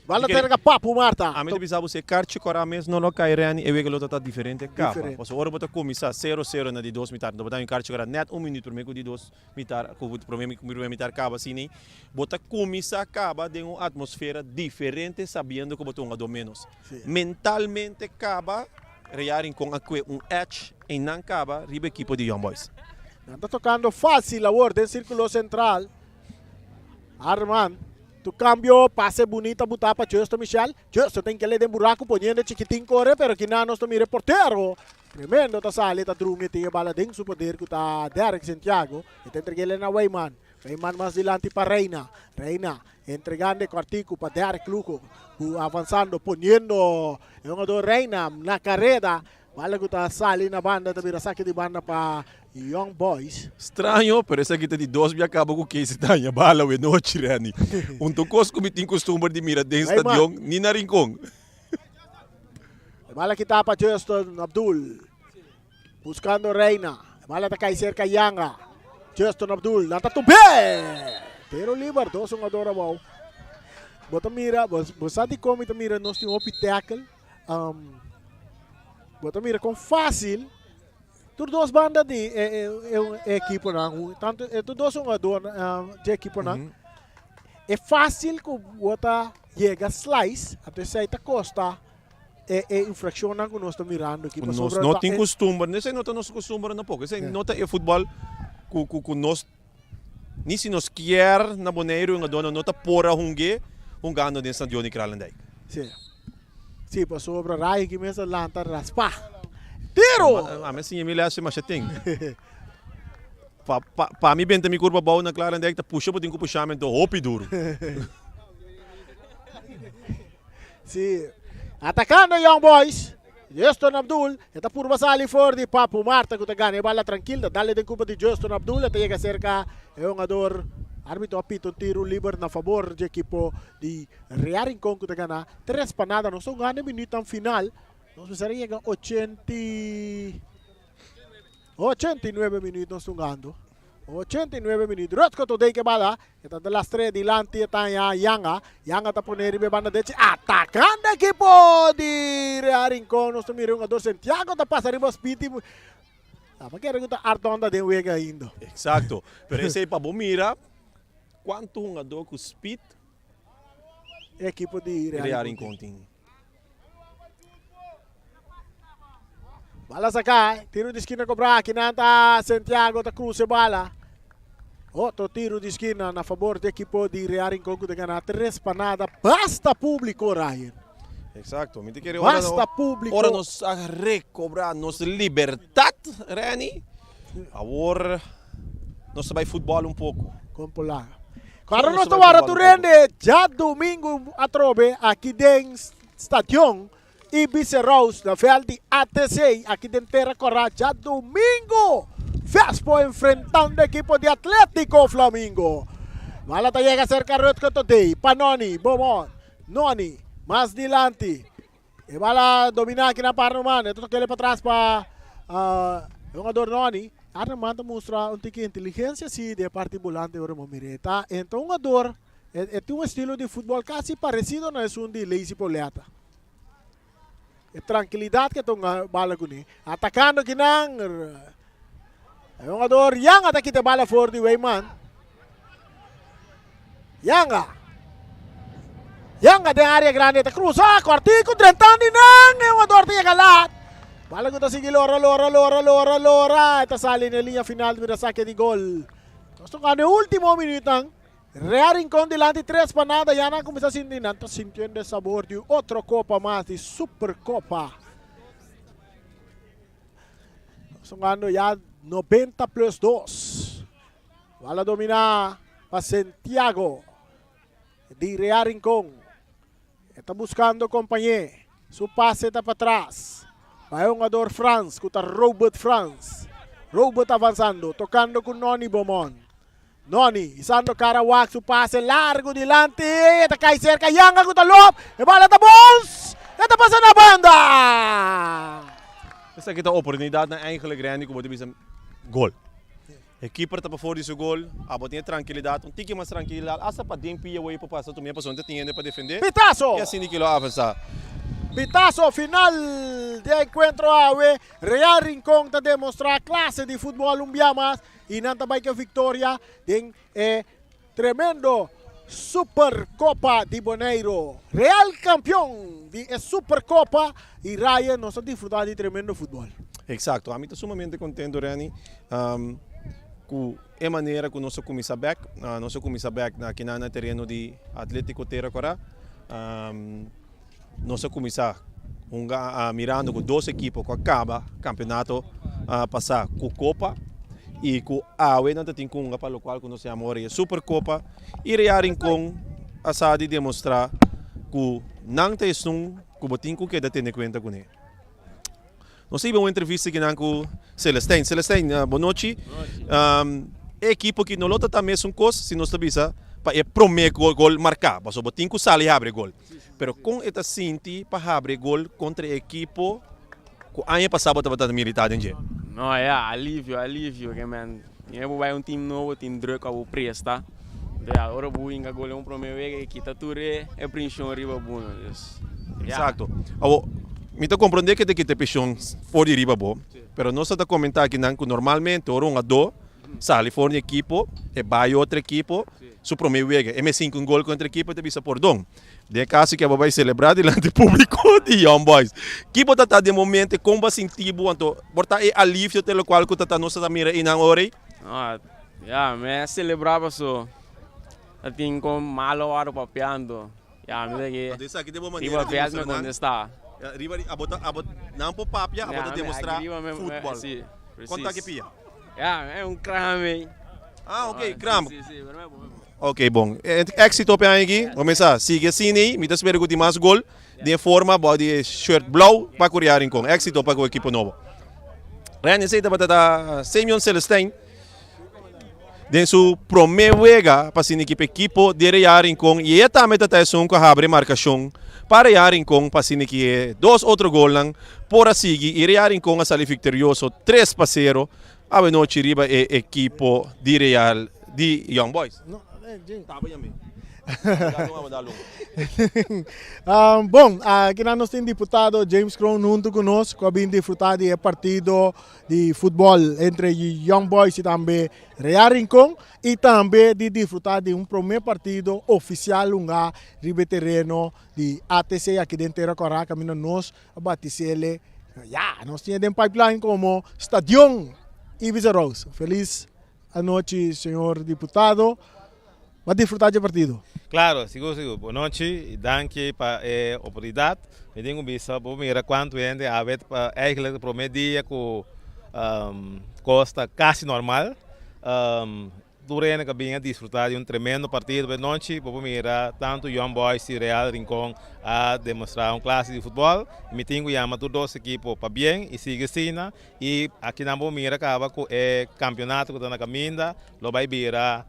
Bala terga Papu Marta. Ami ta bisa bo si e karchi kora mes no lo kai Renny e wega lo ta ta diferente kaba. Pasobra ora bo ta kuminsá sero sero na di dos mitar bo ta haña un karchi kora nèt un minüt prome ku di dos mitar ku prome ku prome mitar kaba asina ei bo ta kuminsá kaba den un atmosfera diferente sabiendo ku bo ta hungadó ménos. Mentalmente kaba Real Rincon a kue un edge einan kaba riba ekipo di Young Boys. Nan ta tokando fásil awor den sirkulo sentral. Armand tu kambio, pase bunita butá pa Justo Michel. Justo tin kele den buraku poniendo chikitin kore pero kinan nos ta mira e portero. Tremendo ta sali ta drumi tin e bala den su poder ku ta Derrick Santiago. E ta entreg'é na Weyman. Weyman mas dilanti pa Reina. Reina entregando e kòrtiku pa Derrick Lugo ku avansando poniendo e hungador Reina na kareda. Bala ku ta sali na banda ta bira saki di banda pa Young Boys. Straño, pero esaki ta di dos bia kaba ku Casey ta haña bala awe nochi, Renny. Un ta kos ku mi tin kustumber di mira den stadion ni na Rincon. E bala kita pa Justin Abdul. Buscando Reina. E bala ta kai cerca Yanga. Justin Abdul. Nan ta tumb'é! Tiro liber. Dos hungador abou. Bo ta mira, bo, bo sa dikon mi ta mira nos tin hopi tackle. Um, bo ta mira kon fácil tur dos banda di e, e, e, e equiponan, tanto e tur dos hungador um, di equiponan. Mm -hmm. E fácil ku bo ta yega slice, anto esei ta kosta e e infraccionnan ku nos ta mirando aki. Nos no tin kustumber, esei no ta nos kustumber tampoco, esei no ta e futbol ku ku ku nos ni si nos kier na Boneiru hungadornan no ta por a hung'é hungando den Stadion di Kralendijk. Si, si pasobra Rai aki mes a lanta raspa. Tiro! Ami a siña mi les masha tin. Pa pa pa mi benta mi kurpa abou na Kralendijk ta pusha bo tin ku pusha mi anto hopi duru. Si, atakando Young Boys. Justin Abdul, e ta purba sali for di Papu Marta ku ta gana e bala trankil, ta dale den kurpa di Justin Abdul, e ta yega serka e hungador. Arbitro a pita un tiru liber na fabor dje ekipo di Real Rincon ku ta gana tres pa nada. Nos ta hungando e minuutnan final. Nos mester a yega 89 minuut nos ta hungando. 89 minuut. Rutger Todey ke bala. E ta de las tres dilanti e ta haña Yanga. Yanga ta pone riba e banda derechi. Atakando ekipo di Real Rincon. Nos ta mira e hungador Santiago ta pasa riba Speedy. Ta pa kere ku ta Arton ta den wega ainda. Exacto. Pero esei pa bo mira kuantu hungador ku speed. ekipo di Real Rincon tin. Bala saká, tiro di skina kobrá, akinan ta Santiago ta krusa e bala. Otro tiro di skina na fabor di ekipo di Real Rincon ku ta gana tres pa nada. Basta públiko, Ryan. Exacto. Mi ta kere ora Basta públiko. Ora nos a recobra nos libertad, Renny. Awor nos ta bai futbol un poco. Con pola. Claro nos ta wara tur hende djadumingu atrobe aki den stadion Ibis Rouse na veld di ATC aki den Tera Cora djadumingu. Vespo enfrentando ekipo di Atletico Flamingo. Bala ta yega serka Rutger Todey pa Noni Beaumont. Noni mas dilanti. E bala domina aki na Parnoman. E ta tokele patras pa e hungador Noni. Arnoman ta mustra un tiki inteligencia si den e parti bolante ora bo mira. E ta entra un hungador, e tin un estilo di futbol casi parecido na esun di Lazy Pauletta. E trankilidad ke ta hunga bala kuné. Atakando kinan e hungador Yanga ta kita e bala for di Weyman. Yanga. Yanga den área grande ta cruza. Cortico drentando y nan. E jugador ta llega laat. Bala que ta sigui lora, lora, lora, lora, lora. Ta sali na linea final mira saque di gol. Nos tocando e último minuut. Real Rincón dilanti 3 pa nada. Ya nan cuminsa sinti. Nan ta sintiendo e sabor di otro copa mas, di Supercopa. Nos tocando ya 90 plus 2. Bala domina pa Santiago di Real Rincon. E ta buscando compañé. Su pase ta patras. Pa e hungador Frans, cu ta Robert Frans. Robert avanzando, tocando cu Noni Beaumont. Noni, isando cara wak su pase largo dilanti. E ta cay cerca Yanga cu ta lop. E bala ta bons. E ta pasa na banda. Esaki ta oportunidadnan eigenlijk Randy cu bo ta bisa gol. E keeper ta pafor di su gol, abo tin e trankilidat, un tiki mas trankilidat, asta pa den pia wei por pasa tumia pasobra no ta tin hende pa defende. Pitazo! I asina ki lo avansa. Pitazo final di e enkuentro awe, Real Rincon ta demostra klase di futbol un bia mas i nan ta bai ku e viktoria den e tremendo Superkopa di Boneiru. Real kampion di e Superkopa i Ryan nos a disfruta di tremendo futbol. Exacto, ami ta sumamente contento Renny cu e manera cu nos a cuminsa bek, nos a cuminsa bek na kinan na tereno di Atletico Tera Cora, nos a cuminsa hunga mirando cu dos ekipo cu a caba campeonato pasa cu copa y cu awe nan ta tin cu hunga pa locual cu nos yama ora e Supercopa y Real Rincon a sa di demostra cu nan ta esun cu bo tin cu keda tene cuenta cune. Nos a hiba un entrevista kinan ku Celestijn. Celestijn, bon nochi. E ekipo ki no lo ta ta mesun kos si nos ta bisa pa e prome gol marká. Pasobra bo tin ku sali habri e gol. Pero kon e ta sinti pa habri e gol kontra e ekipo ku aña pasá bo tabata militá den dje? No, ya, alivio, alivio. Ke men, ñe bo bai un team nobo, tin druk pa bo presta. Entonces, ya, ora bo hinka gol den un prome wega, e kita tur e prenshon riba bo, no. Dus, ya. Exacto. Awor, mi ta comprende ke ta kita e preshon for di riba bo, pero nos ta comenta akinan ku normalmente ora un adó sali for di ekipo, e bai otro ekipo, su prome wega, e mes hinka un gol kontra ekipo, e ta bisa pordon. Den e kaso ke bo bai selebrá dilanti públiko di Young Boys. Ki bo ta ta den momento, kon bo a sinti bo anto? Por ta e alivio te lokual ku ta ta nos ta mira einan ora ei? No, ya, mi a selebrá paso ta tin kon malo wòrdu papiando. Ya, mi ta ke Anto esaki ta bo riba manera di vèlt mi mustra nan? kontestá. Ya, riba di, abo ta, abo, nan por papia, abo Ya, ta mi demostrá aki riba mi, futbòl. si, Kon ta presis. ki pia? Ya, e un kram ei. Ah, ok, kram. Si, si, pero mi a bon. Ok bon, exito p'e aña aki, bo mesa sigui asina ei, mi ta spera ku tin mas gol den e forma bou di e shirt blou pa Curiá Rincon. Exito pa ku ekipo nobo. Rèn esei tabata ta Simeon Celestijn den su promé wega pa asina ekipo ekipo di Real Rincon i e tambe ta ta esun ku a habri e markashon pa Real Rincon pa asina ki e dos otro golnan por a sigui i Real Rincon a sali viktorioso 3-0 Awe nochi riba e ekipo di Real di Young Boys. No, Taba yam'é. Bon, akinan nos tin diputado James Kroon huntu ku nos ku a bin disfrutá di e partido di futbòl entre Young Boys i tambe Real Rincon i tambe di disfrutá di un promé partido ofisial hungá riba e tereno di ATC aki den Tera Kòrá kaminda nos a batis'é ya nos tin e den pipeline komo Stadion Ibis Arous. Felis anochi señor diputado. Bo a disfruta dje partido? Claro, sigur sigur. Bon nochi y danki pa e oportunidad. Mi tin cu bisa bo mira cuanto hende awe pa eigenlijk e prome dia cu cos ta casi normal. Tur hende cu a bin a disfruta di un tremendo partido pa e nochi. Bo por mira tanto Young Boys y Real Rincon a demostra un clase di futbol. Mi tin cu yama tur dos ekipo pabien y sigui asina. Y aki nan bo mira caba cu e campeonato cu ta na caminda lo bay bira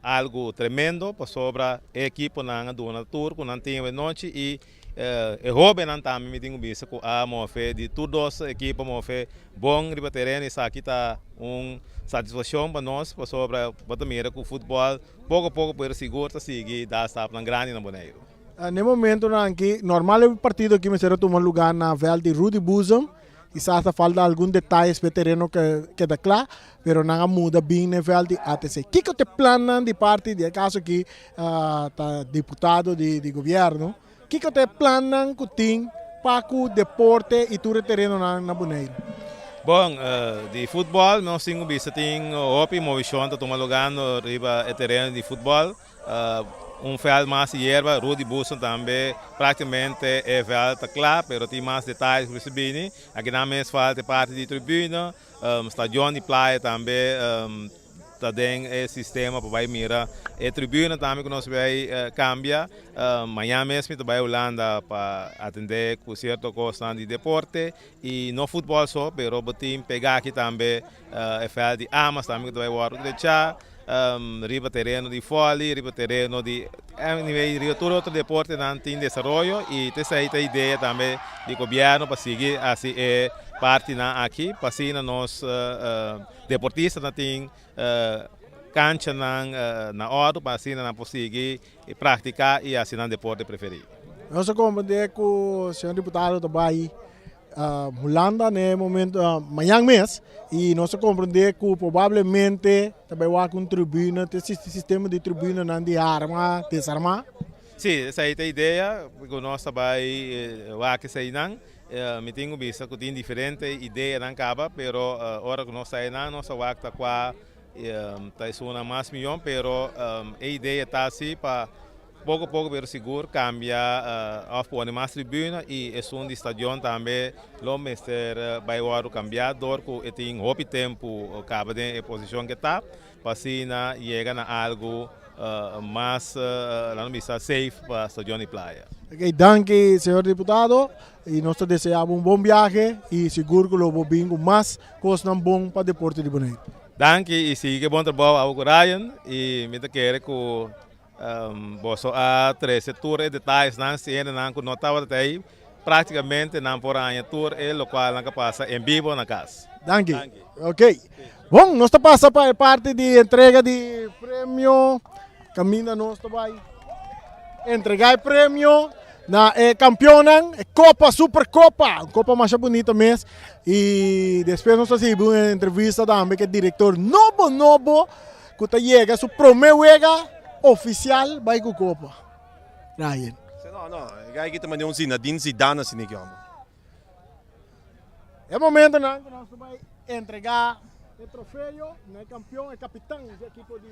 algo tremendo pasobra e equiponan a duna tur cu nan tin awe nochi y e hobennan tambe mi tin cu bisa cu a move di tur dos equipo a move bon riba tereno esaki ta un satisfaccion pa nos pasobra bo ta mira cu futbol poco poco pero sigur ta sigui da stapnan grandi na Boneiru. Na e momentonan aki normal e partido aki mester a tuma lugar na veld di Rudy Boezem. Kisas ta falta algun detayes pa e tereno keda kla, pero nan a muda bin na e vèlt di ATC. Kiko ta e plannan di parti di e kaso aki ta diputado di gobièrnu, kiko ta e plannan ku tin pa ku deporte i tur e terenonan na Boneiru? Bon, di futbòl nos tin ku bisa tin hopi movishon ta tuma lugá riba e tereno di futbòl. Un veld mas di yerba, Rudy Buson tambe practicamente e veld ta cla, pero tin mas detalles cu mester bini. Akinan mes falta e parti di tribuna, stadion di playa tambe ta den e sistema pa bay mira e tribuna tambe cu nos bay cambia. Mañan mes mi ta bay Hulanda pa atende cu cierto cosnan di deporte y no futbol so, pero bo tin pega aki tambe e veld di Amas tambe cu ta bay wordo drecha. Riba tereno di vòli, riba tereno di anyway riba tur otro deportenan tin desaroyo y ta esei ta idea tambe di gobierno pa sigui haci e partinan aki pa asina nos deportistanan tin canchanan na ordo pa asina nan por sigui practica y haci nan deporte preferi. Nos a comprende cu señor diputado ta bay Hulanda na e momento mañan mes y nos a comprende cu probablemente ta bay wak un tribuna, ta existi sistema di tribunanan di arma, desarma. Si, esey ta e idea cu nos ta bay wak eseynan. Mi tin cu bisa cu tin diferente ideanan caba, pero ora cu nos ta eynan nos ta wak ta cua ta esunnan mas miyon, pero e idea ta si pa Poko poko pero sigur kambia of pone mas tribuna y esun di stadion tambe lo mester bay wordo kambia dor ku e tin hopi tempu kaba den e posishon ke ta pa asina yega na algu mas laga nos bisa safe pa stadion di playa. Ok danki señor diputado y nos ta desea bo un bon biahe y sigur ku lo bo bin ku mas kosnan bon pa deporte di Boneiru. Danki y sigui ku e bon trabou abo ku Ryan y mi ta kere ku Boso a trece tur e detayesnan, si hendenan cu no tabata ei, practicamente nan por haña tur e locual nan ka pasa en bibo na cas. Danki. Ok. Bon, nos ta pasa pa e parti di entrega di premio. Caminda nos ta bai entrega e premio na e campeonnan, e Copa, Supercopa. Un copa masha bunita mes. Y despues nos ta ricibi un entrevista tambe cu e director nobo nobo. Ku ta yega su promé wega ofisial bai ku kopa. Ryan. No, no, e guy aki ta manda un Zinedine Zidane asina aki homber. E momentonan ku nos ta bai entregá e trofeo na e kampion, e kapitan di ekipo di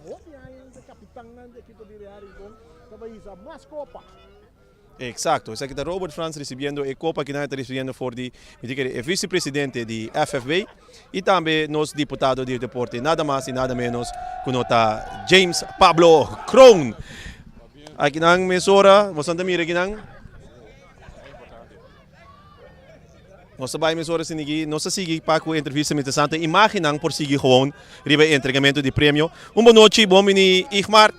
hopi aña e kapitannan di ekipo di Real Rincon ta bai hisa mas kopa. Exacto, esaki ta Robert Frans ricibiendo e copa aki nan e ta ricibiendo for di mi ta kere e vice presidente di FFB y tambe nos diputado di deporte nada mas y nada menos cu no ta James Pablo Kroon. Aki nan mesora, boso ta mira aki nan. Nos ta bay mesora sinigi, nos ta sigui pa cu entrevista mientras tanto imagennan por sigui gewoon riba e entregamento di premio. Un bon nochi, bon bini Igmar,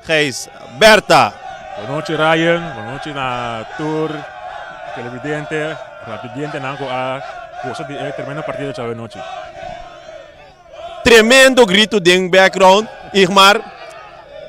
Gijs, Bertha. Bon nochi Ryan, bon nochi na tur televidente, radiovidentenan cu a goza di e tremendo partido djawe nochi. Tremendo grito den background, Igmar.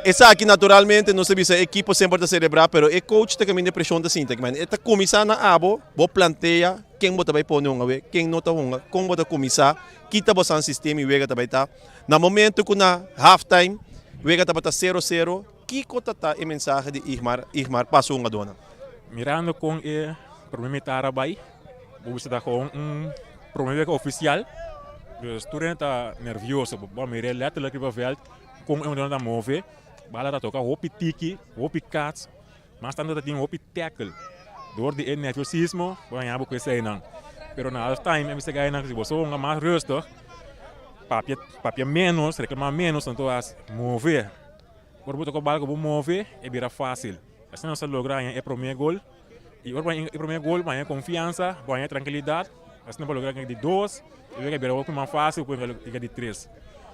Esaki naturalmente nos ta bisa ekipo semper ta selebrá, pero e coach ta kaminda e preshon ta sinti. E ta kuminsá na abo, bo plantea ken bo ta bai pone hunga awe, ken no ta hunga, kon bo ta kuminsá, kita bo san sistema i wega ta bai ta. Na momento ku na half time wega tabata sero sero, kiko ta ta e mensahe di Igmar Igmar pa su hungadónan? Mirando kon e prome mitar a bai, bo bisa ta kon un prome wega ofisial, dus tur hende ta nervioso. Bo a mira letterlijk riba vèlt Kon e hungadónan ta move, bala ta toka hopi tiki, hopi kats, mas tantu ta tin hopi tackle. Dor di e nerviosismo bo haña bo ku eseinan. Pero na half time e mester gainan si boso hunga mas rustig, papia papia menos, reklamá menos, anto as move. Ora bo toka bala ku bo move e bira fásil. Asina nos a logra haña e promé gol i ora bo haña e promé gol bo haña konfiansa, bo haña trankilidat, asina bo logra haña di dos i wega bira hopi mas fásil ku wega di tres.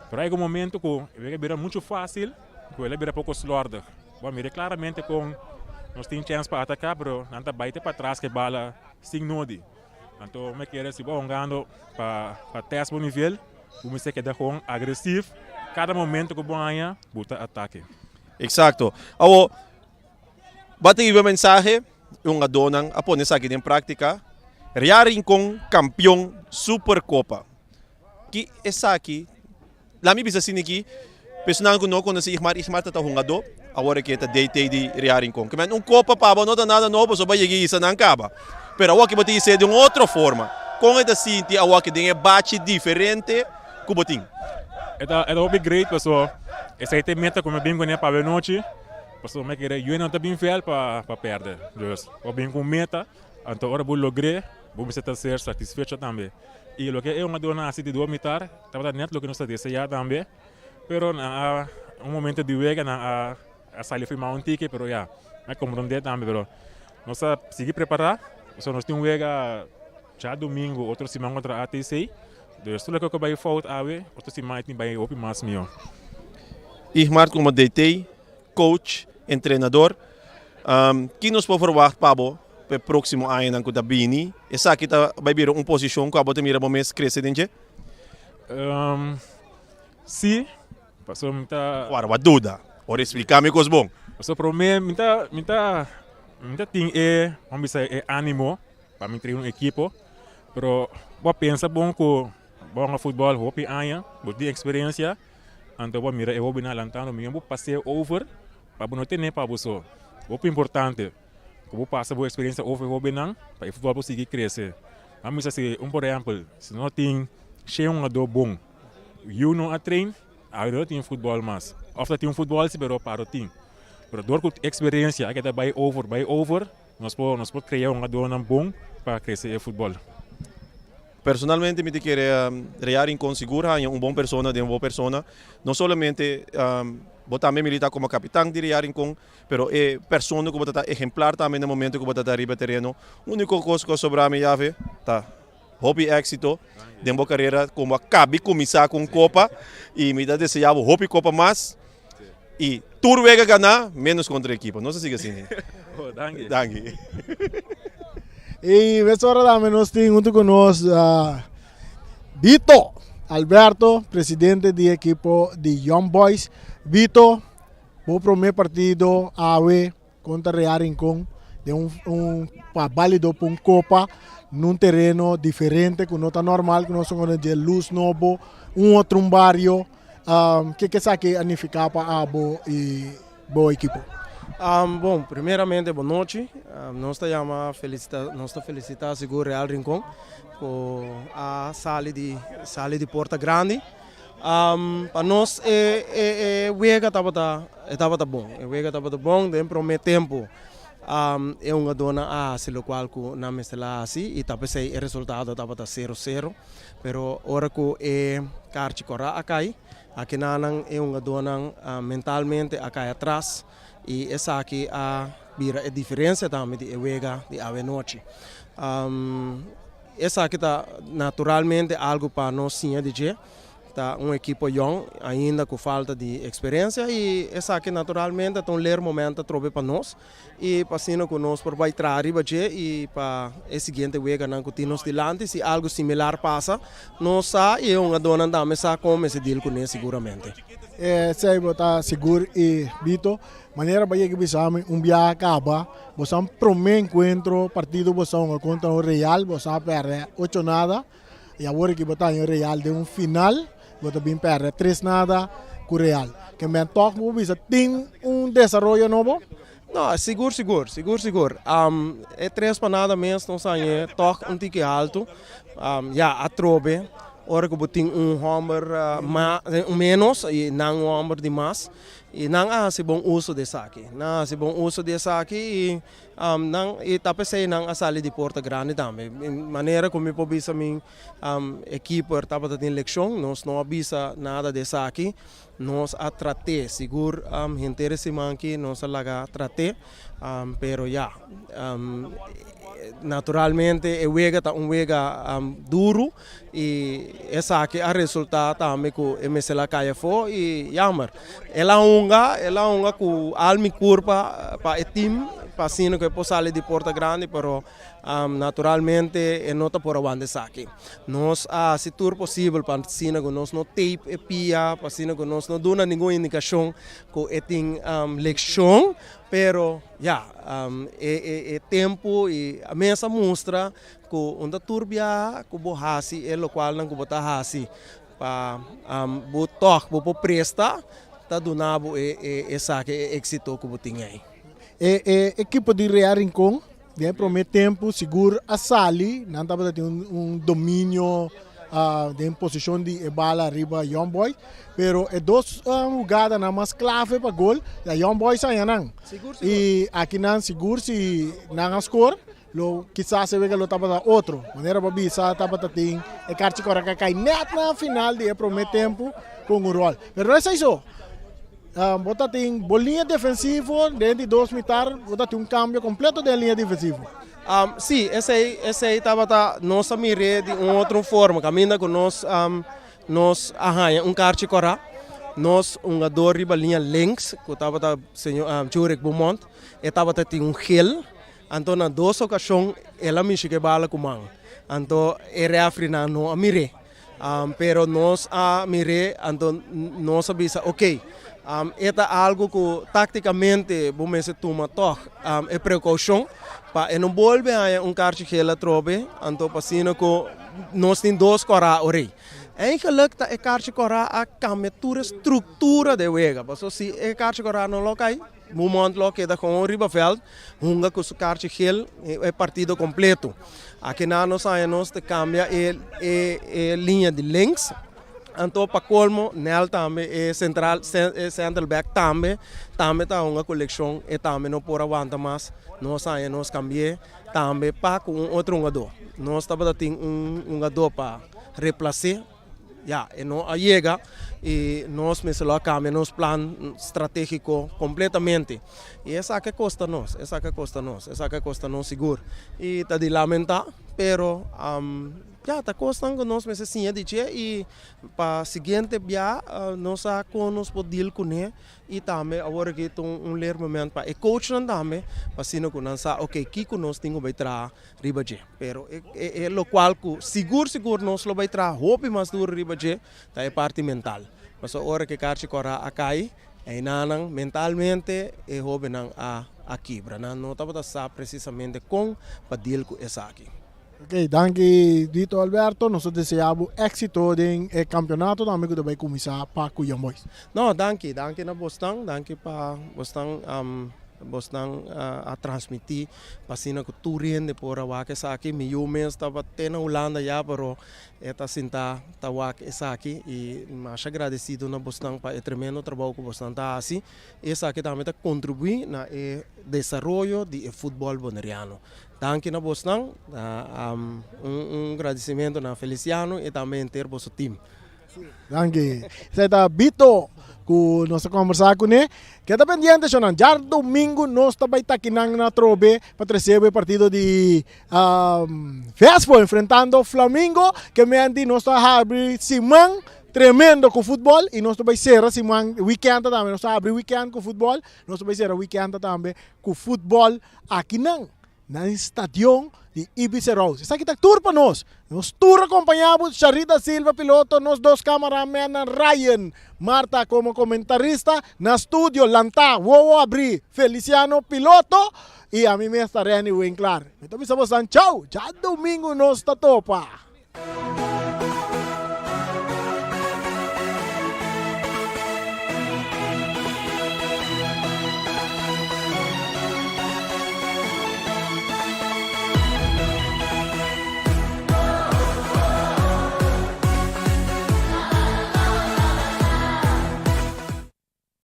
Pero a yega un momento ku e wega bira muchu fásil ku el a bira poko slòrdig. Bo a mira klaramente kon nos tin chèns pa ataká pero nan ta bai te patras ku e bala sin nodi. Anto mi kere si bo a hungando pa pa tèst bo nivel bo mester keda kon agresiv kada momento ku bo haña bo ta atake. Eksakto. Awor, Bo ta riba mensahe, e hungadónan a pone esaki den práktika. Real Rincon kampion Superkopa. Ki esaki, laat mi bisa asina aki, personanan ku no konosé Igmar, Igmar ta ta hungadó, awor e ke ta DT di Real Rincon. Ke men un kopa pa bo no ta nada nobo, pasobra bo a yega i hisa nan kaba. Pero awor ke bo ta his'é den un otro forma. Kon e ta sinti awor ke den e bachi diferente ku bo tin? E ta hopi great pasobra esei ta e meta ku mi a bin kuné pabia anochi. Pasobra mi a kere yu no ta bin fiel pa perde. Dus, bo bin ku un meta, anto ora bo logr'é, bo mester ta ser satisfecho tambe. I loke e hungadónan a hasi di dua mitar tabata nèt loke nos ta deseá tambe, pero nan a un momento di wega nan a sali firmá un tiki, pero ya, mi a komprondé tambe, pero nos ta sigui prepará, pasobra nos tin un wega djadumingu otro siman kontra ATC, dus tur loke ku bai fout awe, otro siman e tin bai hopi mas mihó. Igmar komo DT coach, entrenador, ki nos por verwacht pa bo pa e próksimo añanan ku ta bini? Esaki ta bai bira un posishon ku abo ta mira bo mes krese den dje? Sí, pasobra mi ta. Ora bo a duda, ora esplika mi kos bon. Pasobra promé mi ta mi ta mi ta tin e, ban bisa e ánimo pa mi train un ekipo, pero bo a pensa bon ku bo a hunga futbòl hopi aña, bo tin eksperensia. Anto bo a mira e hobennan lantando mion bo pas'é over pa bo no tene pa bo so. Hopi importante ku bo pasa bo eksperensia over e hobennan pa e futbòl por sigui krese. Nan bisa si un por ehèmpel si no tin shen hungadó bon yu no a train awe no ta tin futbòl mas òf ta tin un futbòl si pero paro tin. Pero dor ku eksperensia a keda bai over bai over nos por nos por krea hungadónan bon pa krese e futbòl. Personalmente mi ta kere Real Rincon sigur haña un bon persona den bo persona. No solamente bo tambe milita como capitan di Real Rincon, pero e persona cu bo ta ta ehemplar tambe na momento cu bo ta ta riba tereno. Unico cos cu a sobra mi yave ta hopi exito den bo carera como a cabi cuminsa cu un copa y mi ta desea bo hopi copa mas y tur wega gana menos contra ekipo. Nos a sigui asina. Danki. Danki. Y mesora tambe nos tin hunto cu nos Vito Alberto, presidente di ekipo di Young Boys. Vito, bo prome partido awe contra Real Rincon den un, un pa balido pa un copa nun tereno diferente cu no ta normal cu nos ta conoce dje luz nobo, un otro un bario. Um, ke ke esaki a nifica pa abo y bo ekipo? Bon, primeramente bon nochi. Nos ta yama felicita, nos ta felicita sigur Real Rincon ku a sali di sali di porta grandi. Pa nos e e e wega tabata e tabata bon, e wega tabata bon den prome tempu e hungadónan a hasi lokual ku nan mester a hasi i ta p'esei e resultado tabata sero sero, pero ora ku e karchi kòrá a kai Akinanan e hungadónan mentalmente a kai atras i esaki a bira e diferensia tambe di e wega di awe nochi. Esaki ta naturalmente algu pa nos siña di dje. Ta un ekipo yòn ainda ku falta di eksperensia i esaki naturalmente ta un leermoment atrobe pa nos i pa asina ku nos por bai traha riba dje i pa e siguiente weganan ku tin nos dilanti si algu similar pasa nos sa i e hungadónan tambe sa kon mester deal kuné siguramente. Esei bo ta sigur i Vito, manera bo a yega bisa mi un biaha kaba bo sa un promé enkuentro partido bo sa hunga kontra un Real bo sa pèrdè ocho nada. I awor aki bo ta haña Real den un final, bo ta bin pèrdè tres nada ku Real. Ke men tòg bo bisa tin un desaroyo nobo? No, sigur sigur, sigur sigur. E tres pa nada mes nos hañ'e tòg un tiki haltu. Ya, atrobe ora ku bo tin un hòmber ménos i nan un hòmber di mas i nan a hasi bon uso di esaki. Nan a hasi bon uso di esaki i Nan i ta p'esei nan a sali di porta grandi tambe. Manera ku mi por bisa mi ekipo er tabata tin lekshon, nos no a bisa nada di esaki. Nos a trat'é, sigur henter e siman aki nos a laga trat'é, pero ya, naturalmente e wega ta un wega duru i esaki a resultá tambe ku e mester a kai afó i jammer. El a hunga, el a hunga ku al mi kurpa pa e tim pa asina ku e por sali di porta grandi pero naturalmente e no ta por a wanta esaki. Nos a hasi tur posibel pa asina ku nos no tape e pia, pa asina ku nos no duna ningun indikashon ku e tin lekshon pero ya e tempu i mes a mustra Ku un ta tur biaha ku bo hasi e lokualnan ku bo ta hasi pa bo tòg bo por presta ta duna bo e esaki e éksito ku bo tin ei. E ekipo di Real Rincon den e promé tempu sigur a sali, nan tabata tin un dominio den posishon di e bala riba Young Boys, pero e dos hugadanan mas klave pa gol ta Young Boys a haña nan. I akinan sigur si nan a skor Lo kisas e wega lo tabata otro. Manera bo bisa tabata tin e karchi kora ka kai net na final di e prome tempu ku un rol. Pero no esei so. Bo ta tin bo liña defensivo den di dos mitar bo ta tin un kambio kompleto den e liña defensivo. Si, esei esei tabata nos a mir'é di un otro forma kaminda ku nos nos a haña un karchi kora. Nos hungador riba liña links ku tabata señor Jurek Beaumont e tabata tin un gel. Anto na dos okashon el a mishi ku e bala ku man. Anto e rèfrinan no a mir'é. Pero nos a mir'é, anto nos a bisa, ok, e ta algu ku táktikamente bo mester tuma tòg e prekoushon pa e no bolbe haña un karchi gel atrobe, anto pa asina ku nos tin dos kòrá orei. Eigenlik ta e karchi kòrá a kambia tur e struktura di e wega, pasobra si e karchi kòrá no lo kai, Beaumont lo keda con riba veld hunga cu su kaartje geel e partido completo. Akinan nos haña nos te cambia e e liña di links. Anto pa colmo Nel tambe e central e central back tambe tambe ta hunga cu leccion e tambe no por a wanta mas. Nos haña nos cambi'e tambe pa cu un otro hungador. Nos tabata tin un hungador pa replace. Ya, e no a yega y nos mester lo a cambia nos plan strategico completamente. Y esaki a costa nos, esaki a costa nos, esaki a costa nos sigur. Y ta di lamenta, pero ya, ta cosnan cu nos mester siña di dje y pa siguiente bia nos sa con nos por deal cune y tambe awor aki ta un leermoment pa e coachnan tambe pa asina cu nan sa, ok, kico nos tin cu bay traha riba dje. Pero e e lokual ku sigur sigur nos lo bai traha hopi mas duru riba dje ta e parti mental. Pasobra ora ku e karchi kòrá a kai, einanan mentalmente e hóbennan a a kibra. Nan no tabata sa presisamente kon pa deal ku esaki. Ok, danki Dito Alberto. Nos ta desea bo éksito den e kampionato tambe ku ta bai kuminsá pa ku Young Boys. No, danki. Danki na bosnan. Danki pa bosnan bosnan a transmití Pa asina ku tur hende por a wak esaki. Mi yu mes tabata te na Hulanda ya pero e ta sinta ta wak esaki i masha gradesido na bosnan pa e tremendo trabou ku bosnan ta hasi. Esaki tambe ta kontribuí na e desaroyo di e futbòl boneriano. Danki na bosnan. Un gradisimentu na Feliciano i tambe henter boso tim. Danki. Esei ta Bito ku nos a kombersá kuné. Keda pendiente shownan. Djardomingu nos ta bai takinan na atrobe pa trese bo e partido di Vespo enfrentando Flamingo. Ke menti nos ta habri siman. Tremendo ku futbòl i nos ta bai sera siman weekend tambe. Nos ta habri weekend ku futbòl, nos ta bai sera weekend tambe ku futbòl akinan na e stadion di Ibis Rose. Esaki ta tur pa nos. Nos tur a kompañá bo, Sharita Silva piloto, nos dos kamaramennan Ryan Marta komo komentarista na studio Lantá Wowo Abrí Feliciano piloto i ami mes ta Renny Winklaar. Mi ta bisa bosan chau, djadumingu nos ta topa.